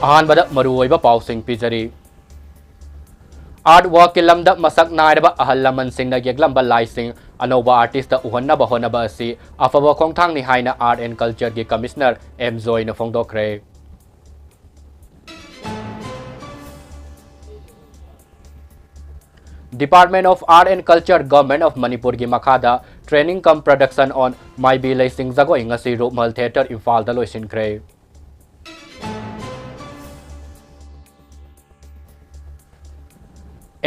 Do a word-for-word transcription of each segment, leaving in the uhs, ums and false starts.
ꯑꯍꯥꯟꯕꯗ ꯃꯔꯨꯑꯣꯏꯕ ꯄꯥꯎꯁꯤꯡ ꯄꯤꯖꯔꯤ꯫ Art workꯀꯤ ꯂꯝꯗ ꯃꯁꯛ ꯅꯥꯏꯔꯕ ꯑꯍꯜ ꯂꯃꯟꯁꯤꯡꯅ ꯌꯦꯛꯂꯝꯕ ꯂꯥꯏꯁꯤꯡ ꯑꯅꯧꯕ artistꯇ ꯎꯍꯟꯅꯕ ꯍꯣꯠꯅꯕ ꯑꯁꯤ ꯑꯐꯕ ꯈꯣꯡꯊꯥꯡꯅꯤ ꯍꯥꯏꯅ Art and Cultureꯒꯤ Commissioner ꯑꯦꯝ ꯖꯣꯏꯅ ꯐꯣꯡꯗꯣꯛꯈ꯭ꯔꯦ꯫ Department of Art and Culture, Government of ꯃꯅꯤꯄꯨꯔꯒꯤ ꯃꯈꯥꯗ Training cum Production on ꯃꯥꯏꯕꯤ ꯂꯩꯁꯤꯡ ꯖꯒꯣꯏ ꯉꯁꯤ ꯔꯨꯞꯃꯍꯜ Theatre ꯏꯝꯐꯥꯜꯗ ꯂꯣꯏꯁꯤꯟꯈ꯭ꯔꯦ꯫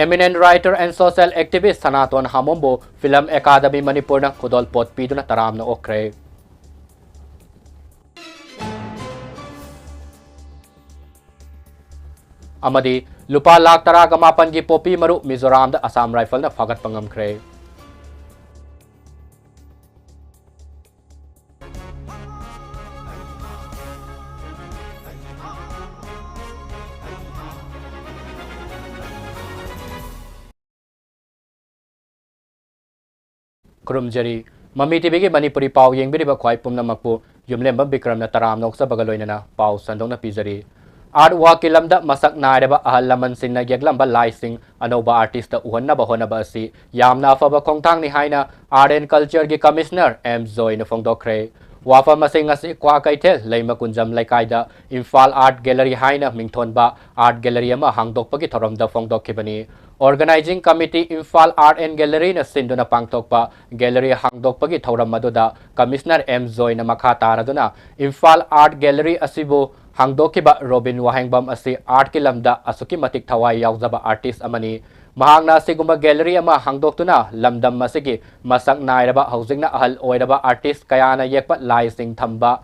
Eminent writer and social activist Sanaton ꯍꯥꯃꯣꯝꯕꯨ Film Academy ꯃꯅꯤꯄꯨꯔꯅ ꯈꯨꯗꯣꯜꯄꯣꯠ ꯄꯤꯗꯨꯅ ꯇꯔꯥꯝꯅ ꯑꯣꯛꯈ꯭ꯔꯦ꯫ ꯑꯃꯗꯤ ꯂꯨꯄꯥ ꯂꯥꯈ ꯇꯔꯥꯒ ꯃꯥꯄꯟꯒꯤ ꯄꯣꯄꯤ ꯃꯔꯨ ꯃꯤꯖꯣꯔꯥꯝꯗ Assam Riflesꯅ ꯐꯥꯒꯠꯄ ꯉꯝꯈ꯭ꯔꯦ꯫ ꯈꯨꯔꯨꯝꯖꯔꯤ꯫ ꯃꯃꯤ ꯇꯤꯚꯤꯒꯤ ꯃꯅꯤꯄꯨꯔꯤ ꯄꯥꯎ ꯌꯦꯡꯕꯤꯔꯤꯕ ꯈ꯭ꯋꯥꯏ ꯄꯨꯝꯅꯃꯛꯄꯨ ꯌꯨꯝꯂꯦꯝꯕꯝ ꯕꯤꯀ꯭ꯔꯝꯅ ꯇꯔꯥꯝꯅ ꯑꯣꯛꯆꯕꯒ ꯂꯣꯏꯅꯅ ꯄꯥꯎ ꯁꯟꯗꯣꯛꯅ ꯄꯤꯖꯔꯤ꯫ Art workꯀꯤ ꯂꯝꯗ ꯃꯁꯛ ꯅꯥꯏꯔꯕ ꯑꯍꯜ ꯂꯃꯟꯁꯤꯡꯅ ꯌꯦꯛꯂꯝꯕ ꯂꯥꯏꯁꯤꯡ ꯑꯅꯧꯕ artistꯇ ꯎꯍꯟꯅꯕ ꯍꯣꯠꯅꯕ ꯑꯁꯤ ꯌꯥꯝꯅ ꯑꯐꯕ ꯈꯣꯡꯊꯥꯡꯅꯤ ꯍꯥꯏꯅ Art and Cultureꯒꯤ Commissioner ꯑꯦꯝ ꯖꯣꯏꯅ ꯐꯣꯡꯗꯣꯛꯈ꯭ꯔꯦ꯫ ꯋꯥꯐꯝ ꯑꯁꯤ ꯉꯁꯤ ꯀ꯭ꯋꯥꯀꯩꯊꯦꯜ ꯂꯩꯃ ꯀꯨꯟꯖꯝ ꯂꯩꯀꯥꯏꯗ Imphal Art Gallery ꯍꯥꯏꯅ ꯃꯤꯡꯊꯣꯟꯕ art gallery ꯑꯃ ꯍꯥꯡꯗꯣꯛꯄꯒꯤ ꯊꯧꯔꯝꯗ ꯐꯣꯡꯗꯣꯛꯈꯤꯕꯅꯤ꯫ Organizing Committee Imphal Art and Galleryꯅ ꯁꯤꯟꯗꯨꯅ ꯄꯥꯡꯊꯣꯛꯄ gallery ꯍꯥꯡꯗꯣꯛꯄꯒꯤ ꯊꯧꯔꯝ ꯑꯗꯨꯗ Commissioner ꯑꯦꯝ ꯖꯣꯏꯅ ꯃꯈꯥ ꯇꯥꯔꯗꯨꯅ Imphal Art Gallery ꯑꯁꯤꯕꯨ ꯍꯥꯡꯗꯣꯛꯈꯤꯕ ꯔꯣꯕꯤꯟ ꯋꯥꯍꯦꯡꯕꯝ ꯑꯁꯤ artꯀꯤ ꯂꯝꯗ ꯑꯁꯨꯛꯀꯤ ꯃꯇꯤꯛ ꯊꯋꯥꯏ ꯌꯥꯎꯖꯕ artist ꯑꯃꯅꯤ꯫ ꯃꯍꯥꯛꯅ ꯑꯁꯤꯒꯨꯝꯕ gallery ꯑꯃ ꯍꯥꯡꯗꯣꯛꯇꯨꯅ ꯂꯝꯗꯝ ꯑꯁꯤꯒꯤ ꯃꯁꯛ ꯅꯥꯏꯔꯕ, ꯍꯧꯖꯤꯛꯅ ꯑꯍꯜ ꯑꯣꯏꯔꯕ artist ꯀꯌꯥꯅ ꯌꯦꯛꯄ ꯂꯥꯏꯁꯤꯡ ꯊꯝꯕ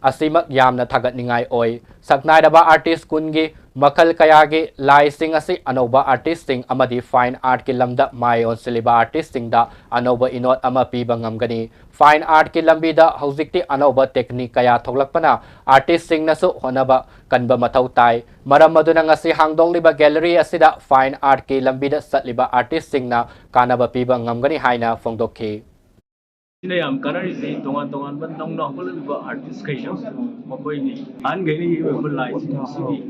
ꯑꯁꯤꯃꯛ ꯌꯥꯝꯅ ꯊꯥꯒꯠꯅꯤꯡꯉꯥꯏ ꯑꯣꯏ꯫ ꯁꯛꯅꯥꯏꯔꯕ artist ꯀꯨꯟꯒꯤ ꯃꯈꯜ ꯀꯌꯥꯒꯤ ꯂꯥꯏꯁꯤꯡ ꯑꯁꯤ ꯑꯅꯧꯕ artistꯁꯤꯡ ꯑꯃꯗꯤ fine artꯀꯤ ꯂꯝꯗ ꯃꯥꯏ ꯑꯣꯟꯁꯤꯜꯂꯤꯕ artistꯁꯤꯡꯗ ꯑꯅꯧꯕ ꯏꯅꯣꯠ ꯑꯃ ꯄꯤꯕ ꯉꯝꯒꯅꯤ꯫ Fine artꯀꯤ ꯂꯝꯕꯤꯗ ꯍꯧꯖꯤꯛꯇꯤ ꯑꯅꯧꯕ technique ꯀꯌꯥ ꯊꯣꯛꯂꯛꯄꯅ artistꯁꯤꯡꯅꯁꯨ ꯍꯣꯠꯅꯕ ꯀꯟꯕ ꯃꯊꯧ ꯇꯥꯏ꯫ ꯃꯔꯝ ꯑꯗꯨꯅ ꯉꯁꯤ ꯍꯥꯡꯗꯣꯛꯂꯤꯕ gallery ꯑꯁꯤꯗ fine artꯀꯤ ꯂꯝꯕꯤꯗ ꯆꯠꯂꯤꯕ artistꯁꯤꯡꯅ ꯀꯥꯟꯅꯕ ꯄꯤꯕ ꯉꯝꯒꯅꯤ ꯍꯥꯏꯅ ꯐꯣꯡꯗꯣꯛꯈꯤ꯫ ꯁꯤꯅ ꯌꯥꯝ ꯀꯥꯟꯅꯔꯤꯁꯤ ꯇꯣꯉꯥꯟ ꯇꯣꯉꯥꯟꯕ ꯅꯧꯅ ꯍꯧꯒꯠꯂꯛꯂꯤꯕ ꯑꯥꯔꯇꯤꯁ ꯈꯩꯁꯨ ꯃꯈꯣꯏꯒꯤ ꯑꯍꯟꯈꯩꯅ ꯌꯦꯛꯂꯕ ꯂꯥꯏꯁꯤꯡ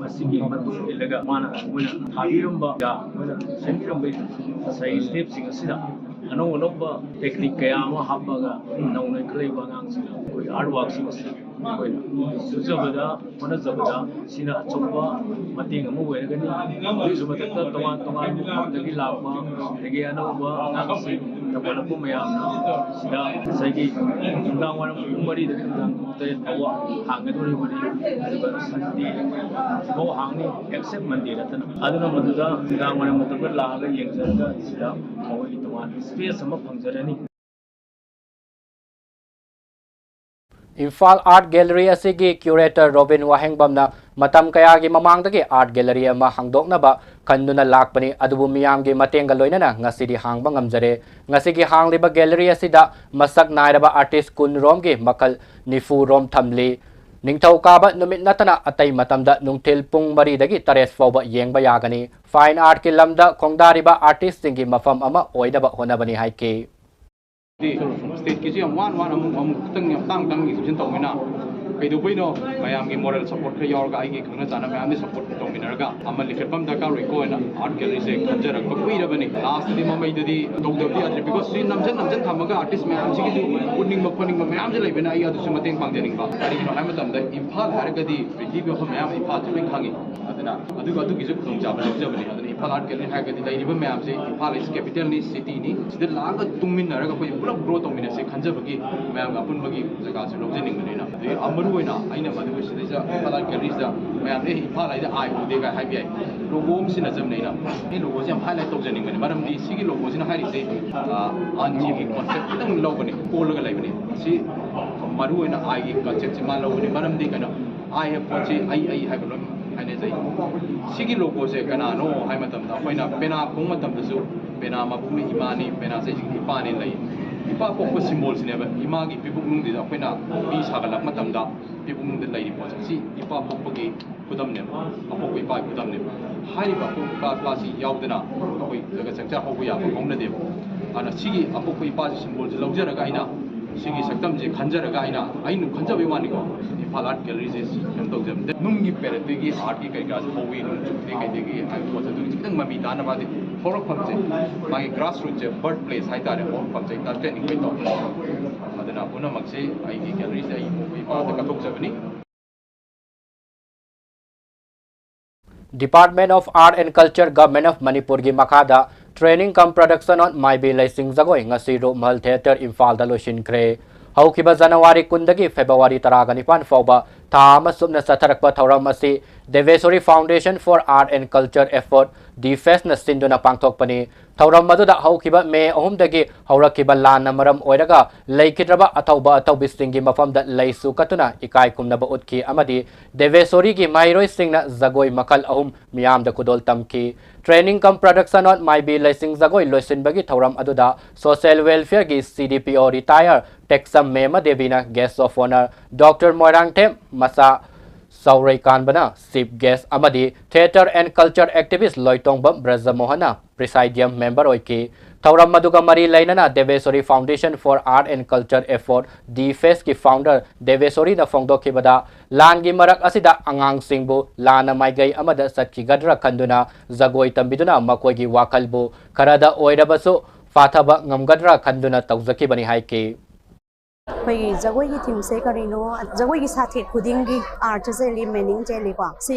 ꯑꯁꯤꯒꯤ ꯃꯇꯨꯡ ꯏꯜꯂꯒ ꯃꯥꯅ ꯃꯣꯏꯅ ꯊꯥꯕꯤꯔꯝꯕ ꯃꯣꯏꯅ ꯁꯦꯝꯕꯤꯔꯝꯕ ꯉꯁꯥꯏꯒꯤ ꯁ꯭ꯇꯦꯞꯁꯤꯡ ꯑꯁꯤꯗ ꯑꯅꯧ ꯑꯅꯧꯕ ꯇꯦꯛꯅꯤꯛ ꯀꯌꯥ ꯑꯃ ꯍꯥꯞꯄꯒ ꯅꯧꯅ ꯏꯟꯈꯠꯂꯛꯏꯕ ꯑꯉꯥꯡꯁꯤꯡꯅ ꯑꯩꯈꯣꯏ ꯑꯥꯔꯠ ꯋꯥꯔꯛꯁꯤꯡ ꯑꯁꯤ ꯑꯩꯈꯣꯏꯅ ꯁꯨꯖꯕꯗ ꯍꯣꯠꯅꯖꯕꯗ ꯁꯤꯅ ꯑꯆꯧꯕ ꯃꯇꯦꯡ ꯑꯃ ꯑꯣꯏꯔꯒꯅꯤ꯫ ꯑꯗꯨꯒꯤꯁꯨ ꯃꯊꯛꯇ ꯇꯣꯉꯥꯟ ꯇꯣꯉꯥꯟꯕ ꯃꯐꯝꯗꯒꯤ ꯂꯥꯛꯄ ꯑꯗꯒꯤ ꯑꯅꯧꯕ ꯑꯉꯥꯡꯁꯤꯡ ꯇꯧꯈꯠꯂꯛꯄ ꯃꯌꯥꯝꯅ ꯁꯤꯗ ꯉꯁꯥꯏꯒꯤ ꯅꯨꯡꯗꯥꯡ ꯋꯥꯏꯔꯝ ꯄꯨꯡ ꯃꯔꯤꯗꯒꯤ ꯅꯨꯡꯗꯥꯡ ꯄꯨꯡ ꯇꯔꯦꯠ ꯐꯥꯎꯕ ꯍꯥꯡꯒꯗꯧꯔꯤꯕꯅꯤ꯫ ꯑꯗꯨꯒ ꯁꯟꯗꯦ ꯐꯥꯎ ꯍꯥꯡꯅꯤ, except Monday ꯅꯠꯇꯅ꯫ ꯑꯗꯨꯅ ꯃꯗꯨꯗ ꯅꯨꯡꯗꯥꯡ ꯋꯥꯏꯔꯝ ꯃꯇꯝꯗ ꯂꯥꯛꯑꯒ ꯌꯦꯡꯖꯔꯒ ꯁꯤꯗ ꯃꯈꯣꯏꯒꯤ ꯇꯣꯉꯥꯟꯕ space ꯑꯃ ꯐꯪꯖꯔꯅꯤ꯫ ꯏꯝꯐꯥꯜ Art Gallery ꯑꯁꯤꯒꯤ curator ꯔꯣꯕꯤꯟ ꯋꯥꯍꯦꯡꯕꯝꯅ ꯃꯇꯝ ꯀꯌꯥꯒꯤ ꯃꯃꯥꯡꯗꯒꯤ art gallery ꯑꯃ ꯍꯥꯡꯗꯣꯛꯅꯕ ꯈꯟꯗꯨꯅ ꯂꯥꯛꯄꯅꯤ, ꯑꯗꯨꯕꯨ ꯃꯤꯌꯥꯝꯒꯤ ꯃꯇꯦꯡꯒ ꯂꯣꯏꯅꯅ ꯉꯁꯤꯗꯤ ꯍꯥꯡꯕ ꯉꯝꯖꯔꯦ꯫ ꯉꯁꯤꯒꯤ ꯍꯥꯡꯂꯤꯕ gallery ꯑꯁꯤꯗ ꯃꯁꯛ ꯅꯥꯏꯔꯕ artist ꯀꯨꯟ ꯔꯣꯝꯒꯤ ꯃꯈꯜ ꯅꯤꯐꯨ ꯔꯣꯝ ꯊꯝꯂꯤ꯫ ꯅꯤꯡꯊꯧꯀꯥꯕ ꯅꯨꯃꯤꯠ ꯅꯠꯇꯅ ꯑꯇꯩ ꯃꯇꯝꯗ ꯅꯨꯡꯊꯤꯜ ꯄꯨꯡ ꯃꯔꯤꯗꯒꯤ ꯇꯔꯦꯠ ꯐꯥꯎꯕ ꯌꯦꯡꯕ ꯌꯥꯒꯅꯤ꯫ Fine artꯀꯤ ꯂꯝꯗ ꯈꯣꯡꯗꯥꯔꯤꯕ artistꯁꯤꯡꯒꯤ ꯃꯐꯝ ꯑꯃ ꯑꯣꯏꯅꯕ ꯍꯣꯠꯅꯕꯅꯤ ꯍꯥꯏꯈꯤ꯫ ꯁ꯭ꯇꯦꯠꯀꯤꯁꯨ ꯌꯥꯝ ꯋꯥꯅ ꯋꯥꯅ ꯑꯃꯨꯛ ꯑꯃꯨꯛ ꯈꯤꯇꯪ ꯌꯥꯝ ꯇꯥꯡ ꯇꯥꯡꯅ exhibition ꯇꯧꯕꯅꯤꯅ ꯀꯩꯗꯧꯕꯩꯅꯣ? ꯃꯌꯥꯝꯒꯤ moral support ꯈꯔ ꯌꯥꯎꯔꯒ ꯑꯩꯒꯤ ꯈꯪꯅ ꯆꯥꯟꯅꯕ ꯃꯌꯥꯝꯗꯤ support ꯇꯧꯃꯤꯟꯅꯔꯒ ꯑꯃ ꯂꯤꯡꯈꯠꯄ ꯑꯃ ꯗꯔꯀꯥꯔ ꯑꯣꯏꯀꯣ ꯍꯥꯏꯅ art galleryꯁꯦ ꯈꯟꯖꯔꯛꯄ ꯀꯨꯏꯔꯕꯅꯤ꯫ Lastꯇꯗꯤ ꯃꯃꯩꯗꯗꯤ ꯇꯧꯗꯕꯗꯤ ꯌꯥꯗ꯭ꯔꯦ, because ꯁꯤ ꯅꯝꯖꯟ ꯅꯝꯖꯟ ꯊꯝꯃꯒ artist ꯃꯌꯥꯝꯁꯤꯒꯤꯁꯨ ꯎꯠꯅꯤꯡꯕ ꯈꯣꯠꯅꯤꯡꯕ ꯃꯌꯥꯝꯁꯨ ꯂꯩꯕꯅ ꯑꯩ ꯑꯗꯨꯁꯨ ꯃꯇꯦꯡ ꯄꯥꯡꯖꯅꯤꯡꯕ꯫ ꯀꯔꯤꯒꯤꯅꯣ ꯍꯥꯏꯕ ꯃꯇꯝꯗ ꯏꯝꯐꯥꯜ ꯍꯥꯏꯔꯒꯗꯤ ꯄ꯭ꯔꯤꯊꯤꯕꯤ ꯃꯐꯝ ꯃꯌꯥꯝ ꯏꯝꯐꯥꯜꯁꯦ ꯂꯣꯏ ꯈꯪꯉꯤ꯫ ꯑꯗꯨꯅ ꯑꯗꯨꯒ ꯑꯗꯨꯒꯤꯁꯨ ꯈꯨꯗꯣꯡꯆꯥꯕ ꯂꯧꯖꯕꯅꯤ꯫ ꯑꯗꯨꯅ ꯏꯝꯐꯥꯜ art gallery ꯍꯥꯏꯔꯒꯗꯤ ꯂꯩꯔꯤꯕ ꯃꯌꯥꯝꯁꯦ ꯏꯝꯐꯥꯜ is capitalꯅꯤ, cityꯅꯤ, ꯁꯤꯗ ꯂꯥꯛꯑꯒ ꯇꯨꯡꯃꯤꯟꯅꯔꯒ ꯑꯩꯈꯣꯏ ꯄꯨꯂꯞ grow ꯇꯧꯃꯤꯟꯅꯁꯦ ꯈꯟꯖꯕꯒꯤ ꯃꯌꯥꯝꯒꯤ ꯑꯄꯨꯟꯕꯒꯤ ꯖꯒꯥꯁꯨ ꯂꯧꯖꯅꯤꯡꯕꯅꯤꯅ꯫ ꯑꯗꯒꯤ ꯃꯔꯨ ꯑꯣꯏꯅ ꯑꯩꯅ ꯃꯗꯨꯒꯤ ꯁꯤꯗꯩꯁꯤꯗ ꯏꯝꯐꯥꯜ art galleryꯁꯤꯗ ꯃꯌꯥꯝꯅ "ꯑꯦ, ꯏꯝꯐꯥꯜ ꯍꯥꯏꯗꯤ ꯑꯥꯏ ꯎꯗꯦ" ꯀꯥꯏ ꯍꯥꯏꯕ ꯌꯥꯏ꯫ Logo ꯑꯃ ꯁꯤꯟꯅꯖꯕꯅꯦ ꯑꯩꯅ꯫ ꯑꯩ logoꯁꯦ ꯌꯥꯝ highlight ꯇꯧꯖꯅꯤꯡꯕꯅꯤ, ꯃꯔꯝꯗꯤ ꯁꯤꯒꯤ logoꯁꯤꯅ ꯍꯥꯏꯔꯤꯁꯦ, ꯑ, ꯑꯟꯖꯤꯒꯤ concept ꯈꯤꯇꯪ ꯂꯧꯕꯅꯤ, ꯀꯣꯜꯂꯒ ꯂꯩꯕꯅꯤ꯫ ꯁꯤ ꯃꯔꯨ ꯑꯣꯏꯅ ꯑꯥꯏꯒꯤ conceptꯁꯦ ꯃꯥ ꯂꯧꯕꯅꯤ, ꯃꯔꯝꯗꯤ ꯀꯩꯅꯣ, ꯑꯥꯏ ꯍꯥꯏꯕ ꯄꯣꯠꯁꯤ ꯑꯩ, ꯑꯩ ꯍꯥꯏꯕ ꯂꯣꯏ ꯍꯥꯏꯅꯖꯩ꯫ ꯁꯤꯒꯤ logoꯁꯦ ꯀꯅꯥꯅꯣ ꯍꯥꯏꯕ ꯃꯇꯝꯗ ꯑꯩꯈꯣꯏꯅ ꯄꯦꯅꯥ ꯈꯣꯡꯕ ꯃꯇꯝꯗꯁꯨ ꯄꯦꯅꯥ ꯃꯄꯨꯅ ꯏꯃꯥꯅꯤ, ꯄꯦꯅꯥ ꯆꯩꯁꯤꯡ ꯏꯄꯥꯅꯤ ꯂꯩ꯫ ꯏꯄꯥ ꯄꯣꯛꯄ symbolꯁꯤꯅꯦꯕ꯫ ꯏꯃꯥꯒꯤ ꯄꯤꯕꯨꯛꯅꯨꯡꯗꯨꯗ ꯑꯩꯈꯣꯏꯅ ꯃꯤ ꯁꯥꯒꯠꯂꯛꯄ ꯃꯇꯝꯗ ꯄꯤꯕꯨꯛꯅꯨꯡꯗ ꯂꯩꯔꯤꯕ ꯄꯣꯠꯁꯦ, ꯁꯤ ꯏꯄꯥ ꯄꯣꯛꯄꯒꯤ ꯈꯨꯗꯝꯅꯦꯕ, ꯑꯄꯣꯛꯄ ꯏꯄꯥꯒꯤ ꯈꯨꯗꯝꯅꯦꯕ꯫ ꯍꯥꯏꯔꯤꯕ ꯑꯄꯣꯛꯄ ꯏꯄꯥꯁꯤ ꯌꯥꯎꯗꯅ ꯑꯩꯈꯣꯏ ꯖꯒꯠ ꯁꯪꯁꯥꯔ ꯍꯧꯕ ꯌꯥꯕ ꯍꯧꯅꯗꯦꯕ꯫ ꯑꯗꯨꯅ ꯁꯤꯒꯤ ꯑꯄꯣꯛꯄ ꯏꯄꯥꯁꯤ symbolꯁꯤ ꯂꯧꯖꯔꯒ ꯑꯩꯅ ꯁꯤꯒꯤ ꯁꯛꯇꯝꯁꯦ ꯈꯟꯖꯔꯒ ꯑꯩꯅ ꯑꯩꯅ ꯈꯟꯖꯕꯩ ꯋꯥꯅꯤꯀꯣ, ꯏꯝꯐꯥꯜ ꯑꯥꯔꯠ ꯒꯦꯂꯔꯤꯁꯦ ꯀꯩꯅꯣ ꯇꯧꯖꯕꯗꯦ꯫ ꯅꯨꯡꯒꯤ ꯄꯦꯔꯠꯇꯒꯤ ꯑꯥꯔꯠꯀꯤ ꯀꯩꯀꯥꯁꯨ ꯍꯧꯋꯤ, ꯅꯣꯡꯆꯨꯞꯇꯒꯤ ꯀꯩꯗꯒꯤ ꯍꯥꯏꯕ ꯄꯣꯠꯁꯦ ꯑꯗꯨꯒꯤ ꯈꯤꯇꯪ ꯃꯃꯤ ꯇꯥꯅꯕ ꯍꯥꯏꯗꯤ ꯍꯧꯔꯛꯐꯝꯁꯦ, ꯃꯥꯒꯤ ꯒ꯭ꯔꯥꯁ ꯔꯨꯠꯁꯦ, ꯕꯔꯠ ꯄ꯭ꯂꯦꯁ ꯍꯥꯏꯇꯥꯔꯦ, ꯍꯧꯔꯛꯐꯝꯁꯦ ꯑꯩ ꯇꯥꯛꯆꯅꯤꯡꯕꯩ ꯇꯧꯕꯅꯦ꯫ ꯑꯗꯨꯅ ꯄꯨꯝꯅꯃꯛꯁꯦ ꯑꯩꯒꯤ ꯒꯦꯂꯔꯤꯁꯦ ꯑꯩꯒꯤ ꯄꯣꯛꯄ ꯏꯄꯥꯗ ꯀꯠꯊꯣꯛꯆꯕꯅꯤ꯫ Department of Art and Culture, Government of ꯃꯅꯤꯄꯨꯔꯒꯤ ꯃꯈꯥꯗ Training cum Production on ꯃꯥꯏꯕꯤ ꯂꯩꯁꯤꯡ ꯖꯒꯣꯏ ꯉꯁꯤ ꯔꯨꯞꯃꯍꯜ ꯊꯤꯌꯦꯇꯔ ꯏꯝꯐꯥꯜꯗ ꯂꯣꯏꯁꯤꯟꯈ꯭ꯔꯦ꯫ ꯍꯧꯈꯤꯕ ꯖꯅꯋꯥꯔꯤ ꯀꯨꯟꯗꯒꯤ ꯐꯦꯕ꯭ꯔꯨꯋꯥꯔꯤ ꯇꯔꯥꯒ ꯅꯤꯄꯥꯟ ꯐꯥꯎꯕ ꯊꯥ ꯑꯃ ꯆꯨꯞꯅ ꯆꯠꯊꯔꯛꯄ ꯊꯧꯔꯝ ꯑꯁꯤ ꯗꯦꯕꯦꯁꯣꯔꯤ Foundation for Art and Culture Effort, ꯗꯤꯐꯦꯁꯅ ꯁꯤꯟꯗꯨꯅ ꯄꯥꯡꯊꯣꯛꯄꯅꯤ꯫ ꯊꯧꯔꯝ ꯑꯗꯨꯗ ꯍꯧꯈꯤꯕ ꯃꯦ ꯑꯍꯨꯝꯗꯒꯤ ꯍꯧꯔꯛꯈꯤꯕ ꯂꯥꯟꯅ ꯃꯔꯝ ꯑꯣꯏꯔꯒ ꯂꯩꯈꯤꯗ꯭ꯔꯕ ꯑꯊꯧꯕ ꯑꯊꯧꯕꯤꯁꯤꯡꯒꯤ ꯃꯐꯝꯗ ꯂꯩꯁꯨ ꯀꯠꯇꯨꯅ ꯏꯀꯥꯏ ꯈꯨꯝꯅꯕ ꯎꯠꯈꯤ ꯑꯃꯗꯤ ꯗꯦꯕꯦꯁꯣꯔꯤꯒꯤ ꯃꯍꯩꯔꯣꯏꯁꯤꯡꯅ ꯖꯒꯣꯏ ꯃꯈꯜ ꯑꯍꯨꯝ ꯃꯤꯌꯥꯝꯗ ꯈꯨꯗꯣꯜ ꯇꯝꯈꯤ꯫ Training cum Production on ꯃꯥꯏꯕꯤ ꯂꯩꯁꯤꯡ ꯖꯒꯣꯏ ꯂꯣꯏꯁꯤꯟꯕꯒꯤ ꯊꯧꯔꯝ ꯑꯗꯨꯗ Social Welfareꯒꯤ C D P O retire ꯇꯦꯛꯆꯝ Mema ꯗꯦꯕꯤꯅ Guest of Honour, Doctor Moirangthem ꯃꯆꯥ ꯆꯥꯎꯔꯩꯀꯥꯟꯕꯅ Chief Guest ꯑꯃꯗꯤ Theatre and Culture Activist Loitongbam ꯕ꯭ꯔꯖꯃꯣꯍꯟꯅ Presidium Member ꯑꯣꯏꯈꯤ꯫ ꯊꯧꯔꯝ ꯑꯗꯨꯒ ꯃꯔꯤ ꯂꯩꯅꯅ Deveswari Foundation for Art and Culture Effort, ꯗꯤꯐꯦꯁꯀꯤ founder ꯗꯦꯕꯦꯁꯣꯔꯤꯅ ꯐꯣꯡꯗꯣꯛꯈꯤꯕꯗ, ꯂꯥꯟꯒꯤ ꯃꯔꯛ ꯑꯁꯤꯗ ꯑꯉꯥꯡꯁꯤꯡꯕꯨ ꯂꯥꯟꯅ ꯃꯥꯏꯀꯩ ꯑꯃꯗ ꯆꯠꯈꯤꯒꯗ꯭ꯔꯥ ꯈꯟꯗꯨꯅ ꯖꯒꯣꯏ ꯇꯝꯕꯤꯗꯨꯅ ꯃꯈꯣꯏꯒꯤ ꯋꯥꯈꯜꯕꯨ ꯈꯔꯗ ꯑꯣꯏꯔꯕꯁꯨ ꯐꯥꯊꯕ ꯉꯝꯒꯗ꯭ꯔꯥ ꯈꯟꯗꯨꯅ ꯇꯧꯖꯈꯤꯕꯅꯤ ꯍꯥꯏꯈꯤ꯫ ꯑꯩꯈꯣꯏꯒꯤ ꯖꯒꯣꯏꯒꯤ ꯊꯤꯝꯁꯦ ꯀꯔꯤꯅꯣ? ꯖꯒꯣꯏꯒꯤ ꯁꯥꯊꯦꯛ ꯈꯨꯗꯤꯡꯒꯤ ꯑꯥꯔꯊ ꯆꯦꯜꯂꯤ, ꯃꯤꯅꯤꯡ ꯆꯦꯜꯂꯤꯀꯣ꯫ ꯁꯤ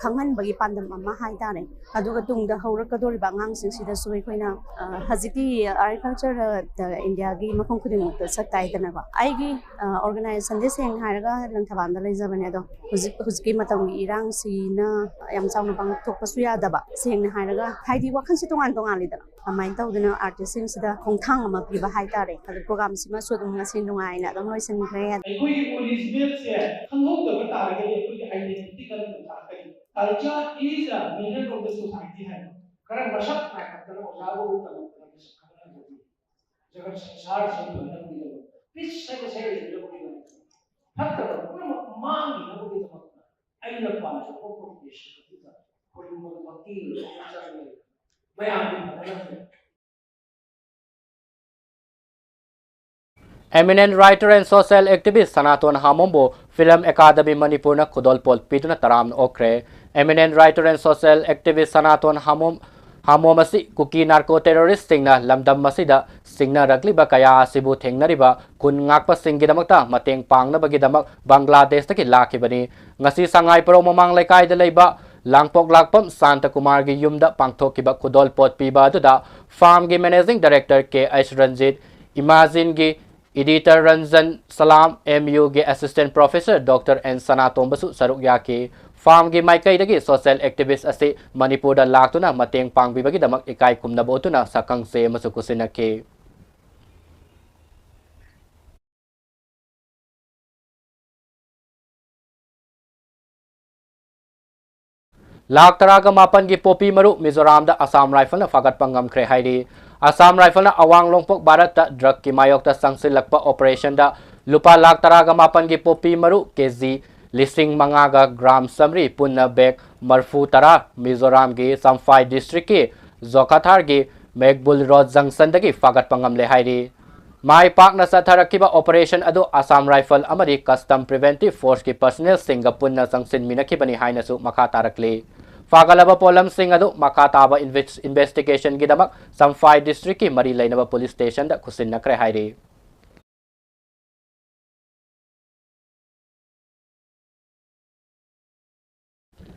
ꯈꯪꯍꯟꯕꯒꯤ ꯄꯥꯟꯗꯝ ꯑꯃ ꯍꯥꯏꯇꯥꯔꯦ꯫ ꯑꯗꯨꯒ ꯇꯨꯡꯗ ꯍꯧꯔꯛꯀꯗꯧꯔꯤꯕ ꯑꯉꯥꯡꯁꯤꯡꯁꯤꯗꯁꯨ ꯑꯩꯈꯣꯏꯅ, ꯑ, ꯍꯧꯖꯤꯛꯇꯤ ꯑꯥꯔꯠ ꯀꯜꯆꯔ, ꯑ, ꯏꯟꯗꯤꯌꯥꯒꯤ ꯃꯐꯝ ꯈꯨꯗꯤꯡꯃꯛꯇ ꯆꯠ ꯇꯥꯏꯗꯅꯀꯣ꯫ ꯑꯩꯒꯤ, ꯑ, ꯑꯣꯔꯒꯅꯥꯏꯖꯦꯁꯟꯗꯤ ꯁꯦꯡꯅ ꯍꯥꯏꯔꯒ ꯂꯪꯊꯕꯥꯜꯗ ꯂꯩꯖꯕꯅꯦ, ꯑꯗꯣ ꯍꯧꯖꯤꯛ, ꯍꯧꯖꯤꯛꯀꯤ ꯃꯇꯝꯒꯤ ꯏꯔꯥꯡꯁꯤꯅ ꯌꯥꯝ ꯆꯥꯎꯅ ꯄꯥꯡꯊꯣꯛꯄꯁꯨ ꯌꯥꯗꯕ꯫ ꯁꯦꯡꯅ ꯍꯥꯏꯔꯒ ꯍꯥꯏꯗꯤ ꯋꯥꯈꯜꯁꯦ ꯇꯣꯉꯥꯟ ꯇꯣꯉꯥꯜꯂꯤꯗꯅ꯫ ꯑꯗꯨꯃꯥꯏꯅ ꯇꯧꯗꯅ ꯑꯥꯔꯇꯤꯁꯁꯤꯡꯁꯤꯗ ꯈꯣꯡꯊꯥꯡ ꯑꯃ ꯄꯤꯕ ꯍꯥꯏꯇꯥꯔꯦ꯫ ꯑꯗꯣ ꯄ꯭ꯔꯣꯒ꯭ꯔꯥꯝꯁꯤꯃꯁꯨ ꯑꯗꯨꯝ ꯉꯁꯤ ꯅꯨꯡꯉꯥꯏꯅ ꯑꯗꯨꯝ ꯂꯣꯏꯁꯤꯟꯈ꯭ꯔꯦ꯫ ꯑꯩꯈꯣꯏꯒꯤ ꯑꯣꯔꯤꯖꯤꯅꯦꯜꯁꯦ ꯈꯪꯍꯧꯗꯕ ꯇꯥꯔꯒꯗꯤ ꯑꯩꯈꯣꯏꯒꯤ identity ꯀꯔꯝꯅ ꯇꯥꯛꯀꯅꯤ? Culture is a mirror of the society ꯍꯥꯏꯕ ꯈꯔ ꯃꯁꯛ ꯅꯥꯏꯔꯛꯇꯅ ꯑꯣꯖꯥ ꯒꯨꯔꯨ ꯇꯝꯃꯛꯇꯅ ꯃꯁꯛ ꯈꯪꯍꯟꯕꯗꯤ ꯖꯒꯠ ꯁꯪꯁꯥꯔꯁꯤ ꯐꯅꯕꯒꯤꯗꯃꯛ, peace ꯍꯥꯏꯕꯁꯦ ꯂꯩꯅꯕꯒꯤꯗꯃꯛ, ꯐꯠꯇꯕ ꯄꯨꯝꯅꯃꯛ ꯃꯥꯡꯈꯤꯅꯕꯒꯤꯗꯃꯛꯇ ꯑꯩꯅ ꯄꯥꯝꯖꯕ profession ꯑꯗꯨꯗ ꯈꯨꯔꯨꯝꯕ ꯚꯛꯇꯤ ꯂꯣꯏꯅ ꯆꯪꯉꯦ꯫ ꯃꯌꯥꯝꯒꯤ ꯐꯅꯕ꯫ Eminent writer and social activist Sanaton ꯍꯥꯃꯣꯝꯕꯨ Film Academy ꯃꯅꯤꯄꯨꯔꯅ ꯈꯨꯗꯣꯜꯄꯣꯠ ꯄꯤꯗꯨꯅ ꯇꯔꯥꯝꯅ ꯑꯣꯛꯈ꯭ꯔꯦ꯫ Eminent writer and social activist ꯁꯅꯥꯇꯣꯟ ꯍꯥꯃꯣꯝ, ꯍꯥꯃꯣꯝ ꯑꯁꯤ ꯀꯨꯀꯤ narco terrorist ꯁꯤꯡꯅ ꯂꯝꯗꯝ ꯑꯁꯤꯗ ꯁꯤꯡꯅꯔꯛꯂꯤꯕ ꯀꯌꯥ ꯑꯁꯤꯕꯨ ꯊꯦꯡꯅꯔꯤꯕ ꯈꯨꯟ ꯉꯥꯛꯄꯁꯤꯡꯒꯤꯗꯃꯛꯇ ꯃꯇꯦꯡ ꯄꯥꯡꯅꯕꯒꯤꯗꯃꯛ ꯕꯪꯒ꯭ꯂꯥꯗꯦꯁꯇꯒꯤ ꯂꯥꯛꯈꯤꯕꯅꯤ꯫ ꯉꯁꯤ ꯁꯉꯥꯏꯄ꯭ꯔꯧ ꯃꯃꯥꯡ ꯂꯩꯀꯥꯏꯗ ꯂꯩꯕ ꯂꯥꯡꯄꯣꯛ ꯂꯥꯛꯄꯝ ꯁꯥꯟꯇ ꯀꯨꯃꯥꯔꯒꯤ ꯌꯨꯝꯗ ꯄꯥꯡꯊꯣꯛꯈꯤꯕ ꯈꯨꯗꯣꯜꯄꯣꯠ ꯄꯤꯕ ꯑꯗꯨꯗ Farm ꯒꯤ managing director ꯀꯦ ꯑꯩꯁ ꯔꯟꯖꯤꯠ, Imagine ꯒꯤ editor ꯔꯟꯖꯟ ꯁꯂꯥꯝ, ꯑꯦꯝ ꯌꯨ ꯒꯤ assistant professor ꯗꯣꯛꯇꯔ ꯑꯦꯟ ꯁꯅꯥꯇꯣꯝꯕꯁꯨ ꯁꯔꯨꯛ ꯌꯥꯈꯤ꯫ Farm ꯒꯤ ꯃꯥꯏꯀꯩꯗꯒꯤ social activist ꯑꯁꯤ ꯃꯅꯤꯄꯨꯔꯗ ꯂꯥꯛꯇꯨꯅ ꯃꯇꯦꯡ ꯄꯥꯡꯕꯤꯕꯒꯤꯗꯃꯛ ꯏꯀꯥꯏ ꯈꯨꯝꯅꯕ ꯎꯠꯇꯨꯅ ꯁꯛꯈꯪꯆꯦ ꯑꯃꯁꯨ ꯈꯨꯠꯁꯤꯟꯅꯈꯤ꯫ ꯂꯥꯈ ꯇꯔꯥꯒ ꯃꯥꯄꯟꯒꯤ ꯄꯣꯄꯤ ꯃꯔꯨ ꯃꯤꯖꯣꯔꯥꯝꯗ ꯑꯁꯥꯝ ꯔꯥꯏꯐꯜꯅ ꯐꯥꯒꯠꯄ ꯉꯝꯈ꯭ꯔꯦ ꯍꯥꯏꯔꯤ꯫ ꯑꯁꯥꯝ ꯔꯥꯏꯐꯜꯅ ꯑꯋꯥꯡ ꯅꯣꯡꯄꯣꯛ ꯚꯥꯔꯠꯇ drug ꯀꯤ ꯃꯥꯌꯣꯛꯇ ꯆꯪꯁꯤꯜꯂꯛꯄ operation ꯗ ꯂꯨꯄꯥ ꯂꯥꯈ ꯇꯔꯥꯒ ꯃꯥꯄꯟꯒꯤ ꯄꯣꯄꯤ ꯃꯔꯨ ꯀꯦ ꯖꯤ ꯂꯤꯁꯤꯡ ꯃꯉꯥꯒ ꯒ꯭ꯔꯥꯝ ꯆꯥꯃꯔꯤ, ꯄꯨꯟꯅ bag ꯃꯔꯐꯨ ꯇꯔꯥ, ꯃꯤꯖꯣꯔꯥꯝꯒꯤ ꯆꯝꯐꯥꯏ district ꯀꯤ ꯖꯣꯈꯥꯊꯥꯔꯒꯤ ꯃꯦꯒꯕꯨꯜ ꯔꯣꯗ junction ꯗꯒꯤ ꯐꯥꯒꯠꯄ ꯉꯝꯂꯦ ꯍꯥꯏꯔꯤ꯫ ꯃꯥꯏ ꯄꯥꯛꯅ ꯆꯠꯊꯔꯛꯈꯤꯕ operation ꯑꯗꯨ ꯑꯁꯥꯝ ꯔꯥꯏꯐꯜ ꯑꯃꯗꯤ Custom Preventive Force ꯀꯤ personnel ꯁꯤꯡꯒ ꯄꯨꯟꯅ ꯆꯪꯁꯤꯟꯃꯤꯟꯅꯈꯤꯕꯅꯤ ꯍꯥꯏꯅꯁꯨ ꯃꯈꯥ ꯇꯥꯔꯛꯂꯤ꯫ ꯐꯥꯒꯠꯂꯕ ꯄꯣꯠꯂꯝꯁꯤꯡ ꯑꯗꯨ ꯃꯈꯥ ꯇꯥꯕ ꯏꯟꯚꯦꯁ-, investigation ꯒꯤꯗꯃꯛ ꯆꯝꯐꯥꯏ district ꯀꯤ ꯃꯔꯤ ꯂꯩꯅꯕ police station ꯗ ꯈꯨꯠꯁꯤꯟꯅꯈ꯭ꯔꯦ ꯍꯥꯏꯔꯤ꯫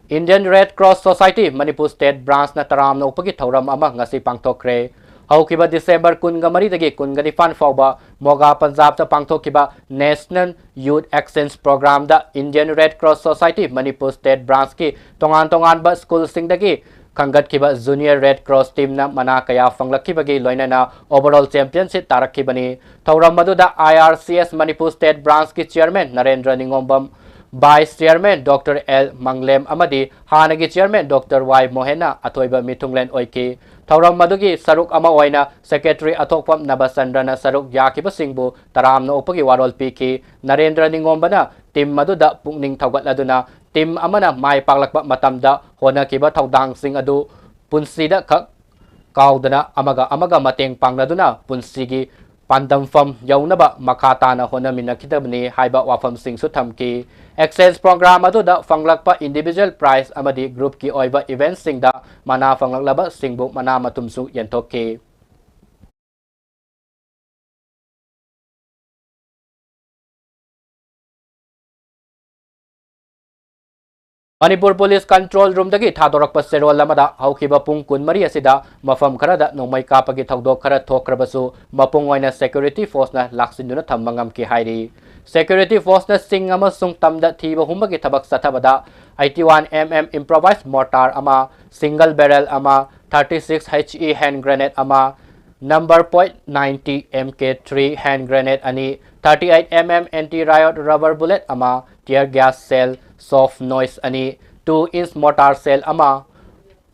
Indian Red Cross Society Manipur state branch ꯅ ꯇꯔꯥꯝꯅ ꯑꯣꯛꯄꯒꯤ ꯊꯧꯔꯝ ꯑꯃ ꯉꯁꯤ ꯄꯥꯡꯊꯣꯛꯈ꯭ꯔꯦ꯫ ꯍꯧꯈꯤꯕ December ꯀꯨꯟꯒ ꯃꯔꯤꯗꯒꯤ ꯀꯨꯟꯒ ꯅꯤꯄꯥꯟ ꯐꯥꯎꯕ ꯃꯣꯒꯥ ꯄꯟꯖꯥꯕꯇ ꯄꯥꯡꯊꯣꯛꯈꯤꯕ National Youth Exchange Program ꯗ Indian Red Cross Society Manipur state branch ꯀꯤ ꯇꯣꯉꯥꯟ ꯇꯣꯉꯥꯟꯕ school ꯁꯤꯡꯗꯒꯤ ꯈꯟꯒꯠꯈꯤꯕ Junior Red Cross team ꯅ ꯃꯅꯥ ꯀꯌꯥ ꯐꯪꯂꯛꯈꯤꯕꯒꯤ ꯂꯣꯏꯅꯅ overall championship ꯇꯥꯔꯛꯈꯤꯕꯅꯤ꯫ ꯊꯧꯔꯝ ꯑꯗꯨꯗ I R C S ꯃꯅꯤꯄꯨꯔ state branch ꯀꯤ chairman Narendra Ningombam, vice chairman doctor L Manglem ꯑꯃꯗꯤ ꯍꯥꯟꯅꯒꯤ chairman ꯗꯣꯛꯇꯔ ꯋꯥꯏ ꯃꯣꯍꯦꯟꯅ ꯑꯊꯣꯏꯕ ꯃꯤꯊꯨꯡꯂꯦꯟ ꯑꯣꯏꯈꯤ꯫ ꯊꯧꯔꯝ ꯑꯗꯨꯒꯤ ꯁꯔꯨꯛ ꯑꯃ ꯑꯣꯏꯅ secretary ꯑꯊꯣꯛꯄꯝ ꯅꯕꯆꯟꯗ꯭ꯔꯅ ꯁꯔꯨꯛ ꯌꯥꯈꯤꯕꯁꯤꯡꯕꯨ ꯇꯔꯥꯝꯅ ꯑꯣꯛꯄꯒꯤ ꯋꯥꯔꯣꯜ ꯄꯤꯈꯤ꯫ ꯅꯔꯦꯟꯗ꯭ꯔ ꯅꯤꯉꯣꯝꯕꯅ team ꯑꯗꯨꯗ ꯄꯨꯛꯅꯤꯡ ꯊꯧꯒꯠꯂꯗꯨꯅ team ꯑꯃꯅ ꯃꯥꯏ ꯄꯥꯛꯂꯛꯄ ꯃꯇꯝꯗ ꯍꯣꯠꯅꯈꯤꯕ ꯊꯧꯗꯥꯡꯁꯤꯡ ꯑꯗꯨ ꯄꯨꯟꯁꯤꯗ ꯈꯛ ꯀꯥꯎꯗꯅ ꯑꯃꯒ ꯑꯃꯒ ꯃꯇꯦꯡ ꯄꯥꯡꯅꯗꯨꯅ ꯄꯨꯟꯁꯤꯒꯤ ꯄꯥꯟꯗꯝꯐꯝ ꯌꯧꯅꯕ ꯃꯈꯥ ꯇꯥꯅ ꯍꯣꯠꯅꯃꯤꯟꯅꯈꯤꯗꯕꯅꯤ ꯍꯥꯏꯕ ꯋꯥꯐꯝꯁꯤꯡꯁꯨ ꯊꯝꯈꯤ꯫ Exchange program ꯑꯗꯨꯗ ꯐꯪꯂꯛꯄ individual prize ꯑꯃꯗꯤ group ꯀꯤ ꯑꯣꯏꯕ event ꯁꯤꯡꯗ ꯃꯅꯥ ꯐꯪꯂꯛꯂꯕꯁꯤꯡꯕꯨ ꯃꯅꯥ ꯃꯊꯨꯝꯁꯨ ꯌꯦꯟꯊꯣꯛꯈꯤ꯫ ꯃꯅꯤꯄꯨꯔ ꯄꯨꯂꯤꯁ ꯀꯟꯇ꯭ꯔꯣꯜ ꯔꯨꯝꯗꯒꯤ ꯊꯥꯗꯣꯔꯛꯄ ꯆꯦꯔꯣꯜ ꯑꯃꯗ ꯍꯧꯈꯤꯕ ꯄꯨꯡ ꯀꯨꯟꯃꯔꯤ ꯑꯁꯤꯗ ꯃꯐꯝ ꯈꯔꯗ ꯅꯣꯡꯃꯩ ꯀꯥꯞꯄꯒꯤ ꯊꯧꯗꯣꯛ ꯈꯔ ꯊꯣꯛꯈ꯭ꯔꯕꯁꯨ, ꯃꯄꯨꯡ ꯑꯣꯏꯅ security force ꯅ ꯂꯥꯛꯁꯤꯟꯗꯨꯅ ꯊꯝꯕ ꯉꯝꯈꯤ ꯍꯥꯏꯔꯤ꯫ Security force ꯅ ꯆꯤꯡ ꯑꯃꯁꯨꯡ ꯇꯝꯗ ꯊꯤꯕ ꯍꯨꯝꯕꯒꯤ ꯊꯕꯛ ꯆꯠꯊꯕꯗ eighty one M M improvised mortar ꯑꯃ, single barrel ꯑꯃ, thirty six H E hand grenade ꯑꯃ, number point ninety M K three hand grenade ꯑꯅꯤ, thirty eight M M anti riot rubber bullet ꯑꯃ, tear gas shell, soft noise ꯑꯅꯤ, two inch mortar shell ꯑꯃ,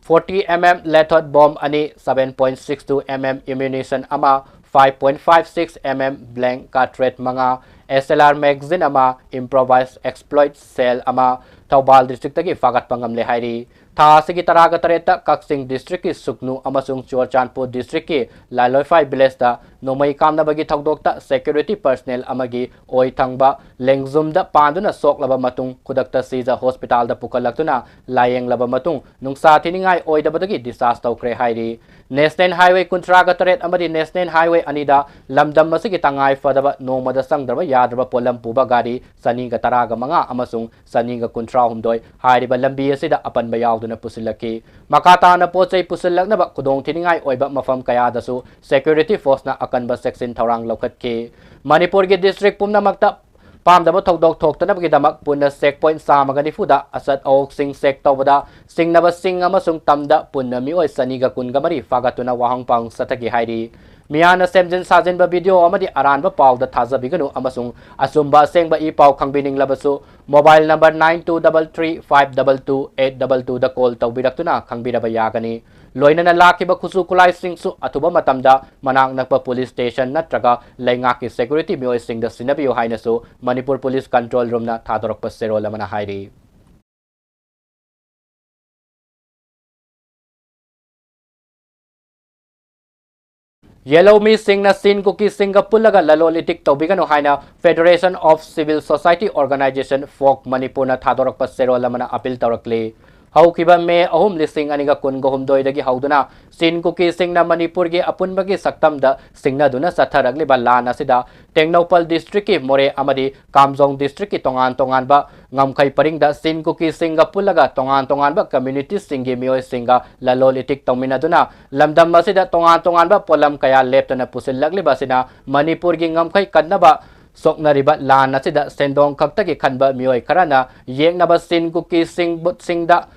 forty M M lethot bomb ꯑꯅꯤ, seven point six two M M ammunition ꯑꯃ, five point five six M M blank cartridge ꯃꯉꯥ, S L R magazine ꯑꯃ, improvised exploit shell ꯑꯃ Thoubal district ꯇꯒꯤ ꯐꯥꯒꯠꯄ ꯉꯝꯂꯦ ꯍꯥꯏꯔꯤ꯫ ꯊꯥ ꯑꯁꯤꯒꯤ ꯇꯔꯥꯒ ꯇꯔꯦꯠꯇ ꯀꯛꯆꯤꯡ district ꯀꯤ ꯁꯨꯛꯅꯨ ꯑꯃꯁꯨꯡ ꯆꯨꯔꯆꯥꯟꯄꯨꯔ district ꯀꯤ ꯂꯥꯂꯣꯏꯐꯥꯏ village ꯇ ꯅꯣꯡꯃꯩ ꯀꯥꯞꯅꯕꯒꯤ ꯊꯧꯗꯣꯛꯇ security personnel ꯑꯃꯒꯤ ꯑꯣꯏ ꯊꯪꯕ ꯂꯦꯡꯖꯨꯝꯗ ꯄꯥꯟꯗꯨꯅ ꯁꯣꯛꯂꯕ ꯃꯇꯨꯡ ꯈꯨꯗꯛꯇ ꯁꯤꯖ hospital ꯗ ꯄꯨꯈꯠꯂꯛꯇꯨꯅ ꯂꯥꯌꯦꯡꯂꯕ ꯃꯇꯨꯡ ꯅꯨꯡꯁꯥ ꯊꯤꯅꯤꯡꯉꯥꯏ ꯑꯣꯏꯗꯕꯗꯒꯤ discharge ꯇꯧꯈ꯭ꯔꯦ ꯍꯥꯏꯔꯤ꯫ National Highway ꯀꯨꯟꯊ꯭ꯔꯥꯒ ꯇꯔꯦꯠ ꯑꯃꯗꯤ National Highway ꯑꯅꯤꯗ ꯂꯝꯗꯝ ꯑꯁꯤꯒꯤ ꯇꯉꯥꯏ ꯐꯗꯕ ꯅꯣꯡꯃꯗ ꯆꯪꯗ꯭ꯔꯕ ꯌꯥꯗ꯭ꯔꯕ ꯄꯣꯠꯂꯝ ꯄꯨꯕ ꯒꯥꯔꯤ ꯆꯅꯤꯒ ꯇꯔꯥꯒ ꯃꯉꯥ ꯑꯃꯁꯨꯡ ꯆꯅꯤꯒ ꯀꯨꯟꯊ꯭ꯔꯥ ꯍꯨꯝꯗꯣꯏ ꯍꯥꯏꯔꯤꯕ ꯂꯝꯕꯤ ꯑꯁꯤꯗ ꯑꯄꯟꯕ ꯌꯥꯎꯗꯨꯅ ꯄꯨꯁꯤꯜꯂꯛꯈꯤ꯫ ꯃꯈꯥ ꯇꯥꯅ ꯄꯣꯠ ꯆꯩ ꯄꯨꯁꯤꯜꯂꯛꯅꯕ ꯈꯨꯗꯣꯡ ꯊꯤꯅꯤꯡꯉꯥꯏ ꯑꯣꯏꯕ ꯃꯐꯝ ꯀꯌꯥꯗꯁꯨ security force ꯅ ꯑꯀꯟꯕ ꯆꯦꯛꯁꯤꯟ ꯊꯧꯔꯥꯡ ꯂꯧꯈꯠꯈꯤ꯫ ꯃꯅꯤꯄꯨꯔꯒꯤ district ꯄꯨꯝꯅꯃꯛꯇ ꯄꯥꯝꯗꯕ ꯊꯧꯗꯣꯛ ꯊꯣꯛꯇꯅꯕꯒꯤꯗꯃꯛ ꯄꯨꯟꯅ check point ꯆꯥꯝꯃꯒ ꯅꯤꯐꯨꯗ ꯑꯆꯠ ꯑꯋꯣꯛꯁꯤꯡ check ꯇꯧꯕꯗ ꯁꯤꯡꯅꯕꯁꯤꯡ ꯑꯃꯁꯨꯡ ꯇꯝꯗ ꯄꯨꯟꯅ ꯃꯤꯑꯣꯏ ꯆꯅꯤꯒ ꯀꯨꯟꯒ ꯃꯔꯤ ꯐꯥꯒꯠꯇꯨꯅ ꯋꯥꯍꯪ ꯄꯥꯎꯍꯪ ꯆꯠꯊꯈꯤ ꯍꯥꯏꯔꯤ꯫ ꯃꯤꯌꯥꯝꯅ ꯁꯦꯝꯖꯤꯟ ꯁꯥꯖꯤꯟꯕ video ꯑꯃꯗꯤ ꯑꯔꯥꯟꯕ ꯄꯥꯎꯗ ꯊꯥꯖꯕꯤꯒꯅꯨ ꯑꯃꯁꯨꯡ ꯑꯆꯨꯝꯕ ꯑꯁꯦꯡꯕ ꯏ ꯄꯥꯎ ꯈꯪꯕꯤꯅꯤꯡꯂꯕꯁꯨ mobile number nine two double three five double two eight double two ꯗ call ꯇꯧꯕꯤꯔꯛꯇꯨꯅ ꯈꯪꯕꯤꯔꯕ ꯌꯥꯒꯅꯤ꯫ ꯂꯣꯏꯅꯅ ꯂꯥꯛꯈꯤꯕ ꯈꯨꯠꯁꯨ ꯈꯨꯠꯂꯥꯏꯁꯤꯡꯁꯨ ꯑꯊꯨꯕ ꯃꯇꯝꯗ ꯃꯅꯥꯛ ꯅꯛꯄ police station ꯅꯠꯇ꯭ꯔꯒ ꯂꯩꯉꯥꯛꯀꯤ security ꯃꯤꯑꯣꯏꯁꯤꯡꯗ ꯁꯤꯟꯅꯕꯤꯌꯨ ꯍꯥꯏꯅꯁꯨ ꯃꯅꯤꯄꯨꯔ police control room ꯅ ꯊꯥꯗꯣꯔꯛꯄ ꯆꯦꯔꯣꯜ ꯑꯃꯅ ꯍꯥꯏꯔꯤ꯫ ꯌꯦꯜꯍꯧꯃꯤꯁꯤꯡꯅ ꯆꯤꯟ ꯀꯨꯀꯤꯁꯤꯡꯒ ꯄꯨꯜꯂꯒ ꯂꯂꯣꯟ ꯏꯇꯤꯛ ꯇꯧꯕꯤꯒꯅꯨ ꯍꯥꯏꯅ Federation of Civil Society Organization, ꯐꯣꯛ, ꯃꯅꯤꯄꯨꯔꯅ ꯊꯥꯗꯣꯔꯛꯄ ꯆꯦꯔꯣꯜ ꯑꯃꯅ ꯑꯄꯤꯜ ꯇꯧꯔꯛꯂꯤ꯫ ꯍꯧꯈꯤꯕ ꯃꯦ ꯑꯍꯨꯝ, ꯂꯤꯁꯤꯡ ꯑꯅꯤꯒ ꯀꯨꯟꯒ ꯍꯨꯝꯗꯣꯏꯗꯒꯤ ꯍꯧꯗꯨꯅ ꯆꯤꯟ ꯀꯨꯀꯤꯁꯤꯡꯅ ꯃꯅꯤꯄꯨꯔꯒꯤ ꯑꯄꯨꯟꯕꯒꯤ ꯁꯛꯇꯝꯗ ꯁꯤꯡꯅꯗꯨꯅ ꯆꯠꯊꯔꯛꯂꯤꯕ ꯂꯥꯟ ꯑꯁꯤꯗ ꯇꯦꯡꯅꯧꯄꯜ ꯗꯤꯁꯇ꯭ꯔꯤꯛꯀꯤ ꯃꯣꯔꯦ ꯑꯃꯗꯤ ꯀꯥꯝꯖꯣꯡ ꯗꯤꯁꯇ꯭ꯔꯤꯛꯀꯤ ꯇꯣꯉꯥꯟ ꯇꯣꯉꯥꯟꯕ ꯉꯝꯈꯩ ꯄꯔꯤꯡꯗ ꯆꯤꯟ ꯀꯨꯀꯤꯁꯤꯡꯒ ꯄꯨꯜꯂꯒ ꯇꯣꯉꯥꯟ ꯇꯣꯉꯥꯟꯕ ꯀꯝꯃ꯭ꯌꯨꯅꯤꯇꯤꯁꯤꯡꯒꯤ ꯃꯤꯑꯣꯏꯁꯤꯡꯒ ꯂꯂꯣꯟ ꯏꯇꯤꯛ ꯇꯧꯃꯤꯟꯅꯗꯨꯅ ꯂꯝꯗꯝ ꯑꯁꯤꯗ ꯇꯣꯉꯥꯟ ꯇꯣꯉꯥꯟꯕ ꯄꯣꯠꯂꯝ ꯀꯌꯥ ꯂꯦꯞꯇꯅ ꯄꯨꯁꯤꯜꯂꯛꯂꯤꯕ ꯑꯁꯤꯅ ꯃꯅꯤꯄꯨꯔꯒꯤ ꯉꯝꯈꯩ ꯀꯟꯅꯕ ꯁꯣꯛꯅꯔꯤꯕ ꯂꯥꯟ ꯑꯁꯤꯗ ꯁꯦꯟꯗꯣꯡ ꯈꯛꯇꯒꯤ ꯈꯟꯕ ꯃꯤꯑꯣꯏ ꯈꯔꯅ ꯌꯦꯛꯅꯕ ꯆꯤꯟ ꯀꯨꯀꯤꯁꯤꯡ ꯕꯨꯠꯁꯤꯡꯗ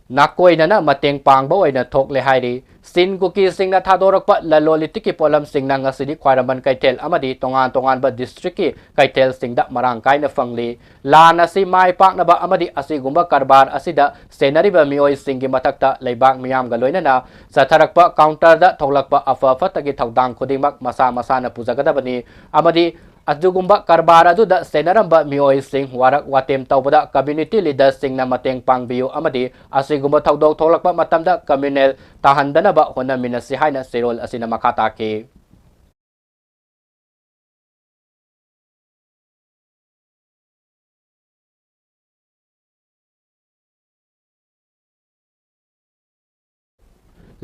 ꯅꯥꯀꯣꯏꯅꯅ ꯃꯇꯦꯡ ꯄꯥꯡꯕ ꯑꯣꯏꯅ ꯊꯣꯛꯂꯦ ꯍꯥꯏꯔꯤ꯫ ꯆꯤꯟ ꯀꯨꯀꯤꯁꯤꯡꯅ ꯊꯥꯗꯣꯔꯛꯄ ꯂꯂꯣꯟ ꯏꯇꯤꯛꯀꯤ ꯄꯣꯠꯂꯝꯁꯤꯡꯅ ꯉꯁꯤꯗꯤ ꯈ꯭ꯋꯥꯏꯔꯝꯕꯟ ꯀꯩꯊꯦꯜ ꯑꯃꯗꯤ ꯇꯣꯉꯥꯟ ꯇꯣꯉꯥꯟꯕ ꯗꯤꯁꯇ꯭ꯔꯤꯛꯀꯤ ꯀꯩꯊꯦꯜꯁꯤꯡꯗ ꯃꯔꯥꯡ ꯀꯥꯏꯅ ꯐꯪꯂꯤ꯫ ꯂꯥꯟ ꯑꯁꯤ ꯃꯥꯏ ꯄꯥꯛꯅꯕ ꯑꯃꯗꯤ ꯑꯁꯤꯒꯨꯝꯕ ꯀꯔꯕꯥꯔ ꯑꯁꯤꯗ ꯁꯦꯟꯅꯔꯤꯕ ꯃꯤꯑꯣꯏꯁꯤꯡꯒꯤ ꯃꯊꯛꯇ ꯂꯩꯕꯥꯛ ꯃꯤꯌꯥꯝꯒ ꯂꯣꯏꯅꯅ ꯆꯠꯊꯔꯛꯄ ꯀꯥꯎꯟꯇꯔꯗ ꯊꯣꯛꯂꯛꯄ ꯑꯐ ꯐꯠꯇꯒꯤ ꯊꯧꯗꯥꯡ ꯈꯨꯗꯤꯡꯃꯛ ꯃꯁꯥ ꯃꯁꯥꯅ ꯄꯨꯖꯒꯗꯕꯅꯤ ꯑꯃꯗꯤ ꯑꯗꯨꯒꯨꯝꯕ ꯀꯔꯕꯥꯔ ꯑꯗꯨꯗ ꯁꯦꯟꯅꯔꯝꯕ ꯃꯤꯑꯣꯏꯁꯤꯡ ꯋꯥꯔꯛ ꯋꯥꯇꯦꯝ ꯇꯧꯕꯗ ꯀꯝꯃ꯭ꯌꯨꯅꯤꯇꯤ ꯂꯤꯗꯔꯁꯤꯡꯅ ꯃꯇꯦꯡ ꯄꯥꯡꯕꯤꯌꯨ ꯑꯃꯗꯤ ꯑꯁꯤꯒꯨꯝꯕ ꯊꯧꯗꯣꯛ ꯊꯣꯛꯂꯛꯄ ꯃꯇꯝꯗ ꯀꯝꯃ꯭ꯌꯨꯅꯦꯜ ꯇꯥꯍꯟꯗꯅꯕ ꯍꯣꯠꯅꯃꯤꯟꯅꯁꯤ ꯍꯥꯏꯅ ꯆꯦꯔꯣꯜ ꯑꯁꯤꯅ ꯃꯈꯥ ꯇꯥꯈꯤ꯫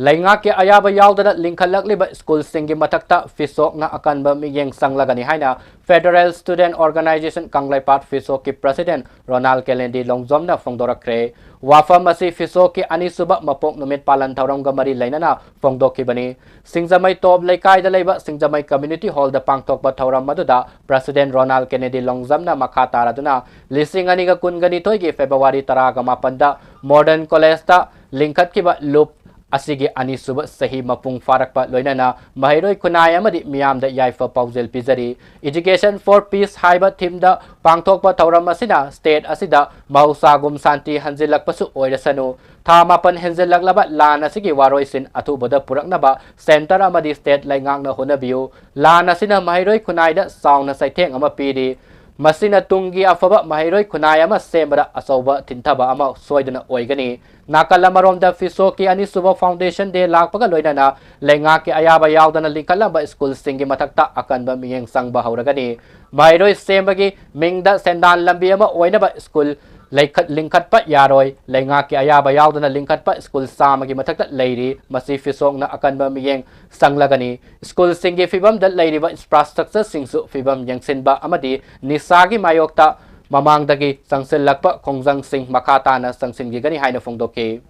ꯂꯩꯉꯥꯛꯀꯤ ꯑꯌꯥꯕ ꯌꯥꯎꯗꯅ ꯂꯤꯡꯈꯠꯂꯛꯂꯤꯕ ꯁ꯭ꯀꯨꯜꯁꯤꯡꯒꯤ ꯃꯊꯛꯇ ꯐꯤꯁꯣꯛꯅ ꯑꯀꯟꯕ ꯃꯤꯠꯌꯦꯡ ꯆꯪꯂꯒꯅꯤ ꯍꯥꯏꯅ Federal Student Organisation ꯀꯪꯂꯩꯄꯥꯛ ꯐꯤꯁꯣꯛꯀꯤ ꯄ꯭ꯔꯁꯤꯗꯦꯟ ꯔꯣꯅꯥꯜ ꯀꯦꯅꯦꯗꯤ ꯂꯣꯡꯖꯣꯝꯅ ꯐꯣꯡꯗꯣꯔꯛꯈ꯭ꯔꯦ꯫ ꯋꯥꯐꯝ ꯑꯁꯤ ꯐꯤꯁꯣꯛꯀꯤ ꯑꯅꯤꯁꯨꯕ ꯃꯄꯣꯛ ꯅꯨꯃꯤꯠ ꯄꯥꯂꯟ ꯊꯧꯔꯝꯒ ꯃꯔꯤ ꯂꯩꯅꯅ ꯐꯣꯡꯗꯣꯛꯈꯤꯕꯅꯤ꯫ ꯁꯤꯡꯖꯃꯩ ꯇꯣꯞ ꯂꯩꯀꯥꯏꯗ ꯂꯩꯕ ꯁꯤꯡꯖꯃꯩ ꯀꯝꯃ꯭ꯌꯨꯅꯤꯇꯤ ꯍꯣꯜꯗ ꯄꯥꯡꯊꯣꯛꯄ ꯊꯧꯔꯝ ꯑꯗꯨꯗ ꯄ꯭ꯔꯁꯤꯗꯦꯟ ꯔꯣꯅꯥꯜ ꯀꯦꯅꯦꯗꯤ ꯂꯣꯡꯖꯝꯅ ꯃꯈꯥ ꯇꯥꯔꯗꯨꯅ ꯂꯤꯁꯤꯡ ꯑꯅꯤꯒ ꯀꯨꯟꯒ ꯅꯤꯊꯣꯏꯒꯤ ꯐꯦꯕ꯭ꯔꯨꯋꯥꯔꯤ ꯇꯔꯥꯒ ꯃꯥꯄꯟꯗ ꯃꯣꯗꯔꯟ ꯀꯣꯂꯦꯖꯇ ꯂꯤꯡꯈꯠꯈꯤꯕ ꯂꯨꯞ ꯑꯁꯤꯒꯤ ꯑꯅꯤꯁꯨꯕ ꯆꯍꯤ ꯃꯄꯨꯡ ꯐꯥꯔꯛꯄ ꯂꯣꯏꯅꯅ ꯃꯍꯩꯔꯣꯏ ꯈꯨꯟꯅꯥꯏ ꯑꯃꯗꯤ ꯃꯤꯌꯥꯝꯗ ꯌꯥꯏꯐ ꯄꯥꯎꯖꯦꯜ ꯄꯤꯖꯔꯤ꯫ Education for Peace ꯍꯥꯏꯕ ꯊꯤꯝꯗ ꯄꯥꯡꯊꯣꯛꯄ ꯊꯧꯔꯝ ꯑꯁꯤꯅ ꯁ꯭ꯇꯦꯠ ꯑꯁꯤꯗ ꯃꯍꯧꯁꯥꯒꯨꯝ ꯁꯥꯟꯇꯤ ꯍꯟꯖꯤꯜꯂꯛꯄꯁꯨ ꯑꯣꯏꯔꯁꯅꯨ, ꯊꯥ ꯃꯥꯄꯟ ꯍꯦꯟꯖꯤꯜꯂꯛꯂꯕ ꯂꯥꯟ ꯑꯁꯤꯒꯤ ꯋꯥꯔꯣꯏꯁꯤꯟ ꯑꯊꯨꯕꯗ ꯄꯨꯔꯛꯅꯕ ꯁꯦꯟꯇꯔ ꯑꯃꯗꯤ ꯁ꯭ꯇꯦꯠ ꯂꯩꯉꯥꯛꯅ ꯍꯣꯠꯅꯕꯤꯌꯨ꯫ ꯂꯥꯟ ꯑꯁꯤꯅ ꯃꯍꯩꯔꯣꯏ ꯈꯨꯟꯅꯥꯏꯗ ꯆꯥꯎꯅ ꯆꯩꯊꯦꯡ ꯑꯃ ꯄꯤꯔꯤ꯫ ꯃꯁꯤꯅ ꯇꯨꯡꯒꯤ ꯑꯐꯕ ꯃꯍꯩꯔꯣꯏ ꯈꯨꯟꯅꯥꯏ ꯑꯃ ꯁꯦꯝꯕꯗ ꯑꯆꯧꯕ ꯊꯤꯟꯊꯕ ꯑꯃ ꯁꯣꯏꯗꯅ ꯑꯣꯏꯒꯅꯤ꯫ ꯅꯥꯀꯜ ꯑꯃꯔꯣꯝꯗ, ꯐꯤꯁꯣꯛꯀꯤ ꯑꯅꯤꯁꯨꯕ Foundation Day ꯂꯥꯛꯄꯒ ꯂꯣꯏꯅꯅ ꯂꯩꯉꯥꯛꯀꯤ ꯑꯌꯥꯕ ꯌꯥꯎꯗꯅ ꯂꯤꯡꯈꯠꯂꯝꯕ ꯁ꯭ꯀꯨꯜꯁꯤꯡꯒꯤ ꯃꯊꯛꯇ ꯑꯀꯟꯕ ꯃꯤꯠꯌꯦꯡ ꯆꯪꯕ ꯍꯧꯔꯒꯅꯤ꯫ ꯃꯍꯩꯔꯣꯏ ꯁꯦꯝꯕꯒꯤ ꯃꯤꯡꯗ ꯁꯦꯟꯗꯥꯟ ꯂꯝꯕꯤ ꯑꯃ ꯑꯣꯏꯅꯕ ꯁ꯭ꯀꯨꯜ ꯂꯩꯈꯠ-, ꯂꯤꯡꯈꯠꯄ ꯌꯥꯔꯣꯏ꯫ ꯂꯩꯉꯥꯛꯀꯤ ꯑꯌꯥꯕ ꯌꯥꯎꯗꯅ ꯂꯤꯡꯈꯠꯄ ꯁ꯭ꯀꯨꯜ ꯆꯥꯝꯃꯒꯤ ꯃꯊꯛꯇ ꯂꯩꯔꯤ꯫ ꯃꯁꯤ ꯐꯤꯁꯣꯛꯅ ꯑꯀꯟꯕ ꯃꯤꯠꯌꯦꯡ ꯆꯪꯂꯒꯅꯤ꯫ ꯁ꯭ꯀꯨꯜꯁꯤꯡꯒꯤ ꯐꯤꯕꯝꯗ ꯂꯩꯔꯤꯕ infrastructureꯁꯤꯡꯁꯨ ꯐꯤꯕꯝ ꯌꯦꯡꯁꯤꯟꯕ ꯑꯃꯗꯤ ꯅꯤꯁꯥꯒꯤ ꯃꯥꯌꯣꯛꯇ ꯃꯃꯥꯡꯗꯒꯤ ꯆꯪꯁꯤꯜꯂꯛꯄ ꯈꯣꯡꯖꯪꯁꯤꯡ ꯃꯈꯥ ꯇꯥꯅ ꯆꯪꯁꯤꯟꯈꯤꯒꯅꯤ ꯍꯥꯏꯅ ꯐꯣꯡꯗꯣꯛꯈꯤ꯫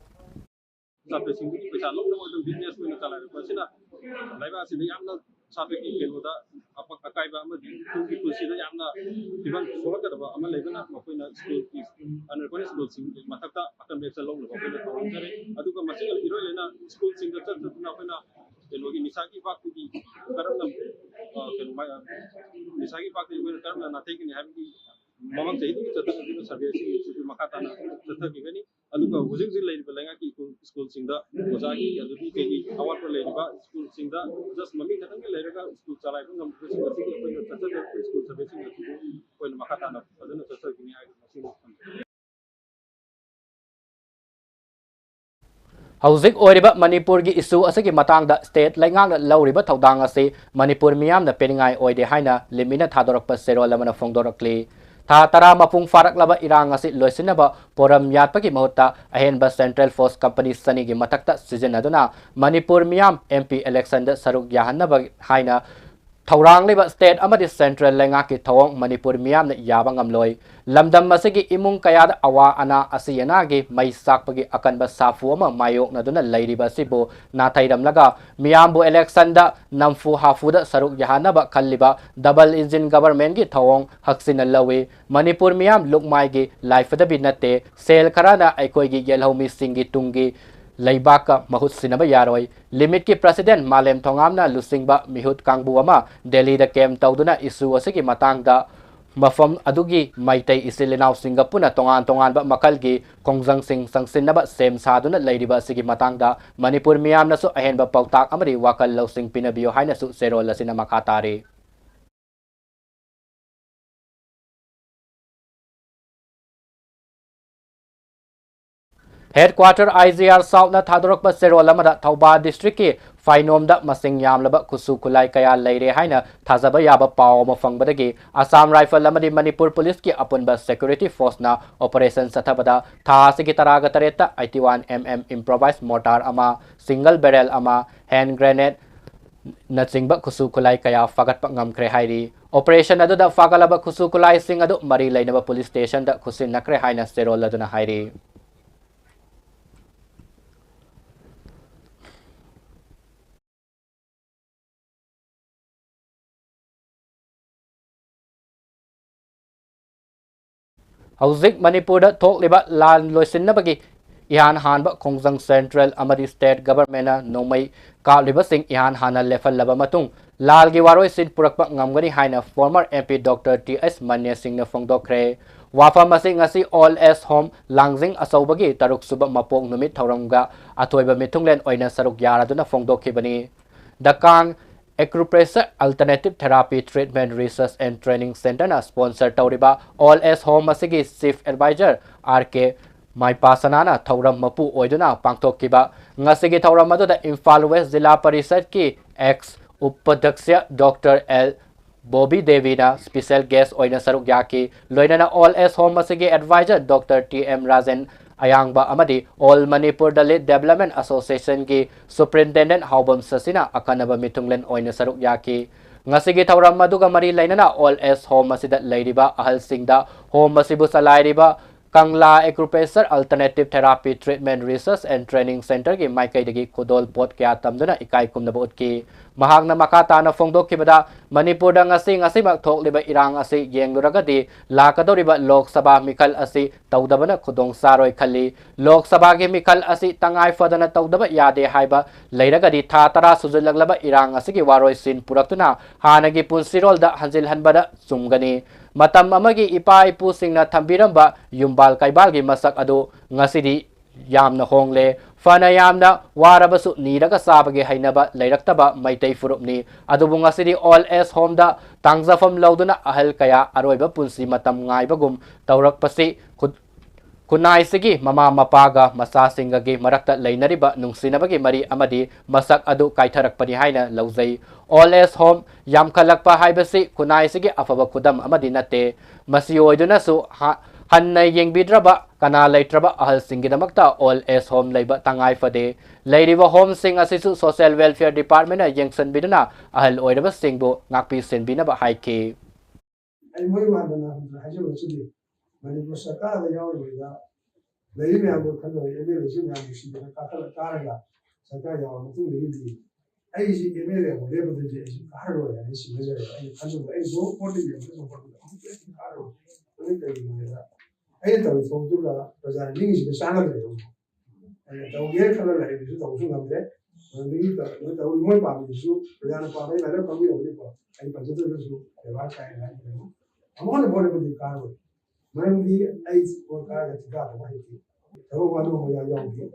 ꯁꯥꯇ꯭ꯔꯁꯤꯡꯗꯒꯤ ꯄꯩꯁꯥ ꯂꯧꯅꯕ ꯑꯗꯨꯝ business ꯑꯣꯏꯅ ꯆꯂꯥꯏꯔꯛꯄ ꯑꯁꯤꯅ ꯂꯩꯕꯥꯛ ꯑꯁꯤꯗ ꯌꯥꯝꯅ ꯁꯥꯇ꯭ꯔꯒꯤ ꯀꯩꯅꯣꯗ ꯑꯄ-, ꯑꯀꯥꯏꯕ ꯑꯃꯗꯤ ꯇꯨꯡꯒꯤ ꯄꯨꯟꯁꯤꯗ ꯌꯥꯝꯅ ꯐꯤꯕꯝ ꯁꯣꯛꯂꯛꯀꯗꯕ ꯑꯃ ꯂꯩꯕꯅ ꯃꯈꯣꯏꯅ ꯁ꯭ꯀꯨꯜꯒꯤ, ꯑꯅꯔꯕꯟ ꯁ꯭ꯀꯨꯜꯁꯤꯡꯒꯤ ꯃꯊꯛꯇ ꯑꯀꯟꯕ action ꯂꯧꯅꯕ ꯑꯩꯈꯣꯏꯅ ꯊꯧꯔꯥꯡꯖꯔꯤ꯫ ꯑꯗꯨꯒ ꯃꯁꯤꯒ ꯏꯔꯣꯏ ꯂꯣꯏꯅ ꯁ꯭ꯀꯨꯜꯁꯤꯡꯗ ꯆꯠ ꯆꯠꯇꯨꯅ ꯑꯩꯈꯣꯏꯅ ꯀꯩꯅꯣꯒꯤ ꯅꯤꯁꯥꯒꯤ ꯏꯄꯥꯛꯇꯒꯤ ꯀꯔꯝꯅ, ꯑ, ꯀꯩꯅꯣ, ꯃꯥ-, ꯅꯤꯁꯥꯒꯤ ꯏꯄꯥꯛꯇꯒꯤ ꯑꯩꯈꯣꯏꯅ ꯀꯔꯝꯅ ꯅꯥꯊꯩꯒꯅꯤ ꯍꯥꯏꯕꯒꯤ ꯃꯃꯥꯡ ꯆꯍꯤꯗꯒꯤ ꯆꯠꯊꯔꯛꯂꯤꯕ survey ꯑꯁꯤꯒꯤ ꯃꯈꯥ ꯇꯥꯅ ꯆꯠꯊꯈꯤꯒꯅꯤ꯫ ꯑꯗꯨꯒ ꯍꯧꯖꯤꯛ ꯍꯧꯖꯤꯛ ꯂꯩꯔꯤꯕ ꯂꯩꯉꯥꯛꯀꯤ ꯁ꯭ꯀꯨꯜ, ꯁ꯭ꯀꯨꯜꯁꯤꯡꯗ ꯑꯣꯖꯥꯒꯤ ꯑꯗꯨꯗꯒꯤ ꯀꯩꯒꯤ ꯑꯋꯥꯠꯄ ꯂꯩꯔꯤꯕ ꯁ꯭ꯀꯨꯜꯁꯤꯡꯗ just ꯃꯃꯤꯡ ꯈꯛꯇꯪꯒꯤ ꯂꯩꯔꯒ ꯁ꯭ꯀꯨꯜ ꯆꯂꯥꯏꯕ ꯉꯝꯗꯕꯁꯤꯡ ꯑꯁꯤꯒꯤ ꯑꯩꯈꯣꯏꯅ ꯆꯠꯆꯗꯕ ꯁ꯭ꯀꯨꯜ surveyꯁꯤꯡ ꯑꯁꯤꯕꯨ ꯑꯩꯈꯣꯏꯅ ꯃꯈꯥ ꯇꯥꯅ ꯐꯖꯅ ꯆꯠꯊꯒꯅꯤ ꯍꯥꯏꯕ ꯃꯁꯤꯃ ꯊꯝꯖꯒꯦ꯫ ꯍꯧꯖꯤꯛ ꯑꯣꯏꯔꯤꯕ ꯃꯅꯤꯄꯨꯔꯒꯤ issue ꯑꯁꯤꯒꯤ ꯃꯇꯥꯡꯗ state ꯂꯩꯉꯥꯛꯅ ꯂꯧꯔꯤꯕ ꯊꯧꯗꯥꯡ ꯑꯁꯤ ꯃꯅꯤꯄꯨꯔ ꯃꯤꯌꯥꯝꯅ ꯄꯦꯟꯅꯤꯡꯉꯥꯏ ꯑꯣꯏꯗꯦ ꯍꯥꯏꯅ ꯂꯤꯃꯤꯅ ꯊꯥꯗꯣꯔꯛꯄ ꯆꯦꯔꯣꯜ ꯑꯃꯅ ꯐꯣꯡꯗꯣꯔꯛꯂꯤ꯫ ꯊꯥ ꯇꯔꯥ ꯃꯄꯨꯡ ꯐꯥꯔꯛꯂꯕ ꯏꯔꯥꯡ ꯑꯁꯤ ꯂꯣꯏꯁꯤꯟꯅꯕ ꯄꯣꯔꯝ ꯌꯥꯠꯄꯒꯤ ꯃꯍꯨꯠꯇ ꯑꯍꯦꯟꯕ central force company ꯆꯅꯤꯒꯤ ꯃꯊꯛꯇ ꯁꯤꯖꯤꯟꯅꯗꯨꯅ ꯃꯅꯤꯄꯨꯔ ꯃꯤꯌꯥꯝ MP electionꯗ ꯁꯔꯨꯛ ꯌꯥꯍꯟꯅꯕ ꯍꯥꯏꯅ ꯊꯧꯔꯥꯡꯂꯤꯕ state ꯑꯃꯗꯤ central ꯂꯩꯉꯥꯛꯀꯤ ꯊꯧꯑꯣꯡ ꯃꯅꯤꯄꯨꯔ ꯃꯤꯌꯥꯝꯅ ꯌꯥꯕ ꯉꯝꯂꯣꯏ꯫ ꯂꯝꯗꯝ ꯑꯁꯤꯒꯤ ꯏꯃꯨꯡ ꯀꯌꯥꯗ ꯑꯋꯥ ꯑꯅꯥ, ꯑꯁꯤ ꯑꯅꯥꯒꯤ ꯃꯩ ꯆꯥꯛꯄꯒꯤ ꯑꯀꯟꯕ ꯁꯥꯐꯨ ꯑꯃ ꯃꯥꯌꯣꯛꯅꯗꯨꯅ ꯂꯩꯔꯤꯕ ꯑꯁꯤꯕꯨ ꯅꯥꯊꯩꯔꯝꯂꯒ ꯃꯤꯌꯥꯝꯕꯨ electionꯗ ꯅꯝꯐꯨ ꯍꯥꯐꯨꯗ ꯁꯔꯨꯛ ꯌꯥꯍꯟꯅꯕ ꯈꯜꯂꯤꯕ double engine governmentꯀꯤ ꯊꯧꯑꯣꯡ ꯍꯛꯆꯤꯟꯅ ꯂꯧꯏ꯫ ꯃꯅꯤꯄꯨꯔ ꯃꯤꯌꯥꯝ ꯂꯨꯞꯃꯥꯏꯒꯤ ꯂꯥꯏꯐꯗꯕꯤ ꯅꯠꯇꯦ꯫ ꯁꯦꯜ ꯈꯔꯅ ꯑꯩꯈꯣꯏꯒꯤ ꯌꯦꯜꯍꯧꯃꯤꯁꯤꯡꯒꯤ ꯇꯨꯡꯒꯤ ꯂꯩꯕꯥꯛꯀ ꯃꯍꯨꯠ ꯁꯤꯟꯅꯕ ꯌꯥꯔꯣꯏ꯫ ꯂꯤꯃꯤꯠꯀꯤ president ꯃꯥꯂꯦꯝ ꯊꯣꯉꯥꯝꯅ ꯂꯨꯆꯤꯡꯕ ꯃꯤꯍꯨꯠ ꯀꯥꯡꯕꯨ ꯑꯃ ꯗꯦꯜꯂꯤꯗ camp ꯇꯧꯗꯨꯅ issue ꯑꯁꯤꯒꯤ ꯃꯇꯥꯡꯗ ꯃꯐꯝ ꯑꯗꯨꯒꯤ ꯃꯩꯇꯩ ꯏꯆꯤꯜ ꯏꯅꯥꯎꯁꯤꯡꯒ ꯄꯨꯟꯅ ꯇꯣꯉꯥꯟ ꯇꯣꯉꯥꯟꯕ ꯃꯈꯜꯒꯤ ꯈꯣꯡꯖꯪꯁꯤꯡ ꯆꯪꯁꯤꯟꯅꯕ ꯁꯦꯝ ꯁꯥꯗꯨꯅ ꯂꯩꯔꯤꯕ ꯑꯁꯤꯒꯤ ꯃꯇꯥꯡꯗ ꯃꯅꯤꯄꯨꯔ ꯃꯤꯌꯥꯝꯅꯁꯨ ꯑꯍꯦꯟꯕ ꯄꯥꯎꯇꯥꯛ ꯑꯃꯗꯤ ꯋꯥꯈꯜ ꯂꯧꯁꯤꯡ ꯄꯤꯅꯕꯤꯌꯨ ꯍꯥꯏꯅꯁꯨ ꯆꯦꯔꯣꯜ ꯑꯁꯤꯅ ꯃꯈꯥ ꯇꯥꯔꯤ꯫ Headquarter I G R South ꯅ ꯊꯥꯗꯣꯔꯛꯄ ꯆꯦꯔꯣꯜ ꯑꯃꯗ ꯊꯧꯕꯥꯜ district ꯀꯤ ꯐꯥꯏꯅꯣꯝꯗ ꯃꯁꯤꯡ ꯌꯥꯝꯂꯕ ꯈꯨꯠꯁꯨ ꯈꯨꯠꯂꯥꯏ ꯀꯌꯥ ꯂꯩꯔꯦ ꯍꯥꯏꯅ ꯊꯥꯖꯕ ꯌꯥꯕ ꯄꯥꯎ ꯑꯃ ꯐꯪꯕꯗꯒꯤ Assam Rifle ꯑꯃꯗꯤ ꯃꯅꯤꯄꯨꯔ ꯄꯨꯂꯤꯁꯀꯤ ꯑꯄꯨꯟꯕ security force ꯅ operation ꯆꯠꯊꯕꯗ ꯊꯥ ꯑꯁꯤꯒꯤ ꯇꯔꯥꯒ ꯇꯔꯦꯠꯇ eighty one M M improvised mortar ꯑꯃ, single barrel ꯑꯃ, hand grenade ꯅꯆꯤꯡꯕ ꯈꯨꯠꯁꯨ ꯈꯨꯠꯂꯥꯏ ꯀꯌꯥ ꯐꯥꯒꯠꯄ ꯉꯝꯈ꯭ꯔꯦ ꯍꯥꯏꯔꯤ꯫ Operation ꯑꯗꯨꯗ ꯐꯥꯒꯠꯂꯕ ꯈꯨꯠꯁꯨ ꯈꯨꯠꯂꯥꯏꯁꯤꯡ ꯑꯗꯨ ꯃꯔꯤ ꯂꯩꯅꯕ police station ꯗ ꯈꯨꯠꯁꯤꯟꯅꯈ꯭ꯔꯦ ꯍꯥꯏꯅ ꯆꯦꯔꯣꯜ ꯑꯗꯨꯅ ꯍꯥꯏꯔꯤ꯫ ꯍꯧꯖꯤꯛ ꯃꯅꯤꯄꯨꯔꯗ ꯊꯣꯛꯂꯤꯕ ꯂꯥꯟ ꯂꯣꯏꯁꯤꯟꯅꯕꯒꯤ ꯏꯍꯥꯟ ꯍꯥꯟꯕ ꯈꯣꯡꯖꯪ central ꯑꯃꯗꯤ state government ꯅ ꯅꯣꯡꯃꯩ ꯀꯥꯞꯂꯤꯕꯁꯤꯡ ꯏꯍꯥꯟ ꯍꯥꯟꯅ ꯂꯦꯞꯍꯜꯂꯕ ꯃꯇꯨꯡ ꯂꯥꯜꯒꯤ ꯋꯥꯔꯣꯏꯁꯤꯟ ꯄꯨꯔꯛꯄ ꯉꯝꯒꯅꯤ ꯍꯥꯏꯅ former M P Doctor T S ꯃꯅꯤꯌ ꯁꯤꯡꯅ ꯐꯣꯡꯗꯣꯛꯈ꯭ꯔꯦ꯫ ꯋꯥꯐꯝ ꯑꯁꯤ ꯉꯁꯤ Old Age Home ꯂꯥꯡꯖꯤꯡ ꯑꯆꯧꯕꯒꯤ ꯇꯔꯨꯛ ꯁꯨꯕ ꯃꯄꯣꯛ ꯅꯨꯃꯤꯠ ꯊꯧꯔꯝꯒ ꯑꯊꯣꯏꯕ ꯃꯤꯊꯨꯡꯂꯦꯟ ꯑꯣꯏꯅ ꯁꯔꯨꯛ ꯌꯥꯔꯗꯨꯅ ꯐꯣꯡꯗꯣꯛꯈꯤꯕꯅꯤ꯫ The Kang Acupressure Alternative Therapy Treatment Research and Training Center ꯅ sponsor ꯇꯧꯔꯤꯕ Old Age Home ꯑꯁꯤꯒꯤ Chief Advisor R K ꯃꯥꯏꯄꯥꯁꯅꯥꯅ ꯊꯧꯔꯝ ꯃꯄꯨ ꯑꯣꯏꯗꯨꯅ ꯄꯥꯡꯊꯣꯛꯈꯤꯕ ꯉꯁꯤꯒꯤ ꯊꯧꯔꯝ ꯑꯗꯨꯗ ꯏꯝꯐꯥꯜ West ꯖꯤꯂꯥ ꯄꯔꯤꯁꯠꯀꯤ ex ꯎꯄꯥꯙ꯭ꯌꯛꯁ Doctor L Bobby ꯗꯦꯕꯤꯅ special guest ꯑꯣꯏꯅ ꯁꯔꯨꯛ ꯌꯥꯈꯤ꯫ ꯂꯣꯏꯅꯅ Old Age Home ꯑꯁꯤꯒꯤ advisor Doctor T M Rajen ꯑꯌꯥꯡꯕ ꯑꯃꯗꯤ All Manipur Dalit Development Association ꯒꯤ superintendent ꯍꯥꯎꯕꯝ ꯁꯁꯤꯅ ꯑꯈꯟꯅꯕ ꯃꯤꯊꯨꯡꯂꯦꯟ ꯑꯣꯏꯅ ꯁꯔꯨꯛ ꯌꯥꯈꯤ꯫ ꯉꯁꯤꯒꯤ ꯊꯧꯔꯝ ꯑꯗꯨꯒ ꯃꯔꯤ ꯂꯩꯅꯅ Old Age Home ꯑꯁꯤꯗ ꯂꯩꯔꯤꯕ ꯑꯍꯜꯁꯤꯡꯗ home ꯑꯁꯤꯕꯨ ꯆꯂꯥꯏꯔꯤꯕ Kangla Acupressure Alternative Therapy Treatment Research and Training Center ꯒꯤ ꯃꯥꯏꯀꯩꯗꯒꯤ ꯈꯨꯗꯣꯜ ꯄꯣꯠ ꯀꯌꯥ ꯇꯝꯗꯨꯅ ꯏꯀꯥꯏ ꯈꯨꯝꯅꯕ ꯎꯠꯈꯤ꯫ ꯃꯍꯥꯛꯅ ꯃꯈꯥ ꯇꯥꯅ ꯐꯣꯡꯗꯣꯛꯈꯤꯕꯗ, ꯃꯅꯤꯄꯨꯔꯗ ꯉꯁꯤ ꯉꯁꯤꯃꯛ ꯊꯣꯛꯂꯤꯕ ꯏꯔꯥꯡ ꯑꯁꯤ ꯌꯦꯡꯂꯨꯔꯒꯗꯤ ꯂꯥꯛꯀꯗꯧꯔꯤꯕ ꯂꯣꯛ ꯁꯚꯥ ꯃꯤꯈꯜ ꯑꯁꯤ ꯇꯧꯗꯕꯅ ꯈꯨꯗꯣꯡ ꯆꯥꯔꯣꯏ ꯈꯜꯂꯤ꯫ ꯂꯣꯛ ꯁꯚꯥꯒꯤ ꯃꯤꯈꯜ ꯑꯁꯤ ꯇꯉꯥꯏ ꯐꯗꯅ ꯇꯧꯗꯕ ꯌꯥꯗꯦ ꯍꯥꯏꯕ ꯂꯩꯔꯒꯗꯤ ꯊꯥ ꯇꯔꯥ ꯁꯨꯖꯤꯜꯂꯛꯂꯕ ꯏꯔꯥꯡ ꯑꯁꯤꯒꯤ ꯋꯥꯔꯣꯏꯁꯤꯟ ꯄꯨꯔꯛꯇꯨꯅ ꯍꯥꯟꯅꯒꯤ ꯄꯨꯟꯁꯤꯔꯣꯜꯗ ꯍꯟꯖꯤꯜꯍꯟꯕꯗ ꯆꯨꯝꯒꯅꯤ꯫ ꯃꯇꯝ ꯑꯃꯒꯤ ꯏꯄꯥ ꯏꯄꯨꯁꯤꯡꯅ ꯊꯝꯕꯤꯔꯝꯕ ꯌꯨꯝꯕꯥꯜ ꯀꯩꯕꯥꯜꯒꯤ ꯃꯁꯛ ꯑꯗꯨ ꯉꯁꯤꯗꯤ ꯌꯥꯝꯅ ꯍꯣꯡꯂꯦ꯫ ꯐꯅ ꯌꯥꯝꯅ ꯋꯥꯔꯕꯁꯨ ꯅꯤꯔꯒ ꯆꯥꯕꯒꯤ ꯍꯩꯅꯕ ꯂꯩꯔꯛꯇꯕ ꯃꯩꯇꯩ ꯐꯨꯔꯨꯞꯅꯤ꯫ ꯑꯗꯨꯕꯨ ꯉꯁꯤꯗꯤ Old Age Home ꯗ ꯇꯥꯡꯖꯐꯝ ꯂꯧꯗꯨꯅ ꯑꯍꯜ ꯀꯌꯥ ꯑꯔꯣꯏꯕ ꯄꯨꯟꯁꯤ ꯃꯇꯝ ꯉꯥꯏꯕꯒꯨꯝ ꯇꯧꯔꯛꯄꯁꯤ ꯈꯨꯠ-, ꯈꯨꯟꯅꯥꯏꯁꯤꯒꯤ ꯃꯃꯥ ꯃꯄꯥꯒ ꯃꯆꯥꯁꯤꯡꯒꯒꯤ ꯃꯔꯛꯇ ꯂꯩꯅꯔꯤꯕ ꯅꯨꯡꯁꯤꯅꯕꯒꯤ ꯃꯔꯤ ꯑꯃꯗꯤ ꯃꯁꯛ ꯑꯗꯨ ꯀꯥꯏꯊꯔꯛꯄꯅꯤ ꯍꯥꯏꯅ ꯂꯧꯖꯩ꯫ Old age home ꯌꯥꯝꯈꯠꯂꯛꯄ ꯍꯥꯏꯕꯁꯤ ꯈꯨꯟꯅꯥꯏꯁꯤꯒꯤ ꯑꯐꯕ ꯈꯨꯗꯝ ꯑꯃꯗꯤ ꯅꯠꯇꯦ꯫ ꯃꯁꯤ ꯑꯣꯏꯗꯨꯅꯁꯨ ꯍ-, ꯍꯟꯅ ꯌꯦꯡꯕꯤꯗ꯭ꯔꯕ, ꯀꯅꯥ ꯂꯩꯇ꯭ꯔꯕ ꯑꯍꯜꯁꯤꯡꯒꯤꯗꯃꯛꯇ old age home ꯂꯩꯕ ꯇꯉꯥꯏ ꯐꯗꯦ꯫ ꯂꯩꯔꯤꯕ homeꯁꯤꯡ ꯑꯁꯤꯁꯨ Social Welfare Departmentꯅ ꯌꯦꯡꯁꯤꯟꯕꯤꯗꯨꯅ ꯑꯍꯜ ꯑꯣꯏꯔꯕꯁꯤꯡꯕꯨ ꯉꯥꯛꯄꯤ ꯁꯦꯟꯕꯤꯅꯕ ꯍꯥꯏꯈꯤ꯫ ꯑꯩ ꯃꯣꯏ ꯃꯥꯟꯗꯅ ꯍꯧꯖꯤꯛ ꯍꯥꯏꯖꯕꯁꯤꯗꯤ ꯃꯅꯤꯄꯨꯔ ꯁꯔꯀꯥꯔꯗ ꯌꯥꯎꯔꯤꯉꯩꯗ ꯂꯩꯔꯤ ꯃꯌꯥꯝꯗꯣ ꯈꯟꯗꯕ ꯑꯦꯝ ꯑꯦꯜ ꯑꯦꯁꯤ ꯃꯌꯥꯝ ꯅꯨꯡꯁꯤꯗꯅ ꯀꯥꯈꯠꯂ ꯀꯥꯔꯒ ꯁꯔꯀꯥꯔ ꯌꯥꯎꯔ ꯃꯇꯨꯡꯗꯒꯤꯗꯤ ꯑꯩꯁꯤ ꯑꯦꯝ ꯑꯦꯜ ꯑꯦ ꯑꯃꯨꯛ ꯂꯦꯞꯄꯗꯨꯗꯤ ꯑꯩꯁꯨ ꯀꯥꯔꯔꯣꯏ ꯍꯥꯏꯅ ꯁꯤꯡꯅꯖꯔꯦꯕ꯫ ꯑꯩꯅ ꯈꯟꯖꯕꯗ ꯑꯩꯅ ꯁꯨꯝ ꯄꯣꯠꯇꯨ ꯌꯦꯡꯕꯗ ꯁꯨꯝ ꯄꯣꯠꯇꯨ ꯑꯃꯨꯛ ꯂꯦꯞꯄꯗꯤ ꯀꯥꯔꯔꯣꯏ꯫ ꯑꯗꯨ ꯀꯩꯒꯤꯅꯣ ꯍꯥꯏꯗ ꯑꯩꯅ ꯇꯧꯔꯤ ꯊꯕꯛꯇꯨꯒ ꯄ꯭ꯔꯖꯥꯅ ꯅꯤꯡꯉꯤꯁꯤꯒ ꯆꯥꯟꯅꯗ꯭ꯔꯦꯕ꯫ ꯑꯩꯅ ꯇꯧꯒꯦꯅ ꯈꯜꯂ ꯂꯩꯔꯤꯗꯨꯁꯨ ꯇꯧꯕꯁꯨ ꯉꯝꯗꯦ꯫ ꯑꯗꯒꯤ ꯇ-, ꯇꯧꯔꯤ ꯃꯣꯏ ꯄꯥꯝꯃꯤꯗꯨꯁꯨ ꯄ꯭ꯔꯖꯥꯅ ꯄꯥꯝꯕ ꯂꯥꯏꯔꯤꯛ ꯐꯪꯕ ꯌꯧꯕꯅꯤꯀꯣ꯫ ꯑꯩ ꯄꯟꯖꯗ꯭ꯔꯒꯁꯨ ꯕꯦꯕꯥꯔ ꯀꯥꯏ ꯍꯥꯏꯅ ꯑꯃꯨꯛ ꯍꯟꯅ ꯚꯣꯠ ꯂꯦꯞꯄꯗꯤ ꯀꯥꯔꯔꯣꯏ꯫ ꯃꯔꯝꯗꯤ ꯑꯩ ꯚꯣꯠ ꯀꯥꯔꯒ ꯊꯤꯀꯥ ꯇꯧꯕ ꯍꯩꯇꯦ꯫ ꯊꯕꯛ ꯋꯥꯅꯣꯝ ꯑꯃ ꯌꯥꯎ-, ꯌꯥꯎꯗꯦ꯫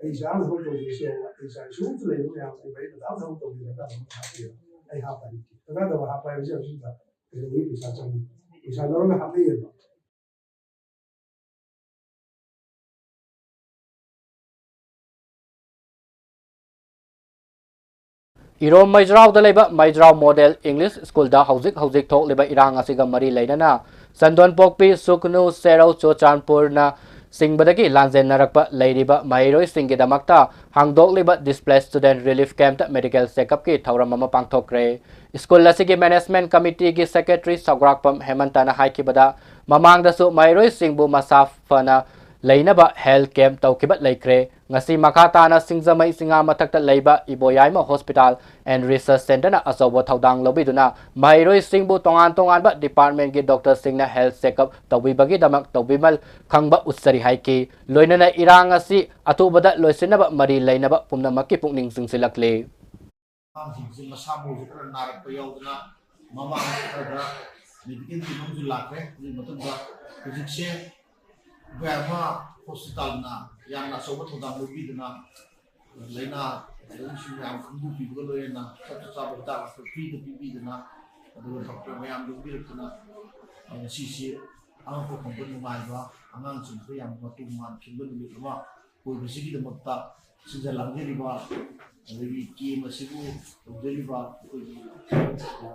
ꯑꯩ ꯏꯆꯥ ꯑꯃ ꯊꯕꯛ ꯇꯧꯗꯦꯁꯨ ꯌꯥꯎꯕ, ꯑꯩ ꯏꯆꯥ ꯏꯁꯨ ꯑꯃꯠꯇ ꯂꯩꯕ ꯃꯌꯥꯝꯁꯦ ꯑꯩ ꯃꯔꯤ ꯃꯇꯥ ꯑꯃ ꯊꯕꯛ ꯇꯧꯗꯦ, ꯗꯔꯀꯥꯔ ꯑꯃ ꯍꯥꯞꯄꯤꯔ ꯑꯩ ꯍꯥꯞꯄ ꯍꯩꯇꯦ꯫ ꯗꯔꯀꯥꯔ ꯇꯧꯕ ꯍꯥꯞꯄ ꯍꯥꯏꯕꯁꯤ ꯍꯧꯖꯤꯛꯇ ꯀꯩꯗꯧꯕꯒꯤ ꯄꯩꯁꯥ ꯆꯪꯉꯤ? ꯄꯩꯁꯥ ꯂꯧꯔꯒ ꯍꯥꯞꯅꯩꯌꯦꯕ꯫ ꯏꯔꯣꯝ ꯃꯩꯖ꯭ꯔꯥꯎꯗ ꯂꯩꯕ ꯃꯩꯖ꯭ꯔꯥꯎ ꯃꯣꯗꯦꯜ ꯏꯪꯂꯤꯁ ꯁ꯭ꯀꯨꯜꯗ ꯍꯧꯖꯤꯛ ꯍꯧꯖꯤꯛ ꯊꯣꯛꯂꯤꯕ ꯏꯔꯥꯡ ꯑꯁꯤꯒ ꯃꯔꯤ ꯂꯩꯅꯅ ꯁꯟꯗꯣꯟꯄꯣꯛꯄꯤ, ꯁꯨꯛꯅꯨ, ꯁꯦꯔꯧ, ꯆꯨꯔꯆꯥꯟꯄꯨꯔꯅ ꯆꯤꯡꯕꯗꯒꯤ ꯂꯥꯟꯖꯦꯟꯅꯔꯛꯄ ꯂꯩꯔꯤꯕ ꯃꯍꯩꯔꯣꯏꯁꯤꯡꯒꯤꯗꯃꯛꯇ ꯍꯥꯡꯗꯣꯛꯂꯤꯕ Displaced Student Relief Campꯇ medical checkup ꯀꯤ ꯊꯧꯔꯝ ꯑꯃ ꯄꯥꯡꯊꯣꯛꯈ꯭ꯔꯦ꯫ ꯁ꯭ꯀꯨꯜ ꯑꯁꯤꯒꯤ management committeeꯒꯤ secretary ꯁꯧꯒ꯭ꯔꯥꯛꯄꯝ ꯍꯦꯃꯟꯇꯅ ꯍꯥꯏꯈꯤꯕꯗ, ꯃꯃꯥꯡꯗꯁꯨ ꯃꯍꯩꯔꯣꯏꯁꯤꯡꯕꯨ ꯃꯁꯥ ꯐꯅ ꯂꯩꯅꯕ health camp ꯇꯧꯈꯤꯕ ꯂꯩꯈ꯭ꯔꯦ꯫ ꯉꯁꯤ ꯃꯈꯥ ꯇꯥꯅ ꯁꯤꯡꯖꯃꯩ ꯆꯤꯉꯥ ꯃꯊꯛꯇ ꯂꯩꯕ ꯏꯕꯣꯌꯥꯏꯃ Hospital and Research Centreꯅ ꯑꯆꯧꯕ ꯊꯧꯗꯥꯡ ꯂꯧꯕꯤꯗꯨꯅ ꯃꯍꯩꯔꯣꯏꯁꯤꯡꯕꯨ ꯇꯣꯉꯥꯟ ꯇꯣꯉꯥꯟꯕ departmentꯀꯤ doctorꯁꯤꯡꯅ health checkup ꯇꯧꯕꯤꯕꯒꯤꯗꯃꯛ ꯇꯧꯕꯤꯃꯜ ꯈꯪꯕ ꯎꯠꯆꯔꯤ ꯍꯥꯏꯈꯤ꯫ ꯂꯣꯏꯅꯅ ꯏꯔꯥꯡ ꯑꯁꯤ ꯑꯊꯨꯕꯗ ꯂꯣꯏꯁꯤꯟꯅꯕ ꯃꯔꯤ ꯂꯩꯅꯕ ꯄꯨꯝꯅꯃꯛꯀꯤ ꯄꯨꯛꯅꯤꯡ ꯆꯤꯡꯁꯤꯜꯂꯛꯂꯤ꯫ ꯑꯉꯥꯡꯁꯤꯡꯁꯦ ꯃꯁꯥ ꯃꯎꯁꯦ ꯈꯔ ꯅꯥꯔꯛꯄ ꯌꯥꯎꯗꯅ ꯃꯃꯥꯡꯗ ꯈꯔ ꯈꯔ medical team ꯑꯃꯁꯨ ꯂꯥꯛꯈ꯭ꯔꯦ꯫ ꯑꯗꯨꯒꯤ ꯃꯇꯨꯡꯗ ꯍꯧꯖꯤꯛꯁꯦ ꯏꯕꯣꯌꯥꯏꯃ Hospitalꯅ ꯌꯥꯝꯅ ꯑꯆꯧꯕ ꯊꯧꯗꯥꯡ ꯂꯧꯕꯤꯗꯨꯅ ꯂꯥꯏꯅꯥ ꯂꯥꯏꯌꯦꯡꯁꯤꯡ ꯃꯌꯥꯝ ꯈꯪꯗꯣꯛꯄꯤꯕꯒ ꯂꯣꯏꯅꯅ ꯆꯞ ꯆꯥꯕ ꯍꯤꯗꯥꯛ ꯂꯥꯡꯊꯛ freeꯗ ꯄꯤꯕꯤꯗꯅ, ꯑꯗꯨꯒ doctor ꯃꯌꯥꯝ ꯂꯧꯕꯤꯔꯛꯇꯅ ꯉꯁꯤꯁꯤ ꯑꯉꯛꯄ ꯐꯪꯕ ꯅꯨꯡꯉꯥꯏꯕ, ꯑꯉꯥꯡꯁꯤꯡꯁꯨ ꯌꯥꯝ ꯃꯇꯨ ꯃꯥꯟꯈꯤꯕ ꯅꯨꯃꯤꯠ ꯑꯃ ꯑꯣꯏꯕꯁꯤꯒꯤꯗꯃꯛꯇ ꯁꯤꯟꯖ ꯂꯥꯡꯖꯔꯤꯕ, ꯑꯗꯒꯤ ꯀꯦꯝ ꯑꯁꯤꯕꯨ ꯇꯧꯖꯔꯤꯕ ꯑꯩꯈꯣꯏꯒꯤ, ꯑ,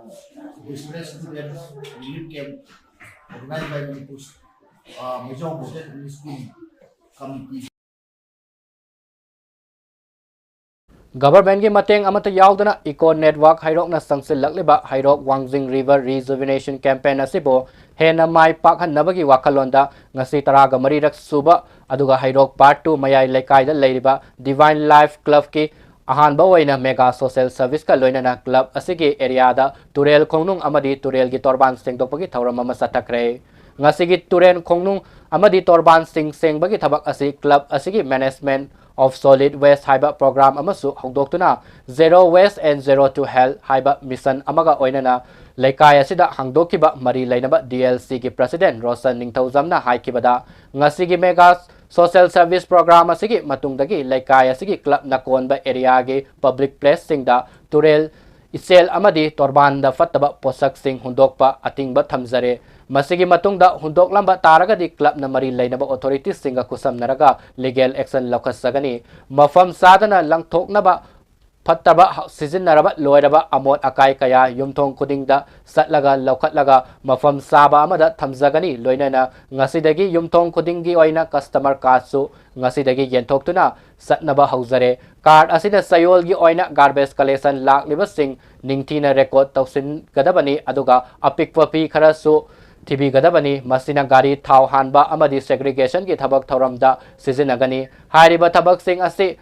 Displaced Student Relief Camp organized by Manipur, ꯑ, ꯃꯩꯖꯥꯎ Model English School Committee꯫ Governmentꯀꯤ ꯃꯇꯦꯡ ꯑꯃꯠꯇ ꯌꯥꯎꯗꯅ Eco Network ꯍꯩꯔꯣꯛꯅ ꯆꯪꯁꯤꯜꯂꯛꯂꯤꯕ ꯍꯩꯔꯣꯛ ꯋꯥꯡꯖꯤꯡ River Rejuvenation Campaign ꯑꯁꯤꯕꯨ ꯍꯦꯟꯅ ꯃꯥꯏ ꯄꯥꯛꯍꯟꯅꯕꯒꯤ ꯋꯥꯈꯜꯂꯣꯟꯗ ꯉꯁꯤ ꯇꯔꯥꯒ ꯃꯔꯤꯔꯛ ꯁꯨꯕ ꯑꯗꯨꯒ ꯍꯩꯔꯣꯛ Part two ꯃꯌꯥꯏ ꯂꯩꯀꯥꯏꯗ ꯂꯩꯔꯤꯕ Divine Life Clubꯀꯤ ꯑꯍꯥꯟꯕ ꯑꯣꯏꯅ mega social serviceꯀ ꯂꯣꯏꯅꯅ club ꯑꯁꯤꯒꯤ areaꯗ ꯇꯨꯔꯦꯜ ꯈꯣꯡꯅꯨꯡ ꯑꯃꯗꯤ ꯇꯨꯔꯦꯜꯒꯤ ꯇꯣꯔꯕꯥꯟ ꯁꯦꯡꯗꯣꯛꯄꯒꯤ ꯊꯧꯔꯝ ꯑꯃ ꯆꯠꯊꯈ꯭ꯔꯦ꯫ ꯉꯁꯤꯒꯤ ꯇꯨꯔꯦꯜ ꯈꯣꯡꯅꯨꯡ ꯑꯃꯗꯤ ꯇꯣꯔꯕꯥꯟꯁꯤꯡ ꯁꯦꯡꯕꯒꯤ ꯊꯕꯛ ꯑꯁꯤ club ꯑꯁꯤꯒꯤ Management of Solid Waste ꯍꯥꯏꯕ program ꯑꯃꯁꯨ ꯍꯧꯗꯣꯛꯇꯨꯅ Zero Waste and Zero to Health ꯍꯥꯏꯕ mission ꯑꯃꯒ ꯂꯣꯏꯅꯅ ꯂꯩꯀꯥꯏ ꯑꯁꯤꯗ ꯍꯥꯡꯗꯣꯛꯈꯤꯕ ꯃꯔꯤ ꯂꯩꯅꯕ DLCꯒꯤ President ꯔꯣꯁꯟ ꯅꯤꯡꯊꯧꯖꯝꯅ ꯍꯥꯏꯈꯤꯕꯗ, ꯉꯁꯤꯒꯤ mega social service program ꯑꯁꯤꯒꯤ ꯃꯇꯨꯡꯗꯒꯤ ꯂꯩꯀꯥꯏ ꯑꯁꯤꯒꯤ clubꯅ ꯀꯣꯟꯕ areaꯒꯤ public placeꯁꯤꯡꯗ ꯇꯨꯔꯦꯜ ꯏꯆꯦꯜ ꯑꯃꯗꯤ ꯇꯣꯔꯕꯥꯟꯗ ꯐꯠꯇꯕ ꯄꯣꯠꯁꯛꯁꯤꯡ ꯍꯨꯟꯗꯣꯛꯄ ꯑꯊꯤꯡꯕ ꯊꯝꯖꯔꯦ꯫ ꯃꯁꯤꯒꯤ ꯃꯇꯨꯡꯗ ꯍꯨꯟꯗꯣꯛꯂꯝꯕ ꯇꯥꯔꯒꯗꯤ clubꯅ ꯃꯔꯤ ꯂꯩꯅꯕ authorityꯁꯤꯡꯒ ꯈꯨꯠꯁꯝꯅꯔꯒ legal action ꯂꯧꯈꯠꯆꯒꯅꯤ꯫ ꯃꯐꯝ ꯆꯥꯗꯅ ꯂꯪꯊꯣꯛꯅꯕ ꯐꯠꯇꯕ ꯁꯤꯖꯤꯟꯅꯔꯕ ꯂꯣꯏꯔꯕ ꯑꯃꯣꯠ ꯑꯀꯥꯏ ꯀꯌꯥ ꯌꯨꯝꯊꯣꯡ ꯈꯨꯗꯤꯡꯗ ꯆꯠꯂꯒ ꯂꯧꯈꯠꯂꯒ ꯃꯐꯝ ꯆꯥꯕ ꯑꯃꯗ ꯊꯝꯖꯒꯅꯤ꯫ ꯂꯣꯏꯅꯅ ꯉꯁꯤꯗꯒꯤ ꯌꯨꯝꯊꯣꯡ ꯈꯨꯗꯤꯡꯒꯤ ꯑꯣꯏꯅ customer cardꯁꯨ ꯉꯁꯤꯗꯒꯤ ꯌꯦꯟꯊꯣꯛꯇꯨꯅ ꯆꯠꯅꯕ ꯍꯧꯖꯔꯦ꯫ Card ꯑꯁꯤꯅ ꯆꯌꯣꯜꯒꯤ ꯑꯣꯏꯅ garbage collection ꯂꯥꯛꯂꯤꯕꯁꯤꯡ ꯅꯤꯡꯊꯤꯅ record ꯇꯧꯁꯤꯟꯒꯗꯕꯅꯤ, ꯑꯗꯨꯒ ꯑꯄꯤꯛꯄ fee ꯈꯔꯁꯨ ꯊꯤꯕꯤꯒꯗꯕꯅꯤ꯫ ꯃꯁꯤꯅ ꯒꯥꯔꯤ ꯊꯥꯎ ꯍꯥꯟꯕ ꯑꯃꯗꯤ segregationꯒꯤ ꯊꯕꯛ ꯊꯧꯔꯝꯗ ꯁꯤꯖꯤꯟꯅꯒꯅꯤ꯫ ꯍꯥꯏꯔꯤꯕ ꯊꯕꯛꯁꯤꯡ ꯑꯁꯤ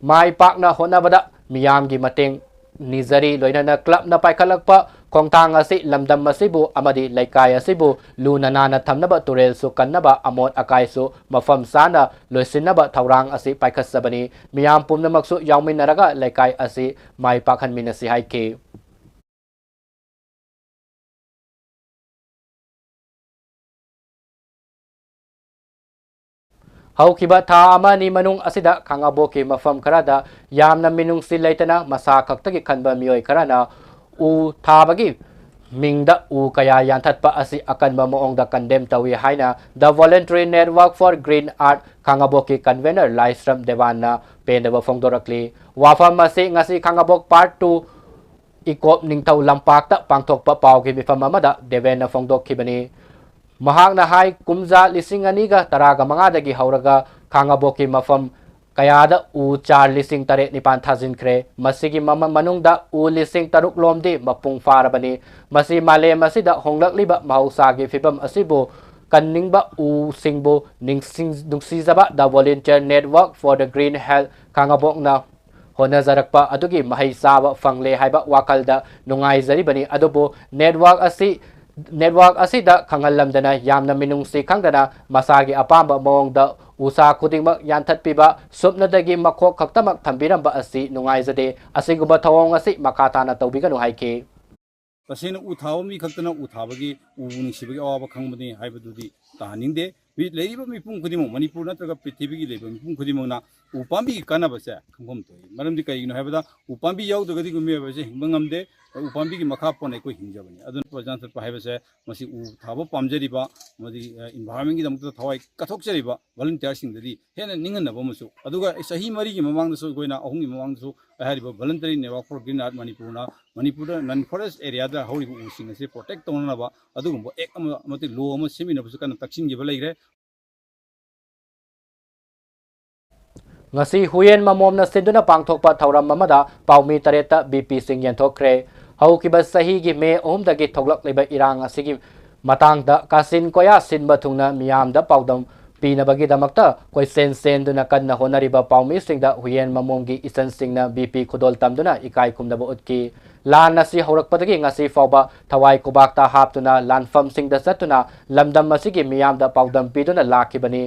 ꯃꯥꯏ ꯄꯥꯛꯅ ꯍꯣꯠꯅꯕꯗ ꯃꯤꯌꯥꯝꯒꯤ ꯃꯇꯦꯡ ꯅꯤꯖꯔꯤ꯫ ꯂꯣꯏꯅꯅ clubꯅ ꯄꯥꯏꯈꯠꯂꯛꯄ ꯈꯣꯡꯊꯥꯡ ꯑꯁꯤ ꯂꯝꯗꯝ ꯑꯁꯤꯕꯨ ꯑꯃꯗꯤ ꯂꯩꯀꯥꯏ ꯑꯁꯤꯕꯨ ꯂꯨꯅ ꯅꯥꯟꯅ ꯊꯝꯅꯕ, ꯇꯨꯔꯦꯜꯁꯨ ꯀꯟꯅꯕ, ꯑꯃꯣꯠ ꯑꯀꯥꯏꯁꯨ ꯃꯐꯝ ꯆꯥꯅ ꯂꯣꯏꯁꯤꯟꯅꯕ ꯊꯧꯔꯥꯡ ꯑꯁꯤ ꯄꯥꯏꯈꯠꯆꯕꯅꯤ꯫ ꯃꯤꯌꯥꯝ ꯄꯨꯝꯅꯃꯛꯁꯨ ꯌꯥꯎꯃꯤꯟꯅꯔꯒ ꯂꯩꯀꯥꯏ ꯑꯁꯤ ꯃꯥꯏ ꯄꯥꯛꯍꯟꯃꯤꯟꯅꯁꯤ ꯍꯥꯏꯈꯤ꯫ ꯍꯧꯈꯤꯕ ꯊꯥ ꯑꯃ ꯑꯅꯤ ꯃꯅꯨꯡ ꯑꯁꯤꯗ ꯈꯥꯉꯕꯣꯛꯀꯤ ꯃꯐꯝ ꯈꯔꯗ ꯌꯥꯝꯅ ꯃꯤꯅꯨꯡꯁꯤ ꯂꯩꯇꯅ ꯃꯁꯥ ꯈꯛꯇꯒꯤ ꯈꯟꯕ ꯃꯤꯑꯣꯏ ꯈꯔꯅ ꯎ ꯊꯥꯕꯒꯤ ꯃꯤꯡꯗ ꯎ ꯀꯌꯥ ꯌꯥꯟꯊꯠꯄ ꯑꯁꯤ ꯑꯀꯟꯕ ꯃꯑꯣꯡꯗ condemn ꯇꯧꯏ ꯍꯥꯏꯅ The Voluntary Network for Green Earth ꯈꯥꯉꯕꯣꯛꯀꯤ convener ꯂꯥꯏꯁ꯭ꯔꯝ ꯗꯦꯋꯥꯟꯅ ꯄꯦꯟꯗꯕ ꯐꯣꯡꯗꯣꯔꯛꯂꯤ꯫ ꯋꯥꯐꯝ ꯑꯁꯤ ꯉꯁꯤ ꯈꯥꯉꯕꯣꯛ Part two ꯏꯀꯣꯞ ꯅꯤꯡꯊꯧ ꯂꯝꯄꯥꯛꯇ ꯄꯥꯡꯊꯣꯛꯄ ꯄꯥꯎꯒꯤ ꯃꯤꯐꯝ ꯑꯃꯗ ꯗꯦꯋꯦꯟꯅ ꯐꯣꯡꯗꯣꯛꯈꯤꯕꯅꯤ꯫ ꯃꯍꯥꯛꯅ ꯍꯥꯏ, ꯀꯨꯝꯖꯥ ꯂꯤꯁꯤꯡ ꯑꯅꯤꯒ ꯇꯔꯥꯒ ꯃꯉꯥꯗꯒꯤ ꯍꯧꯔꯒ ꯈꯥꯉꯕꯣꯛꯀꯤ ꯃꯐꯝ ꯀꯌꯥꯗ ꯎ ꯆꯥꯔ ꯂꯤꯁꯤꯡ ꯇꯔꯦꯠ ꯅꯤꯄꯥꯟ ꯊꯥꯖꯤꯟꯈ꯭ꯔꯦ꯫ ꯃꯁꯤꯒꯤ ꯃꯃ-, ꯃꯅꯨꯡꯗ ꯎ ꯂꯤꯁꯤꯡ ꯇꯔꯨꯛ ꯂꯣꯝꯗꯤ ꯃꯄꯨꯡ ꯐꯥꯔꯕꯅꯤ꯫ ꯃꯁꯤ ꯃꯥꯂꯦꯝ ꯑꯁꯤꯗ ꯍꯣꯡꯂꯛꯂꯤꯕ ꯃꯍꯧꯁꯥꯒꯤ ꯐꯤꯕꯝ ꯑꯁꯤꯕꯨ ꯀꯟꯅꯤꯡꯕ ꯎꯁꯤꯡꯕꯨ ꯅꯤꯡꯁꯤꯡ-, ꯅꯨꯡꯁꯤꯖꯕ The Volunteer Network for the Green Earth ꯈꯥꯉꯕꯣꯛꯅ ꯍꯣꯠꯅꯖꯔꯛꯄ ꯑꯗꯨꯒꯤ ꯃꯍꯩ ꯆꯥꯕ ꯐꯪꯂꯦ ꯍꯥꯏꯕ ꯋꯥꯈꯜꯗ ꯅꯨꯡꯉꯥꯏꯖꯔꯤꯕꯅꯤ꯫ ꯑꯗꯨꯕꯨ network ꯑꯁꯤ, network ꯑꯁꯤꯗ ꯈꯪꯍꯜꯂꯝꯗꯅ ꯌꯥꯝꯅ ꯃꯤꯅꯨꯡꯁꯤ ꯈꯪꯗꯅ ꯃꯁꯥꯒꯤ ꯑꯄꯥꯝꯕ ꯃꯑꯣꯡꯗ ꯎꯁꯥ ꯈꯨꯗꯤꯡꯃꯛ ꯌꯥꯟꯊꯠꯄꯤꯕ, ꯁꯨꯞꯅꯗꯒꯤ ꯃꯈꯣꯛ ꯈꯛꯇꯃꯛ ꯊꯝꯕꯤꯔꯝꯕ ꯑꯁꯤ ꯅꯨꯡꯉꯥꯏꯖꯗꯦ꯫ ꯑꯁꯤꯒꯨꯝꯕ ꯊꯧꯑꯣꯡ ꯑꯁꯤ ꯃꯈꯥ ꯇꯥꯅ ꯇꯧꯕꯤꯒꯅꯨ ꯍꯥꯏꯈꯤ꯫ ꯇꯁꯦꯡꯅ ꯎ ꯊꯥꯕ ꯃꯤ ꯈꯛꯇꯅ ꯎ ꯊꯥꯕꯒꯤ, ꯎꯕꯨ ꯅꯨꯡꯁꯤꯕꯒꯤ ꯑꯋꯥꯕ ꯈꯪꯕꯅꯤ ꯍꯥꯏꯕꯗꯨꯗꯤ ꯇꯥꯍꯟꯅꯤꯡꯗꯦ꯫ ꯃꯤ ꯂꯩꯔꯤꯕ ꯃꯤꯄꯨꯝ ꯈꯨꯗꯤꯡꯃꯛ, ꯃꯅꯤꯄꯨꯔ ꯅꯠꯇ꯭ꯔꯒ ꯄ꯭ꯔꯤꯊꯤꯕꯤꯒꯤ ꯂꯩꯕ ꯃꯤꯄꯨꯝ ꯈꯨꯗꯤꯡꯃꯛꯅ ꯎ ꯄꯥꯝꯕꯤꯒꯤ ꯀꯥꯟꯅꯕꯁꯦ ꯈꯪꯐꯝ ꯊꯣꯛꯏ꯫ ꯃꯔꯝꯗꯤ ꯀꯩꯒꯤꯅꯣ ꯍꯥꯏꯕꯗ ꯎ ꯄꯥꯝꯕꯤ ꯌꯥꯎꯗ꯭ꯔꯒꯗꯤ ꯃꯤꯑꯣꯏꯕꯁꯦ ꯍꯤꯡꯕ ꯉꯝꯗꯦ꯫ ꯎ ꯄꯥꯝꯕꯤꯒꯤ ꯃꯈꯥ ꯄꯣꯟꯅ ꯑꯩꯈꯣꯏ ꯍꯤꯡꯖꯕꯅꯤ꯫ ꯑꯗꯨꯅ ꯎ ꯌꯥꯟꯊꯠꯄ ꯍꯥꯏꯕꯁꯦ ꯃꯁꯤ ꯎ ꯊꯥꯕ ꯄꯥꯝꯖꯔꯤꯕ ꯑꯃꯗꯤ, ꯑ, environment ꯀꯤꯗꯃꯛꯇ ꯊꯋꯥꯏ ꯀꯠꯊꯣꯛꯆꯔꯤꯕ volunteer ꯁꯤꯡꯗꯗꯤ ꯍꯦꯟꯅ ꯅꯤꯡꯍꯟꯅꯕ ꯑꯃꯁꯨ꯫ ꯑꯗꯨꯒ ꯆꯍꯤ ꯃꯔꯤꯒꯤ ꯃꯃꯥꯡꯗꯁꯨ, ꯑꯩꯈꯣꯏꯅ ꯑꯍꯨꯝꯒꯤ ꯃꯃꯥꯡꯗꯁꯨ ꯍꯥꯏꯔꯤꯕ Voluntary Network for Green Earth ꯃꯅꯤꯄꯨꯔꯅ ꯃꯅꯤꯄꯨꯔꯗ non forest area ꯗ ꯍꯧꯔꯤꯕ ꯎꯁꯤꯡ ꯑꯁꯤ protect ꯇꯧꯅꯅꯕ ꯑꯗꯨꯒꯨꯝꯕ act ꯑꯃ, ꯑꯃꯗꯤ law ꯑꯃ ꯁꯦꯝꯃꯤꯅꯕꯁꯨ ꯀꯟꯅ ꯇꯛꯁꯤꯟꯈꯤꯕ ꯂꯩꯈ꯭ꯔꯦ꯫ ꯉꯁꯤ ꯍꯨꯌꯦꯟ ꯃꯃꯣꯝꯅ ꯁꯤꯟꯗꯨꯅ ꯄꯥꯡꯊꯣꯛꯄ ꯊꯧꯔꯝ ꯑꯃꯗ ꯄꯥꯎꯃꯤ ꯇꯔꯦꯠꯇ ꯕꯤ ꯄꯤ ꯁꯤꯡ ꯌꯦꯟꯊꯣꯛꯈ꯭ꯔꯦ꯫ ꯍꯧꯈꯤꯕ ꯆꯍꯤꯒꯤ ꯃꯦ ꯑꯍꯨꯝꯗꯒꯤ ꯊꯣꯛꯂꯛꯂꯤꯕ ꯏꯔꯥꯡ ꯑꯁꯤꯒꯤ ꯃꯇꯥꯡꯗ ꯀꯥꯆꯤꯟ ꯀꯣꯌꯥ ꯁꯤꯟꯕ ꯊꯨꯡꯅ ꯃꯤꯌꯥꯝꯗ ꯄꯥꯎꯗꯝ ꯄꯤꯅꯕꯒꯤꯗꯃꯛꯇ ꯀꯣꯏꯆꯦꯟ ꯆꯦꯟꯗꯨꯅ ꯀꯟꯅ ꯍꯣꯠꯅꯔꯤꯕ ꯄꯥꯎꯃꯤꯁꯤꯡꯗ ꯍꯨꯌꯦꯟ ꯃꯃꯣꯝꯒꯤ ꯏꯆꯟꯁꯤꯡꯅ ꯕꯤ ꯄꯤ ꯈꯨꯗꯣꯜ ꯇꯝꯗꯨꯅ ꯏꯀꯥꯏ ꯈꯨꯝꯅꯕ ꯎꯠꯈꯤ꯫ ꯂꯥꯟ ꯑꯁꯤ ꯍꯧꯔꯛꯄꯗꯒꯤ ꯉꯁꯤ ꯐꯥꯎꯕ ꯊꯋꯥꯏ ꯈꯨꯕꯥꯛꯇ ꯍꯥꯞꯇꯨꯅ ꯂꯥꯟꯐꯝꯁꯤꯡꯗ ꯆꯠꯇꯨꯅ ꯂꯝꯗꯝ ꯑꯁꯤꯒꯤ ꯃꯤꯌꯥꯝꯗ ꯄꯥꯎꯗꯝ ꯄꯤꯗꯨꯅ ꯂꯥꯛꯈꯤꯕꯅꯤ꯫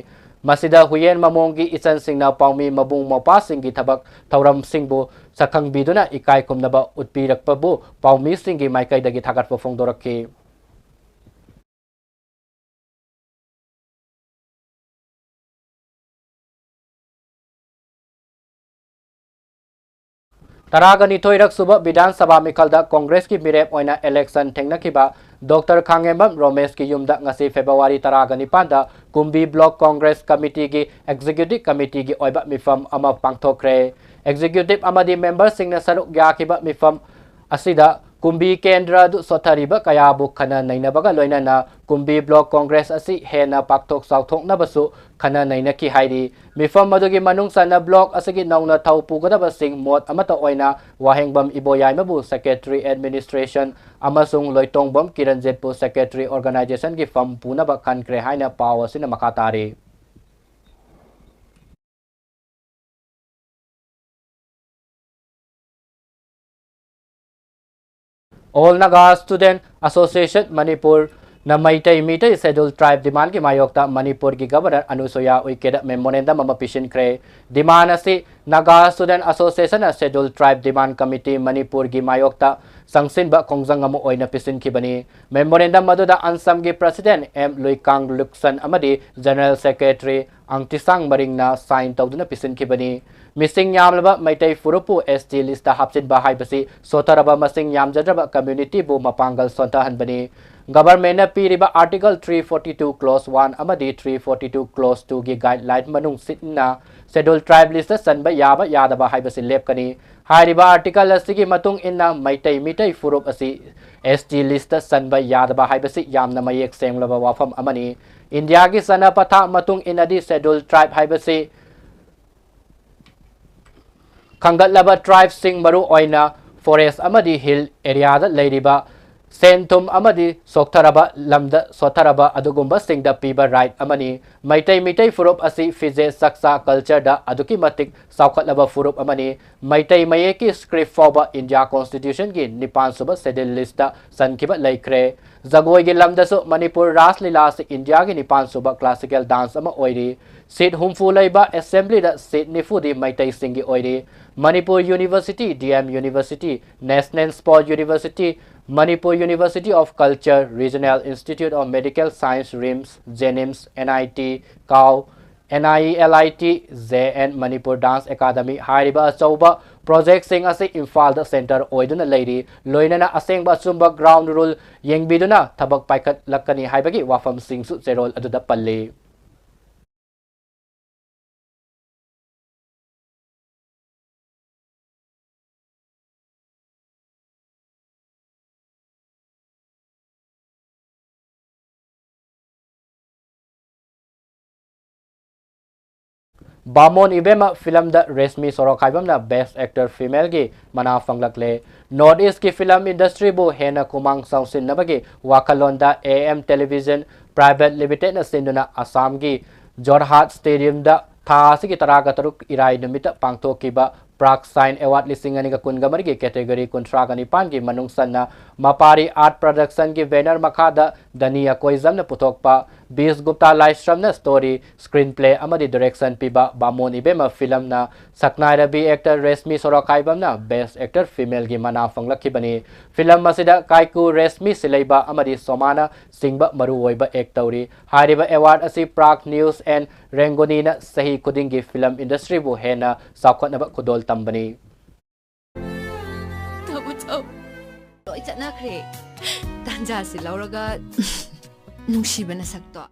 ꯃꯁꯤꯗ ꯍꯨꯌꯦꯟ ꯃꯃꯣꯝꯒꯤ ꯏꯆꯟꯁꯤꯡꯅ ꯄꯥꯎꯃꯤ ꯃꯕꯨꯡ ꯃꯧꯄ꯭ꯋꯥꯁꯤꯡꯒꯤ ꯊꯕꯛ ꯊꯧꯔꯝꯁꯤꯡꯕꯨ ꯁꯛꯈꯪꯕꯤꯗꯨꯅ ꯏꯀꯥꯏ ꯈꯨꯝꯅꯕ ꯎꯠꯄꯤꯔꯛꯄꯕꯨ ꯄꯥꯎꯃꯤꯁꯤꯡꯒꯤ ꯃꯥꯏꯀꯩꯗꯒꯤ ꯊꯥꯒꯠꯄ ꯐꯣꯡꯗꯣꯔꯛꯈꯤ꯫ ꯇꯔꯥꯒ ꯅꯤꯊꯣꯏꯔꯛ ꯁꯨꯕ ꯕꯤꯙꯥꯟ ꯁꯚꯥ ꯃꯤꯈꯜꯗ ꯀꯣꯡꯒ꯭ꯔꯦꯁꯀꯤ ꯃꯤꯔꯦꯞ ꯑꯣꯏꯅ ꯏꯂꯦꯛꯁꯟ ꯊꯦꯡꯅꯈꯤꯕ ꯗꯣꯛꯇꯔ ꯈꯥꯡꯉꯦꯝꯕꯝ ꯔꯣꯃꯦꯁꯀꯤ ꯌꯨꯝꯗ ꯉꯁꯤ ꯐꯦꯕ꯭ꯔꯨꯋꯥꯔꯤ ꯇꯔꯥꯒ ꯅꯤꯄꯥꯟꯗ ꯀꯨꯝꯕꯤ ꯕ꯭ꯂꯣꯛ ꯀꯣꯡꯒ꯭ꯔꯦꯁ ꯀꯃꯤꯇꯤꯒꯤ ꯑꯦꯛꯖꯤꯀ꯭ꯌꯨꯇꯤꯚ ꯀꯃꯤꯇꯤꯒꯤ ꯑꯣꯏꯕ ꯃꯤꯐꯝ ꯑꯃ ꯄꯥꯡꯊꯣꯛꯈ꯭ꯔꯦ꯫ ꯑꯦꯛꯖꯤꯀ꯭ꯌꯨꯇꯤꯚ ꯑꯃꯗꯤ ꯃꯦꯝꯕꯔꯁꯤꯡꯅ ꯁꯔꯨꯛ ꯌꯥꯈꯤꯕ ꯃꯤꯐꯝ ꯑꯁꯤꯗ ꯀꯨꯝꯕꯤ ꯀꯦꯟꯗ꯭ꯔ ꯑꯗꯨ ꯁꯣꯠꯊꯔꯤꯕ ꯀꯌꯥꯕꯨ ꯈꯟꯅ ꯅꯩꯅꯕꯒ ꯂꯣꯏꯅꯅ ꯀꯨꯝꯕꯤ ꯕ꯭ꯂꯣꯛ ꯀꯣꯡꯒ꯭ꯔꯦꯁ ꯑꯁꯤ ꯍꯦꯟꯅ ꯄꯥꯛꯊꯣꯛ ꯆꯥꯎꯊꯣꯛꯅꯕꯁꯨ ꯈꯟꯅ ꯅꯩꯅꯈꯤ ꯍꯥꯏꯔꯤ꯫ ꯃꯤꯐꯝ ꯑꯗꯨꯒꯤ ꯃꯅꯨꯡ ꯆꯟꯅ ꯕ꯭ꯂꯣꯛ ꯑꯁꯤꯒꯤ ꯅꯧꯅ ꯊꯧ ꯄꯨꯒꯗꯕꯁꯤꯡ ꯃꯣꯠ ꯑꯃꯠꯇ ꯑꯣꯏꯅ ꯋꯥꯍꯦꯡꯕꯝ ꯏꯕꯣꯌꯥꯏꯃꯕꯨ ꯁꯦꯀ꯭ꯔꯦꯇꯔꯤ ꯑꯦꯗꯃꯤꯅꯤꯁꯇ꯭ꯔꯦꯁꯟ ꯑꯃꯁꯨꯡ ꯂꯣꯏꯇꯣꯡꯕꯝ ꯀꯤꯔꯟꯖꯤꯠꯄꯨ ꯁꯦꯀ꯭ꯔꯦꯇꯔꯤ ꯑꯣꯔꯒꯅꯥꯏꯖꯦꯁꯟꯒꯤ ꯐꯝ ꯄꯨꯅꯕ ꯈꯟꯈ꯭ꯔꯦ ꯍꯥꯏꯅ ꯄꯥꯎ ꯑꯁꯤꯅ ꯃꯈꯥ ꯇꯥꯔꯤ꯫ All Naga Student Association ꯃꯅꯤꯄꯨꯔꯅ ꯃꯩꯇꯩ ꯃꯤꯇꯩ Scheduled Tribe demandꯒꯤ ꯃꯥꯌꯣꯛꯇ ꯃꯅꯤꯄꯨꯔꯒꯤ ꯒꯕꯔꯅꯔ ꯑꯅꯨꯁꯨꯌꯥ ꯎꯏꯀꯦꯗ ꯃꯦꯃꯣꯔꯦꯟꯗꯝ ꯑꯃ ꯄꯤꯁꯤꯟꯈ꯭ꯔꯦ꯫ Demand ꯑꯁꯤ Naga Student Associationꯅ Scheduled Tribe Demand Committee ꯃꯅꯤꯄꯨꯔꯒꯤ ꯃꯥꯌꯣꯛꯇ ꯆꯪꯁꯤꯟꯕ ꯈꯣꯡꯖꯪ ꯑꯃ ꯑꯣꯏꯅ ꯄꯤꯁꯤꯟꯈꯤꯕꯅꯤ꯫ ꯃꯦꯃꯣꯔꯦꯟꯗꯝ ꯑꯗꯨꯗ ꯑꯟꯁꯝꯒꯤ ꯄ꯭ꯔꯁꯤꯗꯦꯟꯠ ꯑꯦꯝ ꯂꯨꯏꯀꯥꯡ ꯂꯨꯛꯁꯟ ꯑꯃꯗꯤ ꯖꯦꯅꯔꯦꯜ ꯁꯦꯀ꯭ꯔꯦꯇꯔꯤ ꯑꯪꯇꯤꯁꯥꯡ ꯃꯔꯤꯡꯅ ꯁꯥꯏꯟ ꯇꯧꯗꯨꯅ ꯄꯤꯁꯤꯟꯈꯤꯕꯅꯤ꯫ ꯃꯤꯁꯤꯡ ꯌꯥꯝꯂꯕ ꯃꯩꯇꯩ ꯐꯨꯔꯨꯞꯄꯨ ꯑꯦꯁ ꯇꯤ ꯂꯤꯁꯇ ꯍꯥꯞꯆꯤꯟꯕ ꯍꯥꯏꯕꯁꯤ ꯁꯣꯠꯊꯔꯕ ꯃꯁꯤꯡ ꯌꯥꯝꯖꯗ꯭ꯔꯕ ꯀꯝꯃ꯭ꯌꯨꯅꯤꯇꯤꯕꯨ ꯃꯄꯥꯡꯒꯜ ꯁꯣꯟꯊꯍꯟꯕꯅꯤ꯫ ꯒꯕꯔꯃꯦꯟꯠꯅ ꯄꯤꯔꯤꯕ Article three forty two Clause one ꯑꯃꯗꯤ three forty two Clause twoꯒꯤ ꯒꯥꯏꯗꯂꯥꯏꯟ ꯃꯅꯨꯡ ꯁꯤꯠꯅ Scheduled Tribe listꯇ ꯆꯟꯕ ꯌꯥꯕ ꯌꯥꯗꯕ ꯍꯥꯏꯕꯁꯤ ꯂꯦꯞꯀꯅꯤ꯫ ꯍꯥꯏꯔꯤꯕ ꯑꯥꯔꯇꯤꯀꯜ ꯑꯁꯤꯒꯤ ꯃꯇꯨꯡ ꯏꯟꯅ ꯃꯩꯇꯩ ꯃꯤꯇꯩ ꯐꯨꯔꯨꯞ ꯑꯁꯤ ꯑꯦꯁ ꯇꯤ ꯂꯤꯁꯇ ꯆꯟꯕ ꯌꯥꯗꯕ ꯍꯥꯏꯕꯁꯤ ꯌꯥꯝꯅ ꯃꯌꯦꯛ ꯁꯦꯡꯂꯕ ꯋꯥꯐꯝ ꯑꯃꯅꯤ꯫ ꯏꯟꯗꯤꯌꯥꯒꯤ ꯆꯠꯅ ꯄꯊꯥꯞ ꯃꯇꯨꯡ ꯏꯟꯅꯗꯤ Scheduled Tribe ꯍꯥꯏꯕꯁꯤ ꯈꯟꯒꯠꯂꯕ ꯇ꯭ꯔꯥꯏꯕꯁꯤꯡ, ꯃꯔꯨꯑꯣꯏꯅ ꯐꯣꯔꯦꯁ ꯑꯃꯗꯤ ꯍꯤꯜ ꯑꯦꯔꯤꯌꯥꯗ ꯂꯩꯔꯤꯕ, ꯁꯦꯟ ꯊꯨꯝ ꯑꯃꯗꯤ ꯁꯣꯛꯊꯔꯕ ꯂꯝꯗ ꯁꯣꯠꯊꯔꯕ ꯑꯗꯨꯒꯨꯝꯕꯁꯤꯡꯗ ꯄꯤꯕ ꯔꯥꯏꯠ ꯑꯃꯅꯤ꯫ ꯃꯩꯇꯩ ꯃꯤꯇꯩ ꯐꯨꯔꯨꯞ ꯑꯁꯤ ꯐꯤꯖꯦꯠ ꯆꯥꯛꯆꯥ ꯀꯜꯆꯔꯗ ꯑꯗꯨꯛꯀꯤ ꯃꯇꯤꯛ ꯆꯥꯎꯈꯠꯂꯕ ꯐꯨꯔꯨꯞ ꯑꯃꯅꯤ꯫ ꯃꯩꯇꯩ ꯃꯌꯦꯛꯀꯤ ꯁ꯭ꯀ꯭ꯔꯤꯞ ꯐꯥꯎꯕ ꯏꯟꯗꯤꯌꯥ ꯀꯣꯟꯁꯇꯤꯇ꯭ꯌꯨꯁꯟꯒꯤ ꯅꯤꯄꯥꯟ ꯁꯨꯕ ꯁꯦꯗ꯭ꯌꯨꯜ ꯂꯤꯁꯇ ꯆꯟꯈꯤꯕ ꯂꯩꯈ꯭ꯔꯦ꯫ ꯖꯒꯣꯏꯒꯤ ꯂꯝꯗꯁꯨ ꯃꯅꯤꯄꯨꯔ ꯔꯥꯁ ꯂꯤꯂꯥ ꯑꯁꯤ ꯏꯟꯗꯤꯌꯥꯒꯤ ꯅꯤꯄꯥꯟ ꯁꯨꯕ ꯀ꯭ꯂꯥꯁꯤꯀꯦꯜ ꯗꯥꯟꯁ ꯑꯃ ꯑꯣꯏꯔꯤ꯫ ꯁꯤꯠ ꯍꯨꯝꯐꯨ ꯂꯩꯕ ꯑꯦꯁꯦꯝꯕ꯭ꯂꯤꯗ ꯁꯤꯠ ꯅꯤꯐꯨꯗꯤ ꯃꯩꯇꯩꯁꯤꯡꯒꯤ ꯑꯣꯏꯔꯤ꯫ Manipur university, D M university, national sport university, Manipur university of culture, regional institute of medical science, RIMS, JNIMS, N I T, ꯀꯥꯎ, N I E L I T, J N Manipur Dance Academy ꯍꯥꯏꯔꯤꯕ ꯑꯆꯧꯕ projectꯁꯤꯡ ꯑꯁꯤ ꯏꯝꯐꯥꯜꯗ centre ꯑꯣꯏꯗꯨꯅ ꯂꯩꯔꯤ꯫ ꯂꯣꯏꯅꯅ ꯑꯁꯦꯡꯕ ꯑꯆꯨꯝꯕ ground rule ꯌꯦꯡꯕꯤꯗꯨꯅ ꯊꯕꯛ ꯄꯥꯏꯈꯠꯂꯛꯀꯅꯤ ꯍꯥꯏꯕꯒꯤ ꯋꯥꯐꯝꯁꯤꯡꯁꯨ ꯆꯦꯔꯣꯜ ꯑꯗꯨꯗ ꯄꯜꯂꯤ꯫ ꯕꯥꯃꯣꯟ ꯏꯕꯦꯝꯃ ꯐꯤꯂꯝꯗ ꯔꯦꯁꯃꯤ ꯁꯣꯔꯣꯈꯥꯏꯕꯝꯅ Best Actor Femaleꯒꯤ ꯃꯅꯥ ꯐꯪꯂꯛꯂꯦ꯫ North Eastꯀꯤ film industryꯕꯨ ꯍꯦꯟꯅ ꯈꯨꯃꯥꯡ ꯆꯥꯎꯁꯤꯟꯅꯕꯒꯤ ꯋꯥꯈꯜꯂꯣꯟꯗ A M Television Private Limitedꯅ ꯁꯤꯟꯗꯨꯅ ꯑꯁꯥꯝꯒꯤ ꯖꯣꯔꯍꯥꯠ Stadiumꯗ ꯊꯥ ꯑꯁꯤꯒꯤ ꯇꯔꯥꯒ ꯇꯔꯨꯛ ꯏꯔꯥꯏ ꯅꯨꯃꯤꯠꯇ ꯄꯥꯡꯊꯣꯛꯈꯤꯕ Prag Shine Award ꯂꯤꯁꯤꯡ ꯑꯅꯤꯒ ꯀꯨꯟꯒ ꯃꯔꯤꯒꯤ category ꯀꯨꯟꯊ꯭ꯔꯥꯒ ꯅꯤꯄꯥꯟꯒꯤ ꯃꯅꯨꯡ ꯆꯟꯅ ꯃꯄꯥꯔꯤ Art Productionꯒꯤ banner ꯃꯈꯥꯗ ꯗꯅꯤ ꯑꯀꯣꯏꯖꯝꯅ ꯄꯨꯊꯣꯛꯄ ꯕꯤꯁ ꯒꯨꯞꯇꯥ ꯂꯥꯏꯁ꯭ꯔꯝꯅ story, screenplay ꯑꯃꯗꯤ direction ꯄꯤꯕ ꯕꯥꯃꯣꯟ ꯏꯕꯦꯝꯃ ꯐꯤꯂꯝꯅ ꯁꯛꯅꯥꯏꯔꯕꯤ actor ꯔꯦꯁꯃꯤ ꯁꯣꯔꯣꯈꯥꯏꯕꯝꯅ Best Actor Femaleꯒꯤ ꯃꯅꯥ ꯐꯪꯂꯛꯈꯤꯕꯅꯤ꯫ ꯐꯤꯂꯝ ꯑꯁꯤꯗ ꯀꯥꯏꯀꯨ, ꯔꯦꯁꯃꯤ ꯁꯤꯂꯩꯕ ꯑꯃꯗꯤ ꯁꯣꯃꯥꯅ ꯆꯤꯡꯕ ꯃꯔꯨꯑꯣꯏꯕ act ꯇꯧꯔꯤ꯫ ꯍꯥꯏꯔꯤꯕ award ꯑꯁꯤ Prag News and Rangoniꯅ ꯆꯍꯤ ꯈꯨꯗꯤꯡꯒꯤ film industryꯕꯨ ꯍꯦꯟꯅ ꯆꯥꯎꯈꯠꯅꯕ ꯈꯨꯗꯣꯜ ꯇꯝꯕꯅꯤ꯫ ꯇꯧ, ꯇꯧ꯫ ꯂꯣꯏ ꯆꯠꯅꯈ꯭ꯔꯦ꯫ ꯇꯥꯟꯖꯥꯁꯤ ꯂꯧꯔꯒ ꯅꯨꯡꯁꯤꯕ ꯅꯁꯛꯇꯣ꯫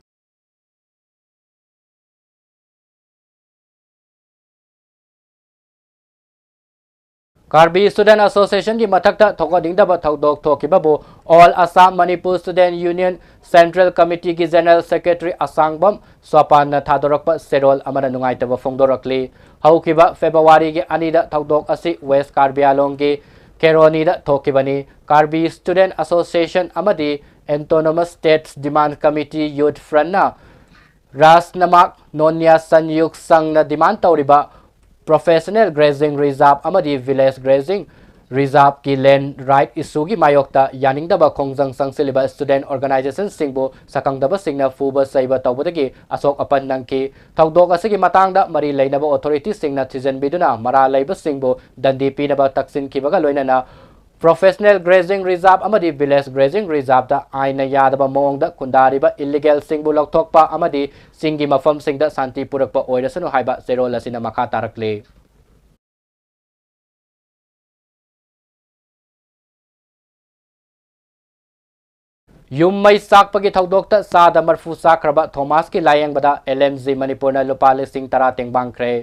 Karbi Student Associationꯒꯤ ꯃꯊꯛꯇ ꯊꯣꯛꯍꯟꯅꯤꯡꯗꯕ ꯊꯧꯗꯣꯛ ꯊꯣꯛꯈꯤꯕꯕꯨ All Assam Manipur Student Union Central Committeeꯒꯤ General Secretary ꯑꯁꯥꯡꯕꯝ ꯁ꯭ꯋꯥꯄꯥꯟꯅ ꯊꯥꯗꯣꯔꯛꯄ ꯆꯦꯔꯣꯜ ꯑꯃꯅ ꯅꯨꯡꯉꯥꯏꯇꯕ ꯐꯣꯡꯗꯣꯔꯛꯂꯤ꯫ ꯍꯧꯈꯤꯕ Februaryꯒꯤ ꯑꯅꯤꯗ ꯊꯧꯗꯣꯛ ꯑꯁꯤ West Karbi Anglongꯒꯤ ꯈꯦꯔꯣꯅꯤꯗ ꯊꯣꯛꯈꯤꯕꯅꯤ꯫ Karbi Student Association ꯑꯃꯗꯤ Autonomous States Demand Committee Youth Frontꯅ ꯔꯥꯖꯅꯃꯥꯛ ꯅꯣꯅꯤꯌꯥ ꯁꯟꯌꯨꯛ ꯁꯪꯅ demand ꯇꯧꯔꯤꯕ professional grazing reserve ꯑꯃꯗꯤ village grazing reserveꯀꯤ land right issueꯒꯤ ꯃꯥꯌꯣꯛꯇ ꯌꯥꯅꯤꯡꯗꯕ ꯈꯣꯡꯖꯪ ꯆꯪꯁꯤꯜꯂꯤꯕ student organizationꯁꯤꯡꯕꯨ ꯁꯛꯈꯪꯗꯕꯁꯤꯡꯅ ꯐꯨꯕ ꯆꯩꯕ ꯇꯧꯕꯗꯒꯤ ꯑꯁꯣꯛ ꯑꯄꯟ ꯅꯪꯈꯤ꯫ ꯊꯧꯗꯣꯛ ꯑꯁꯤꯒꯤ ꯃꯇꯥꯡꯗ ꯃꯔꯤ ꯂꯩꯅꯕ authorityꯁꯤꯡꯅ ꯊꯤꯖꯤꯟꯕꯤꯗꯨꯅ ꯃꯔꯥꯜ ꯂꯩꯕꯁꯤꯡꯕꯨ ꯗꯟꯗꯤ ꯄꯤꯅꯕ ꯇꯛꯁꯤꯟꯈꯤꯕꯒ ꯂꯣꯏꯅꯅ Professional Grazing Reserve ꯑꯃꯗꯤ Village Grazing Reserveꯇ ꯑꯥꯏꯟꯅ ꯌꯥꯗꯕ ꯃꯑꯣꯡꯗ ꯈꯨꯟꯗꯥꯔꯤꯕ ꯏꯜꯂꯤꯒꯦꯜꯁꯤꯡꯕꯨ ꯂꯧꯊꯣꯛꯄ ꯑꯃꯗꯤ ꯆꯤꯡꯒꯤ ꯃꯐꯝꯁꯤꯡꯗ ꯁꯥꯟꯇꯤ ꯄꯨꯔꯛꯄ ꯑꯣꯏꯔꯁꯅꯨ ꯍꯥꯏꯕ ꯆꯦꯔꯣꯜ ꯑꯁꯤꯅ ꯃꯈꯥ ꯇꯥꯔꯛꯂꯤ꯫ ꯌꯨꯝ ꯃꯩ ꯆꯥꯛꯄꯒꯤ ꯊꯧꯗꯣꯛꯇ ꯆꯥꯗ ꯃꯔꯐꯨ ꯆꯥꯈ꯭ꯔꯕ ꯊꯣꯃꯥꯁꯀꯤ ꯂꯥꯌꯦꯡꯕꯗ ꯑꯦꯜ ꯑꯦꯝ ꯖꯤ ꯃꯅꯤꯄꯨꯔꯅ ꯂꯨꯄꯥ ꯂꯤꯁꯤꯡ ꯇꯔꯥ ꯇꯦꯡꯕꯥꯡꯈ꯭ꯔꯦ꯫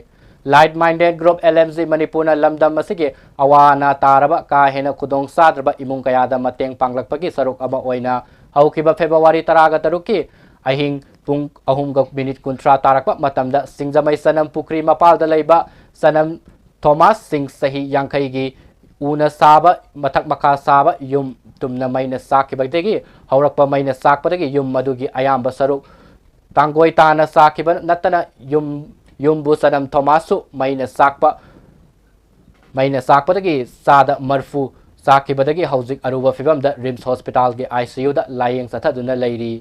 Like Minded Group L M G ꯃꯅꯤꯄꯨꯔꯅ ꯂꯝꯗꯝ ꯑꯁꯤꯒꯤ ꯑꯋꯥ ꯑꯅꯥ ꯇꯥꯔꯕ ꯀꯥ ꯍꯦꯟꯅ ꯈꯨꯗꯣꯡ ꯆꯥꯗ꯭ꯔꯕ ꯏꯃꯨꯡ ꯀꯌꯥꯗ ꯃꯇꯦꯡ ꯄꯥꯡꯂꯛꯄꯒꯤ ꯁꯔꯨꯛ ꯑꯃ ꯑꯣꯏꯅ ꯍꯧꯈꯤꯕ ꯐꯦꯕ꯭ꯔꯨꯋꯥꯔꯤ ꯇꯔꯥꯒ ꯇꯔꯨꯛꯀꯤ ꯑꯍꯤꯡ ꯄꯨꯡ ꯑꯍꯨꯝꯒ ꯃꯤꯅꯤꯠ ꯀꯨꯟꯊ꯭ꯔꯥ ꯇꯥꯔꯛꯄ ꯃꯇꯝꯗ ꯁꯤꯡꯖꯃꯩ ꯆꯅꯝ ꯄꯨꯈ꯭ꯔꯤ ꯃꯄꯥꯜꯗ ꯂꯩꯕ ꯆꯅꯝ ꯊꯣꯃꯥꯁ ꯁꯤꯡ ꯆꯍꯤ ꯌꯥꯡꯈꯩꯒꯤ ꯎꯅ ꯁꯥꯕ ꯃꯊꯛ ꯃꯈꯥ ꯁꯥꯕ ꯌꯨꯝ ꯇꯨꯝꯅ ꯃꯩꯅ ꯆꯥꯛꯈꯤꯕꯗꯒꯤ ꯍꯧꯔꯛꯄ ꯃꯩꯅ ꯆꯥꯛꯄꯗꯒꯤ ꯌꯨꯝ ꯑꯗꯨꯒꯤ ꯑꯌꯥꯝꯕ ꯁꯔꯨꯛ ꯇꯥꯡꯒꯣꯏ ꯇꯥꯅ ꯆꯥꯛꯈꯤꯕ ꯅꯠꯇꯅ ꯌꯨꯝ, ꯌꯨꯝꯕꯨ ꯆꯅꯝ ꯊꯣꯃꯥꯁꯁꯨ ꯃꯩꯅ ꯆꯥꯛꯄ, ꯃꯩꯅ ꯆꯥꯛꯄꯗꯒꯤ ꯆꯥꯗ ꯃꯔꯐꯨ ꯆꯥꯛꯈꯤꯕꯗꯒꯤ ꯍꯧꯖꯤꯛ ꯑꯔꯨꯕ ꯐꯤꯕꯝꯗ ꯔꯤꯝꯁ ꯍꯣꯁꯄꯤꯇꯥꯜꯒꯤ ꯑꯥꯏ ꯁꯤ ꯌꯨꯗ ꯂꯥꯌꯦꯡ ꯆꯠꯊꯗꯨꯅ ꯂꯩꯔꯤ꯫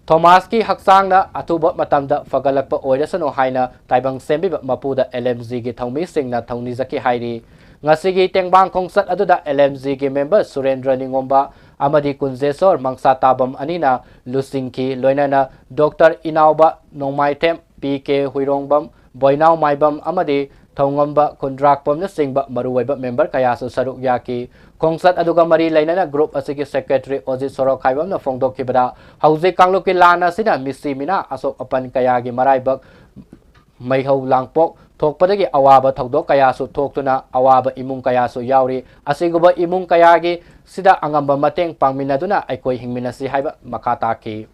ꯊꯣꯃꯥꯁꯀꯤ ꯍꯛꯆꯥꯡꯅ ꯑꯊꯨꯕ ꯃꯇꯝꯗ ꯐꯒꯠꯂꯛꯄ ꯑꯣꯏꯔꯁꯅꯨ ꯍꯥꯏꯅ ꯇꯥꯏꯕꯪ ꯁꯦꯝꯕꯤꯕ ꯃꯄꯨꯗ ꯑꯦꯜ ꯑꯦꯝ ꯖꯤꯒꯤ ꯊꯧꯃꯤꯁꯤꯡꯅ ꯊꯧꯅꯤꯖꯈꯤ ꯍꯥꯏꯔꯤ꯫ ꯉꯁꯤꯒꯤ ꯇꯦꯡꯕꯥꯡ ꯈꯣꯡꯆꯠ ꯑꯗꯨꯗ ꯑꯦꯜ ꯑꯦꯝ ꯖꯤꯒꯤ ꯃꯦꯝꯕꯔ ꯁꯨꯔꯦꯟꯗ꯭ꯔ ꯅꯤꯉꯣꯝꯕ ꯑꯃꯗꯤ ꯀꯨꯟꯖꯦꯁꯣꯔ ꯃꯪꯁꯥꯇꯥꯕꯝ ꯑꯅꯤꯅ ꯂꯨꯆꯤꯡꯈꯤ, ꯂꯣꯏꯅꯅ ꯗꯣꯛꯇꯔ ꯏꯅꯥꯎꯕ ꯅꯣꯡꯃꯥꯏꯊꯦꯝ, ꯄꯤ ꯀꯦ ꯍꯨꯏꯔꯣꯡꯕꯝ, ꯕꯣꯏꯅꯥꯎ ꯃꯥꯏꯕꯝ ꯑꯃꯗꯤ ꯊꯧꯉꯝꯕ ꯈꯨꯟꯗ꯭ꯔꯥꯛꯄꯝꯅꯆꯤꯡꯕ ꯃꯔꯨꯑꯣꯏꯕ ꯃꯦꯝꯕꯔ ꯀꯌꯥꯁꯨ ꯁꯔꯨꯛ ꯌꯥꯈꯤ꯫ ꯈꯣꯡꯆꯠ ꯑꯗꯨꯒ ꯃꯔꯤ ꯂꯩꯅꯅ ꯒ꯭ꯔꯨꯞ ꯑꯁꯤꯒꯤ ꯁꯦꯀ꯭ꯔꯦꯇꯔꯤ ꯑꯣꯖꯤꯠ ꯁꯣꯔꯣꯈꯥꯏꯕꯝꯅ ꯐꯣꯡꯗꯣꯛꯈꯤꯕꯗ, ꯍꯧꯖꯤꯛ ꯀꯥꯡꯂꯨꯞꯀꯤ ꯂꯥꯟ ꯑꯁꯤꯅ ꯃꯤꯁꯤ ꯃꯤꯅꯥ ꯑꯁꯣꯛ ꯑꯄꯟ ꯀꯌꯥꯒꯤ ꯃꯔꯥꯏꯕꯛ ꯃꯩꯍꯧ ꯂꯥꯡꯄꯣꯛ ꯊꯣꯛꯄꯗꯒꯤ ꯑꯋꯥꯕ ꯊꯧꯗꯣꯛ ꯀꯌꯥꯁꯨ ꯊꯣꯛꯇꯨꯅ ꯑꯋꯥꯕ ꯏꯃꯨꯡ ꯀꯌꯥꯁꯨ ꯌꯥꯎꯔꯤ꯫ ꯑꯁꯤꯒꯨꯝꯕ ꯏꯃꯨꯡ ꯀꯌꯥꯒꯤ ꯁꯤꯗ ꯑꯉꯝꯕ ꯃꯇꯦꯡ ꯄꯥꯡꯃꯤꯟꯅꯗꯨꯅ ꯑꯩꯈꯣꯏ ꯍꯤꯡꯃꯤꯟꯅꯁꯤ ꯍꯥꯏꯕ ꯃꯈꯥ ꯇꯥꯈꯤ꯫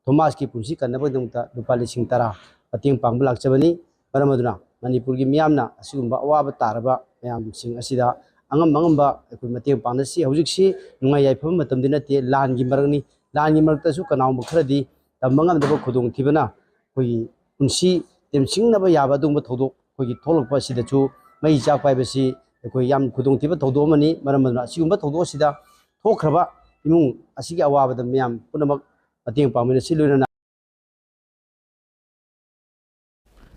ꯊꯣꯃꯥꯁꯀꯤ ꯄꯨꯟꯁꯤ ꯀꯟꯅꯕꯒꯤꯗꯃꯛꯇ ꯂꯨꯄꯥ ꯂꯤꯁꯤꯡ ꯇꯔꯥ ꯃꯇꯦꯡ ꯄꯥꯡꯕ ꯂꯥꯛꯆꯕꯅꯤ꯫ ꯃꯔꯝ ꯑꯗꯨꯅ ꯃꯅꯤꯄꯨꯔꯒꯤ ꯃꯤꯌꯥꯝꯅ ꯑꯁꯤꯒꯨꯝꯕ ꯑꯋꯥꯕ ꯇꯥꯔꯕ ꯃꯌꯥꯝꯁꯤꯡ ꯑꯁꯤꯗ ꯑꯉꯝ ꯑꯉꯝꯕ ꯑꯩꯈꯣꯏ ꯃꯇꯦꯡ ꯄꯥꯡꯅꯁꯤ꯫ ꯍꯧꯖꯤꯛꯁꯤ ꯅꯨꯡꯉꯥꯏ ꯌꯥꯏꯐꯕ ꯃꯇꯝꯗꯤ ꯅꯠꯇꯦ, ꯂꯥꯟꯒꯤ ꯃꯔꯛꯅꯤ꯫ ꯂꯥꯟꯒꯤ ꯃꯔꯛꯇꯁꯨ ꯀꯅꯥꯒꯨꯝꯕ ꯈꯔꯗꯤ ꯇꯝꯕ ꯉꯝꯗꯕ ꯈꯨꯗꯣꯡꯊꯤꯕꯅ ꯑꯩꯈꯣꯏꯒꯤ ꯄꯨꯟꯁꯤ ꯇꯦꯝꯁꯤꯡꯅꯕ ꯌꯥꯕ ꯑꯗꯨꯒꯨꯝꯕ ꯊꯧꯗꯣꯛ ꯑꯩꯈꯣꯏꯒꯤ ꯊꯣꯛꯂꯛꯄ ꯑꯁꯤꯗꯁꯨ ꯃꯩ ꯆꯥꯛꯄ ꯍꯥꯏꯕꯁꯤ ꯑꯩꯈꯣꯏ ꯌꯥꯝ ꯈꯨꯗꯣꯡꯊꯤꯕ ꯊꯧꯗꯣꯛ ꯑꯃꯅꯤ꯫ ꯃꯔꯝ ꯑꯗꯨꯅ ꯑꯁꯤꯒꯨꯝꯕ ꯊꯧꯗꯣꯛ ꯑꯁꯤꯗ ꯊꯣꯛꯈ꯭ꯔꯕ ꯏꯃꯨꯡ ꯑꯁꯤꯒꯤ ꯑꯋꯥꯕꯗ ꯃꯤꯌꯥꯝ ꯄꯨꯝꯅꯃꯛ ꯃꯇꯦꯡ ꯄꯥꯡꯃꯤꯟꯅꯁꯤ꯫ ꯂꯣꯏꯅꯅ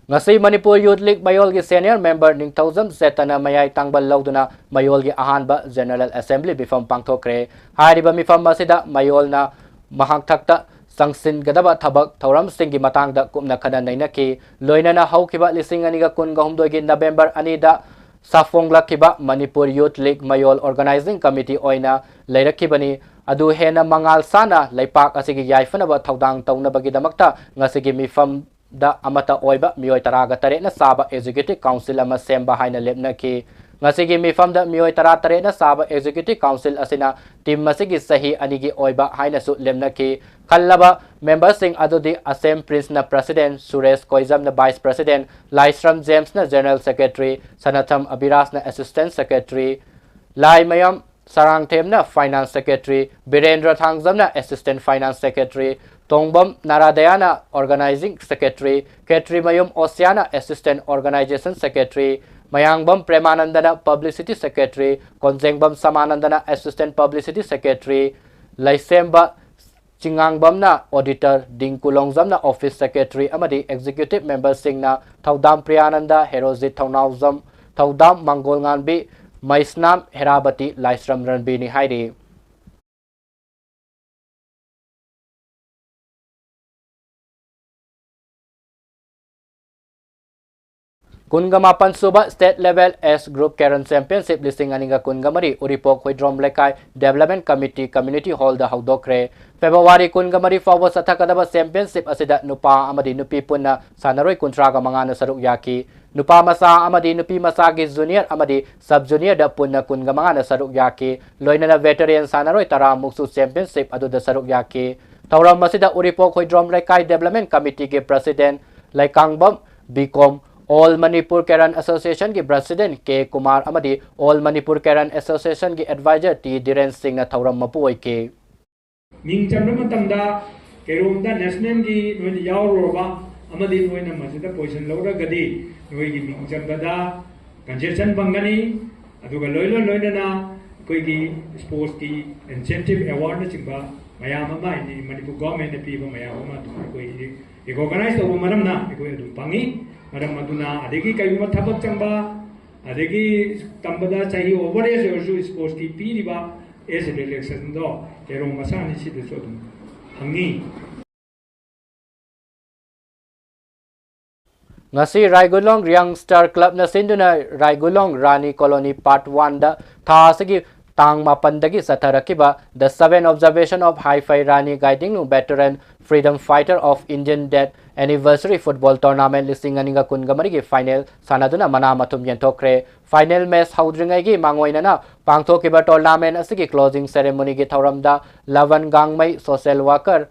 ꯉꯁꯤ ꯃꯅꯤꯄꯨꯔ ꯌꯨꯊ ꯂꯤꯒ ꯃꯌꯣꯜꯒꯤ ꯁꯦꯅꯤꯌꯔ ꯃꯦꯝꯕꯔ ꯅꯤꯡꯊꯧꯖꯝ ꯆꯦꯇꯟꯅ ꯃꯌꯥꯏ ꯇꯥꯡꯕ ꯂꯧꯗꯨꯅ ꯃꯌꯣꯜꯒꯤ ꯑꯍꯥꯟꯕ ꯖꯦꯅꯔꯦꯜ ꯑꯦꯁꯦꯝꯕ꯭ꯂꯤ ꯃꯤꯐꯝ ꯄꯥꯡꯊꯣꯛꯈ꯭ꯔꯦ꯫ ꯍꯥꯏꯔꯤꯕ ꯃꯤꯐꯝ ꯑꯁꯤꯗ ꯃꯌꯣꯜꯅ ꯃꯍꯥꯛꯊꯛꯇ ꯆꯪꯁꯤꯟꯒꯗꯕ ꯊꯕꯛ ꯊꯧꯔꯝꯁꯤꯡꯒꯤ ꯃꯇꯥꯡꯗ ꯀꯨꯞꯅ ꯈꯟꯅ ꯅꯩꯅꯈꯤ꯫ ꯂꯣꯏꯅꯅ ꯍꯧꯈꯤꯕ ꯂꯤꯁꯤꯡ ꯑꯅꯤꯒ ꯀꯨꯟꯒ ꯍꯨꯝꯗꯣꯏꯒꯤ ꯅꯕꯦꯝꯕꯔ ꯑꯅꯤꯗ ꯁꯥꯐꯣꯡꯂꯛꯈꯤꯕ ꯃꯅꯤꯄꯨꯔ ꯌꯨꯊ ꯂꯤꯒ ꯃꯌꯣꯜ ꯑꯣꯔꯒꯅꯥꯏꯖꯤꯡ ꯀꯃꯤꯇꯤ ꯑꯣꯏꯅ ꯂꯩꯔꯛꯈꯤꯕꯅꯤ꯫ ꯑꯗꯨ ꯍꯦꯟꯅ ꯃꯉꯥꯜ ꯁꯥꯅ ꯂꯩꯄꯥꯛ ꯑꯁꯤꯒꯤ ꯌꯥꯏꯐꯅꯕ ꯊꯧꯗꯥꯡ ꯇꯧꯅꯕꯒꯤꯗꯃꯛꯇ ꯉꯁꯤꯒꯤ ꯃꯤꯐꯝ ꯗ ꯑꯃꯠꯇ ꯑꯣꯏꯕ ꯃꯤꯑꯣꯏ ꯇꯔꯥꯒ ꯇꯔꯦꯠꯅ ꯆꯥꯕ ꯑꯦꯛꯖꯤꯀ꯭ꯌꯨꯇꯤꯚ ꯀꯥꯎꯟꯁꯤꯜ ꯑꯃ ꯁꯦꯝꯕ ꯍꯥꯏꯅ ꯂꯦꯞꯅꯈꯤ꯫ ꯉꯁꯤꯒꯤ ꯃꯤꯐꯝꯗ ꯃꯤꯑꯣꯏ ꯇꯔꯥ ꯇꯔꯦꯠꯅ ꯆꯥꯕ ꯑꯦꯛꯖꯤꯀ꯭ꯌꯨꯇꯤꯚ ꯀꯥꯎꯟꯁꯤꯜ ꯑꯁꯤꯅ ꯇꯤꯝ ꯑꯁꯤꯒꯤ ꯆꯍꯤ ꯑꯅꯤꯒꯤ ꯑꯣꯏꯕ ꯍꯥꯏꯅꯁꯨ ꯂꯦꯞꯅꯈꯤ꯫ ꯈꯜꯂꯕ ꯃꯦꯝꯕꯔꯁꯤꯡ ꯑꯗꯨꯗꯤ ꯑꯁꯦꯝ ꯄ꯭ꯔꯤꯟꯁꯅ ꯄ꯭ꯔꯁꯤꯗꯦꯟꯠ, ꯁꯨꯔꯦꯁ ꯀꯣꯏꯖꯝꯅ ꯚꯥꯏꯁ ꯄ꯭ꯔꯁꯤꯗꯦꯟꯠ, ꯂꯥꯏꯁ꯭ꯔꯝ ꯖꯦꯝꯁꯅ ꯖꯦꯅꯔꯦꯜ ꯁꯦꯀ꯭ꯔꯦꯇꯔꯤ, ꯁꯅꯥꯊꯝ ꯑꯕꯤꯔꯥꯖꯅ ꯑꯦꯁꯤꯁꯇꯦꯟꯠ ꯁꯦꯀ꯭ꯔꯦꯇꯔꯤ, ꯂꯥꯏꯃꯌꯨꯝ ꯁꯔꯥꯡꯊꯦꯝꯅ ꯐꯥꯏꯅꯥꯟꯁ ꯁꯦꯀ꯭ꯔꯦꯇꯔꯤ, ꯕꯤꯔꯦꯟꯗ꯭ꯔ ꯊꯥꯡꯖꯝꯅ ꯑꯦꯁꯤꯁꯇꯦꯟꯠ ꯐꯥꯏꯅꯥꯟꯁ ꯁꯦꯀ꯭ꯔꯦꯇꯔꯤ, ꯇꯣꯡꯕꯝ ꯅꯥꯔꯥꯗꯌꯥꯅ ꯑꯣꯔꯒꯅꯥꯏꯖꯤꯡ ꯁꯦꯀ꯭ꯔꯦꯇꯔꯤ, ꯈꯦꯇ꯭ꯔꯤꯃꯌꯨꯝ ꯑꯣꯁꯤꯌꯥꯅ ꯑꯦꯁꯤꯁꯇꯦꯟꯠ ꯑꯣꯔꯒꯅꯥꯏꯖꯦꯁꯟ ꯁꯦꯀ꯭ꯔꯦꯇꯔꯤ, ꯃꯌꯥꯡꯕꯝ ꯄ꯭ꯔꯦꯃꯥꯅꯟꯗꯅ ꯄꯕ꯭ꯂꯤꯁꯤꯇꯤ ꯁꯦꯀ꯭ꯔꯦꯇꯔꯤ, ꯀꯣꯟꯖꯦꯡꯕꯝ ꯁꯃꯥꯅꯟꯗꯅ ꯑꯦꯁꯤꯁꯇꯦꯟꯠ ꯄꯕ꯭ꯂꯤꯁꯤꯇꯤ ꯁꯦꯀ꯭ꯔꯦꯇꯔꯤ, ꯂꯩꯁꯦꯝꯕ ꯆꯤꯉꯥꯡꯕꯝꯅ ꯑꯣꯗꯤꯇꯔ, ꯗꯤꯡꯀꯨ ꯂꯣꯡꯖꯝꯅ ꯑꯣꯐꯤꯁ ꯁꯦꯀ꯭ꯔꯦꯇꯔꯤ ꯑꯃꯗꯤ ꯑꯦꯛꯖꯤꯀ꯭ꯌꯨꯇꯤꯚ ꯃꯦꯝꯕꯔꯁꯤꯡꯅ ꯊꯧꯗꯥꯝ ꯄ꯭ꯔꯤꯌꯥꯅꯟꯗ, ꯍꯦꯔꯣꯖꯤꯠ ꯊꯧꯅꯥꯎꯖꯝ, ꯊꯧꯗꯥꯝ ꯃꯪꯒꯣꯜꯉꯥꯟꯕꯤ, ꯃꯩꯁꯅꯥꯝ ꯍꯦꯔꯥꯕꯇꯤ, ꯂꯥꯏꯁ꯭ꯔꯝ ꯔꯟꯕꯤꯅꯤ ꯍꯥꯏꯔꯤ꯫ ꯀꯨꯟꯒ ꯃꯥꯄꯟ ꯁꯨꯕ State Level Age Group Carom Championship ꯂꯤꯁꯤꯡ ꯑꯅꯤꯒ ꯀꯨꯟꯒ ꯃꯔꯤ ꯎꯔꯤꯄꯣꯛ Huidrom Leikai Development Committee Community Hallꯗ ꯍꯧꯗꯣꯛꯈ꯭ꯔꯦ꯫ February ꯀꯨꯟꯒ ꯃꯔꯤ ꯐꯥꯎꯕ ꯆꯠꯊꯒꯗꯕ championship ꯑꯁꯤꯗ ꯅꯨꯄꯥ ꯑꯃꯗꯤ ꯅꯨꯄꯤ ꯄꯨꯟꯅ ꯁꯥꯟꯅꯔꯣꯏ ꯀꯨꯟꯊ꯭ꯔꯥꯒ ꯃꯉꯥꯅ ꯁꯔꯨꯛ ꯌꯥꯈꯤ꯫ ꯅꯨꯄꯥ ꯃꯆꯥ ꯑꯃꯗꯤ ꯅꯨꯄꯤ ꯃꯆꯥꯒꯤ junior ꯑꯃꯗꯤ sub juniorꯗ ꯄꯨꯟꯅ ꯀꯨꯟꯒ ꯃꯉꯥꯅ ꯁꯔꯨꯛ ꯌꯥꯈꯤ꯫ ꯂꯣꯏꯅꯅ veteran ꯁꯥꯟꯅꯔꯣꯏ ꯇꯔꯥꯃꯨꯛꯁꯨ championship ꯑꯗꯨꯗ ꯁꯔꯨꯛ ꯌꯥꯈꯤ꯫ ꯊꯧꯔꯝ ꯑꯁꯤꯗ ꯎꯔꯤꯄꯣꯛ ꯍꯨꯏꯗ꯭ꯔꯣꯝ ꯂꯩꯀꯥꯏ Development Committeeꯒꯤ President Leikangbam Bikom, All Manipur Carom Associationꯒꯤ President ꯀꯦ ꯀꯨꯃꯥꯔ ꯑꯃꯗꯤ All Manipur Carom Associationꯒꯤ Advisor ꯇꯤ ꯙꯤꯔꯦꯟ ꯁꯤꯡꯅ ꯊꯧꯔꯝ ꯃꯄꯨ ꯑꯣꯏꯈꯤ꯫ ꯃꯤꯡ ꯆꯟꯕ ꯃꯇꯝꯗ ꯀꯦꯔꯣꯝꯗ nationalꯒꯤ ꯅꯣꯏꯅ ꯌꯥꯎꯔꯨꯔꯕ ꯑꯃꯗꯤ ꯅꯣꯏꯅ ꯃꯁꯤꯗ position ꯂꯧꯔꯒꯗꯤ ꯅꯣꯏꯒꯤ ꯃꯤꯡ ꯆꯟꯕꯗ concession ꯐꯪꯒꯅꯤ꯫ ꯑꯗꯨꯒ ꯂꯣꯏꯅ ꯂꯣꯏꯅꯅ ꯑꯩꯈꯣꯏꯒꯤ sportsꯀꯤ incentive awardꯅꯆꯤꯡꯕ ꯃꯌꯥꯝ ꯑꯃ, ꯍꯥꯏꯗꯤ ꯃꯅꯤꯄꯨꯔ governmentꯅ ꯄꯤꯕ ꯃꯌꯥꯝ ꯑꯃ ꯑꯗꯨꯝ ꯑꯩꯈꯣꯏ recognize ꯇꯧꯕ ꯃꯔꯝꯅ ꯑꯩꯈꯣꯏ ꯑꯗꯨꯝ ꯐꯪꯉꯤ꯫ ꯃꯔꯝ ꯑꯗꯨꯅ ꯑꯗꯒꯤ ꯀꯔꯤꯒꯨꯝꯕ ꯊꯕꯛ ꯆꯪꯕ, ꯑꯗꯒꯤ ꯇꯝꯕꯗ ꯆꯍꯤ over age ꯑꯣꯏꯔꯁꯨ sportsꯀꯤ ꯄꯤꯔꯤꯕ age relaxationꯗꯣ ꯍꯦꯔꯣ ꯃꯁꯥꯅꯤ, ꯁꯤꯗꯁꯨ ꯑꯗꯨꯝ ꯐꯪꯉꯤ꯫ ꯉꯁꯤ ꯔꯥꯏꯒꯨꯂꯣꯡ Young Star Clubꯅ ꯁꯤꯟꯗꯨꯅ ꯔꯥꯏꯒꯨꯂꯣꯡ ꯔꯥꯅꯤ Colony Part Oneꯗ ꯊꯥ ꯑꯁꯤꯒꯤ ꯇꯥꯡ ꯃꯥꯄꯟꯗꯒꯤ ꯆꯠꯊꯔꯛꯈꯤꯕ The Seven Observation of Haifai Rani Gaidinliu, Veteran Freedom Fighter of Indian Death Anniversary Football Tournament ꯂꯤꯁꯤꯡ ꯑꯅꯤꯒ ꯀꯨꯟꯒ ꯃꯔꯤꯒꯤ final ꯁꯥꯟꯅꯗꯨꯅ ꯃꯅꯥ ꯃꯊꯨꯝ ꯌꯦꯟꯊꯣꯛꯈ꯭ꯔꯦ꯫ Final match ꯍꯧꯗ꯭ꯔꯤꯉꯩꯒꯤ ꯃꯥꯡꯑꯣꯏꯅꯅ ꯄꯥꯡꯊꯣꯛꯈꯤꯕ tournament ꯑꯁꯤꯒꯤ closing ceremonyꯒꯤ ꯊꯧꯔꯝꯗ ꯂꯕꯟ ꯒꯥꯡꯃꯩ, social worker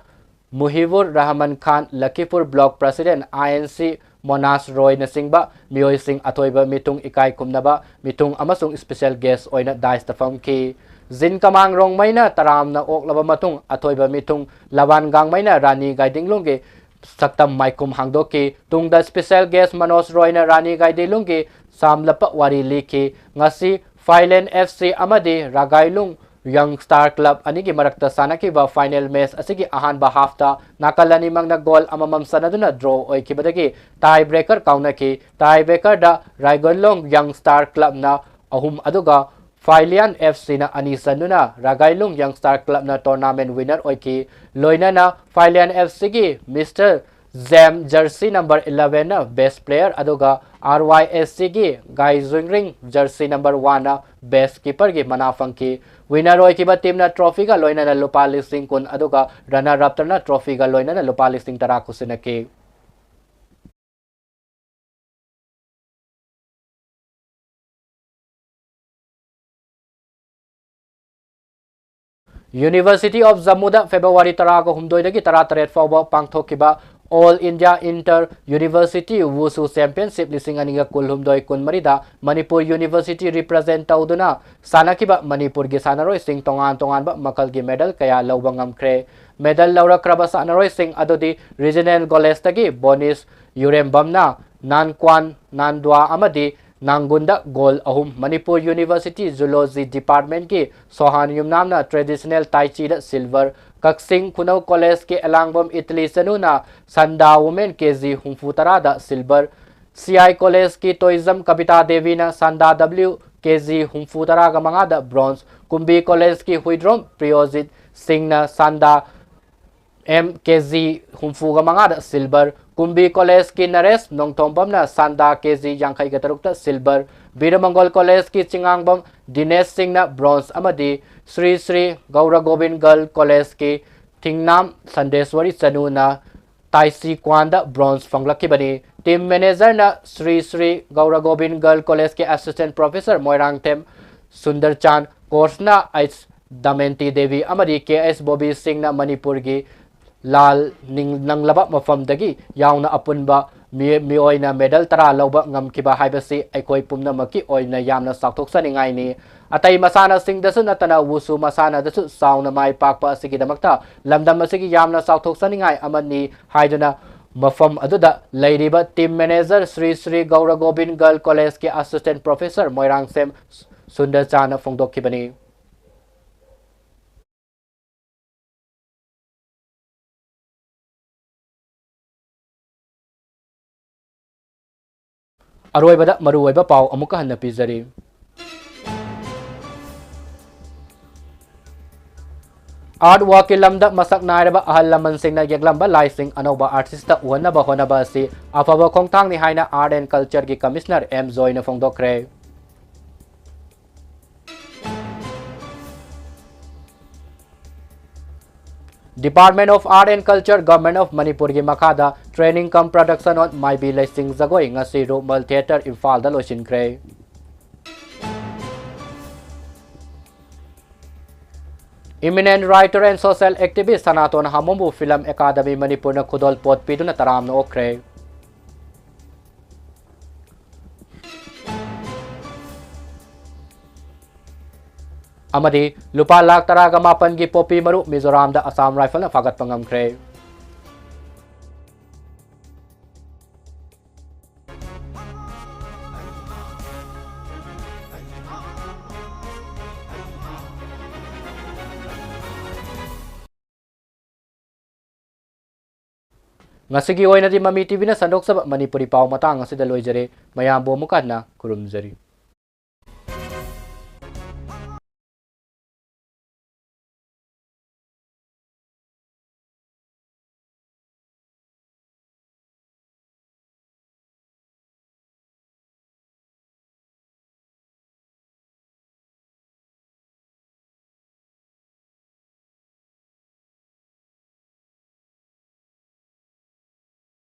ꯃꯨꯍꯤꯕꯨꯔ ꯔꯍꯃꯟ ꯈꯥꯟ, ꯂꯈꯤꯄꯨꯔ Block President, INC ꯃꯣꯅꯥꯁ ꯔꯣꯏꯅꯆꯤꯡꯕ ꯃꯤꯑꯣꯏꯁꯤꯡ ꯑꯊꯣꯏꯕ ꯃꯤꯊꯨꯡ ꯏꯀꯥꯏ ꯈꯨꯝꯅꯕ ꯃꯤꯊꯨꯡ ꯑꯃꯁꯨꯡ special guest ꯑꯣꯏꯅ dais ꯐꯝꯈꯤ꯫ ꯖꯤꯟ ꯀꯃꯥꯡ ꯔꯣꯡꯃꯩꯅ ꯇꯔꯥꯝꯅ ꯑꯣꯛꯂꯕ ꯃꯇꯨꯡ ꯑꯊꯣꯏꯕ ꯃꯤꯊꯨꯡ ꯂꯕꯥꯟ ꯒꯥꯡꯃꯩꯅ ꯔꯥꯅꯤ ꯒꯥꯏꯗꯤꯡꯂꯨꯡꯒꯤ ꯁꯛꯇꯝ ꯃꯥꯏꯈꯨꯝ ꯍꯥꯡꯗꯣꯛꯈꯤ꯫ ꯇꯨꯡꯗ special guest ꯃꯅꯣꯖ ꯔꯣꯏꯅ ꯔꯥꯅꯤ ꯒꯥꯏꯗꯤꯡꯂꯨꯡꯒꯤ ꯆꯥꯝꯂꯞꯄ ꯋꯥꯔꯤ ꯂꯤꯈꯤ꯫ ꯉꯁꯤ ꯐꯥꯏꯂꯦꯟ FC ꯑꯃꯗꯤ ꯔꯥꯒꯥꯏꯂꯨꯡ Young Star Club ꯑꯅꯤꯒꯤ ꯃꯔꯛꯇ ꯁꯥꯟꯅꯈꯤꯕ final match ꯑꯁꯤꯒꯤ ꯑꯍꯥꯟꯕ halfꯇ ꯅꯥꯀꯜ ꯑꯅꯤꯃꯛꯅ goal ꯑꯃꯃꯝ ꯆꯟꯅꯗꯨꯅ draw ꯑꯣꯏꯈꯤꯕꯗꯒꯤ tie breaker ꯀꯥꯎꯅꯈꯤ꯫ Tie breakerꯗ ꯔꯥꯏꯒꯣꯟꯂꯣꯡ Young Star Clubꯅ ꯑꯍꯨꯝ ꯑꯗꯨꯒ ꯐꯥꯏꯂꯤꯌꯥꯟ FCꯅ ꯑꯅꯤ ꯆꯟꯗꯨꯅ ꯔꯥꯒꯥꯏꯂꯨꯡ Young Star Clubꯅ tournament winner ꯑꯣꯏꯈꯤ꯫ ꯂꯣꯏꯅꯅ ꯐꯥꯏꯂꯤꯌꯥꯟ FCꯒꯤ Mister jam jersey number elevenꯅ best player ꯑꯗꯨꯒ RYSCꯒꯤ ꯒꯥꯏ ꯖꯨꯏꯡꯔꯤꯡ jersey number oneꯅ best keeperꯒꯤ ꯃꯅꯥ ꯐꯪꯈꯤ꯫ Winner ꯑꯣꯏꯈꯤꯕ teamꯅ trophyꯒ ꯂꯣꯏꯅꯅ ꯂꯨꯄꯥ ꯂꯤꯁꯤꯡ ꯀꯨꯟ ꯑꯗꯨꯒ runner upꯇꯅ trophyꯒ ꯂꯣꯏꯅꯅ ꯂꯨꯄꯥ ꯂꯤꯁꯤꯡ ꯇꯔꯥ ꯈꯨꯠꯁꯤꯟꯅꯈꯤ꯫ University of Jammuꯗ February ꯇꯔꯥꯒ ꯍꯨꯝꯗꯣꯏꯗꯒꯤ ꯇꯔꯥꯇꯔꯦꯠ ꯐꯥꯎꯕ ꯄꯥꯡꯊꯣꯛꯈꯤꯕ All India Inter University Wushu Championship ꯂꯤꯁꯤꯡ ꯑꯅꯤꯒ ꯀꯨꯟꯍꯨꯝꯗꯣꯏ ꯀꯨꯟꯃꯔꯤꯗ ꯃꯅꯤꯄꯨꯔ University represent ꯇꯧꯗꯨꯅ ꯁꯥꯟꯅꯈꯤꯕ ꯃꯅꯤꯄꯨꯔꯒꯤ ꯁꯥꯟꯅꯔꯣꯏꯁꯤꯡ ꯇꯣꯉꯥꯟ ꯇꯣꯉꯥꯟꯕ ꯃꯈꯜꯒꯤ medal ꯀꯌꯥ ꯂꯧꯕ ꯉꯝꯈ꯭ꯔꯦ꯫ Medal ꯂꯧꯔꯛꯈ꯭ꯔꯕ ꯁꯥꯟꯅꯔꯣꯏꯁꯤꯡ ꯑꯗꯨꯗꯤ Regional Collegeꯇꯒꯤ ꯕꯣꯅꯤꯁ ꯌꯨꯔꯦꯝꯕꯝꯅ ꯅꯥꯟꯀ꯭ꯋꯥꯟ ꯅꯥꯟꯗ꯭ꯋꯥ ꯑꯃꯗꯤ ꯅꯥꯡꯒꯨꯟꯗ goal ꯑꯍꯨꯝ, Manipur University Zoology Departmentꯀꯤ Sohan ꯌꯨꯝꯅꯥꯝꯅ traditional ꯇꯥꯏꯆꯤꯗ silver, ꯀꯛꯆꯤꯡ ꯈꯨꯅꯧ Collegeꯀꯤ ꯑꯦꯂꯥꯡꯕꯝ ꯏꯠꯂꯤ ꯆꯅꯨꯅ ꯁꯟꯗꯥ women KG ꯍꯨꯝꯐꯨ ꯇꯔꯥꯗ silver, C I College ꯀꯤ ꯇꯣꯏꯖꯝ ꯀꯕꯤꯇꯥ ꯗꯦꯕꯤꯅ ꯁꯟꯗꯥ W K G ꯍꯨꯝꯐꯨ ꯇꯔꯥꯒ ꯃꯉꯥꯗ bronze, ꯀꯨꯝꯕꯤ College ꯀꯤ ꯍꯨꯏꯗ꯭ꯔꯣꯝ ꯄ꯭ꯔꯤꯌꯣꯖꯤꯠ ꯁꯤꯡꯅ ꯁꯟꯗꯥ M K G ꯍꯨꯝꯐꯨꯒ ꯃꯉꯥꯗ silver, ꯀꯨꯝꯕꯤ College ꯀꯤ ꯅꯔꯦꯁ ꯅꯣꯡꯊꯣꯝꯕꯝꯅ ꯁꯟꯗꯥ K G ꯌꯥꯡꯈꯩꯒ ꯇꯔꯨꯛꯇ silver, ꯕꯤꯔꯃꯪꯒꯣꯜ College ꯀꯤ ꯆꯤꯉꯥꯡꯕꯝ ꯗꯤꯅꯦꯁ ꯁꯤꯡꯅ bronze ꯑꯃꯗꯤ ꯁ꯭ꯔꯤ ꯁ꯭ꯔꯤ ꯒꯧꯔ ꯒꯣꯕꯤꯟ ꯒꯔꯜ College ꯀꯤ ꯊꯤꯡꯅꯥꯝ ꯁꯟꯗꯦꯁꯋꯔꯤ ꯆꯅꯨꯅ ꯇꯥꯏꯁꯤ ꯀ꯭ꯋꯥꯟꯗ bronze ꯐꯪꯂꯛꯈꯤꯕꯅꯤ꯫ Team manager ꯅ ꯁ꯭ꯔꯤ ꯁ꯭ꯔꯤ ꯒꯧꯔ ꯒꯣꯕꯤꯟ ꯒꯔꯜ College ꯀꯤ Assistant Professor ꯃꯣꯏꯔꯥꯡꯊꯦꯝ ꯁꯨꯟꯗꯔꯆꯥꯟ, coach ꯅ H ꯗꯃꯦꯟꯇꯤ ꯗꯦꯕꯤ ꯑꯃꯗꯤ K H ꯕꯣꯕꯤ ꯁꯤꯡꯅ ꯃꯅꯤꯄꯨꯔꯒꯤ ꯂꯥꯜ ꯅꯤꯡ-, ꯅꯪꯂꯕ ꯃꯐꯝꯗꯒꯤ ꯌꯥꯎꯅ ꯑꯄꯨꯟꯕ ꯃꯤ-, ꯃꯤꯑꯣꯏꯅ medal ꯇꯔꯥ ꯂꯧꯕ ꯉꯝꯈꯤꯕ ꯍꯥꯏꯕꯁꯤ ꯑꯩꯈꯣꯏ ꯄꯨꯝꯅꯃꯛꯀꯤ ꯑꯣꯏꯅ ꯌꯥꯝꯅ ꯆꯥꯎꯊꯣꯛꯆꯅꯤꯡꯉꯥꯏꯅꯤ꯫ ꯑꯇꯩ ꯃꯁꯥꯟꯅꯁꯤꯡꯗꯁꯨ ꯅꯠꯇꯅ ꯋꯨꯁꯨ ꯃꯁꯥꯟꯅꯗꯁꯨ ꯆꯥꯎꯅ ꯃꯥꯏ ꯄꯥꯛꯄ ꯑꯁꯤꯒꯤꯗꯃꯛꯇ ꯂꯝꯗꯝ ꯑꯁꯤꯒꯤ ꯌꯥꯝꯅ ꯆꯥꯎꯊꯣꯛꯆꯅꯤꯡꯉꯥꯏ ꯑꯃꯅꯤ ꯍꯥꯏꯗꯨꯅ ꯃꯐꯝ ꯑꯗꯨꯗ ꯂꯩꯔꯤꯕ team manager Shri Shri Gour Gobin girls College ꯀꯤ Assistant Professor ꯃꯣꯏꯔꯥꯡꯊꯦꯝ ꯁꯨꯟꯗꯔꯆꯥꯟꯅ ꯐꯣꯡꯗꯣꯛꯈꯤꯕꯅꯤ꯫ ꯑꯔꯣꯏꯕꯗ ꯃꯔꯨꯑꯣꯏꯕ ꯄꯥꯎ ꯑꯃꯨꯛꯀ ꯍꯟꯅ ꯄꯤꯖꯔꯤ꯫ Art work ꯀꯤ ꯂꯝꯗ ꯃꯁꯛ ꯅꯥꯏꯔꯕ ꯑꯍꯜ ꯂꯃꯟꯁꯤꯡꯅ ꯌꯦꯛꯂꯝꯕ ꯂꯥꯏꯁꯤꯡ ꯑꯅꯧꯕ artist ꯎꯍꯟꯅꯕ ꯍꯣꯠꯅꯕ ꯑꯁꯤ ꯑꯐꯕ ꯈꯣꯡꯊꯥꯡꯅꯤ ꯍꯥꯏꯅ Art and Culture ꯒꯤ Commissioner M ꯖꯣꯏꯅ ꯐꯣꯡꯗꯣꯛꯈ꯭ꯔꯦ꯫ Department of Art and Culture, Government of ꯃꯅꯤꯄꯨꯔꯒꯤ ꯃꯈꯥꯗ Training cum Production on ꯃꯥꯏꯕꯤ ꯂꯩꯁꯤꯡ ꯖꯒꯣꯏ ꯉꯁꯤ ꯔꯨꯛꯃꯜ Theatre ꯏꯝꯐꯥꯜꯗ ꯂꯣꯏꯁꯤꯟꯈ꯭ꯔꯦ꯫ Eminent writer and social activist Sanaton ꯍꯥꯃꯣꯝꯕꯨ Film Academy ꯃꯅꯤꯄꯨꯔꯅ ꯈꯨꯗꯣꯜ ꯄꯣꯠ ꯄꯤꯗꯨꯅ ꯇꯔꯥꯝꯅ ꯑꯣꯛꯈ꯭ꯔꯦ꯫ ꯑꯃꯗꯤ ꯂꯨꯄꯥ ꯂꯥꯈ ꯇꯔꯥꯒ ꯃꯥꯄꯟꯒꯤ ꯄꯣꯄꯤ ꯃꯔꯨ ꯃꯤꯖꯣꯔꯥꯝꯗ Assam Rifle ꯅ ꯐꯥꯒꯠꯄ ꯉꯝꯈ꯭ꯔꯦ꯫ ꯉꯁꯤꯒꯤ ꯑꯣꯏꯅꯗꯤ ꯃꯃꯤ ꯇꯤꯚꯤꯅ ꯁꯟꯗꯣꯛꯆꯕ ꯃꯅꯤꯄꯨꯔꯤ ꯄꯥꯎ ꯃꯇꯥꯡ ꯑꯁꯤꯗ ꯂꯣꯏꯖꯔꯦ꯫ ꯃꯌꯥꯝꯕꯨ ꯑꯃꯨꯛ ꯍꯟꯅ ꯈꯨꯔꯨꯝꯖꯔꯤ꯫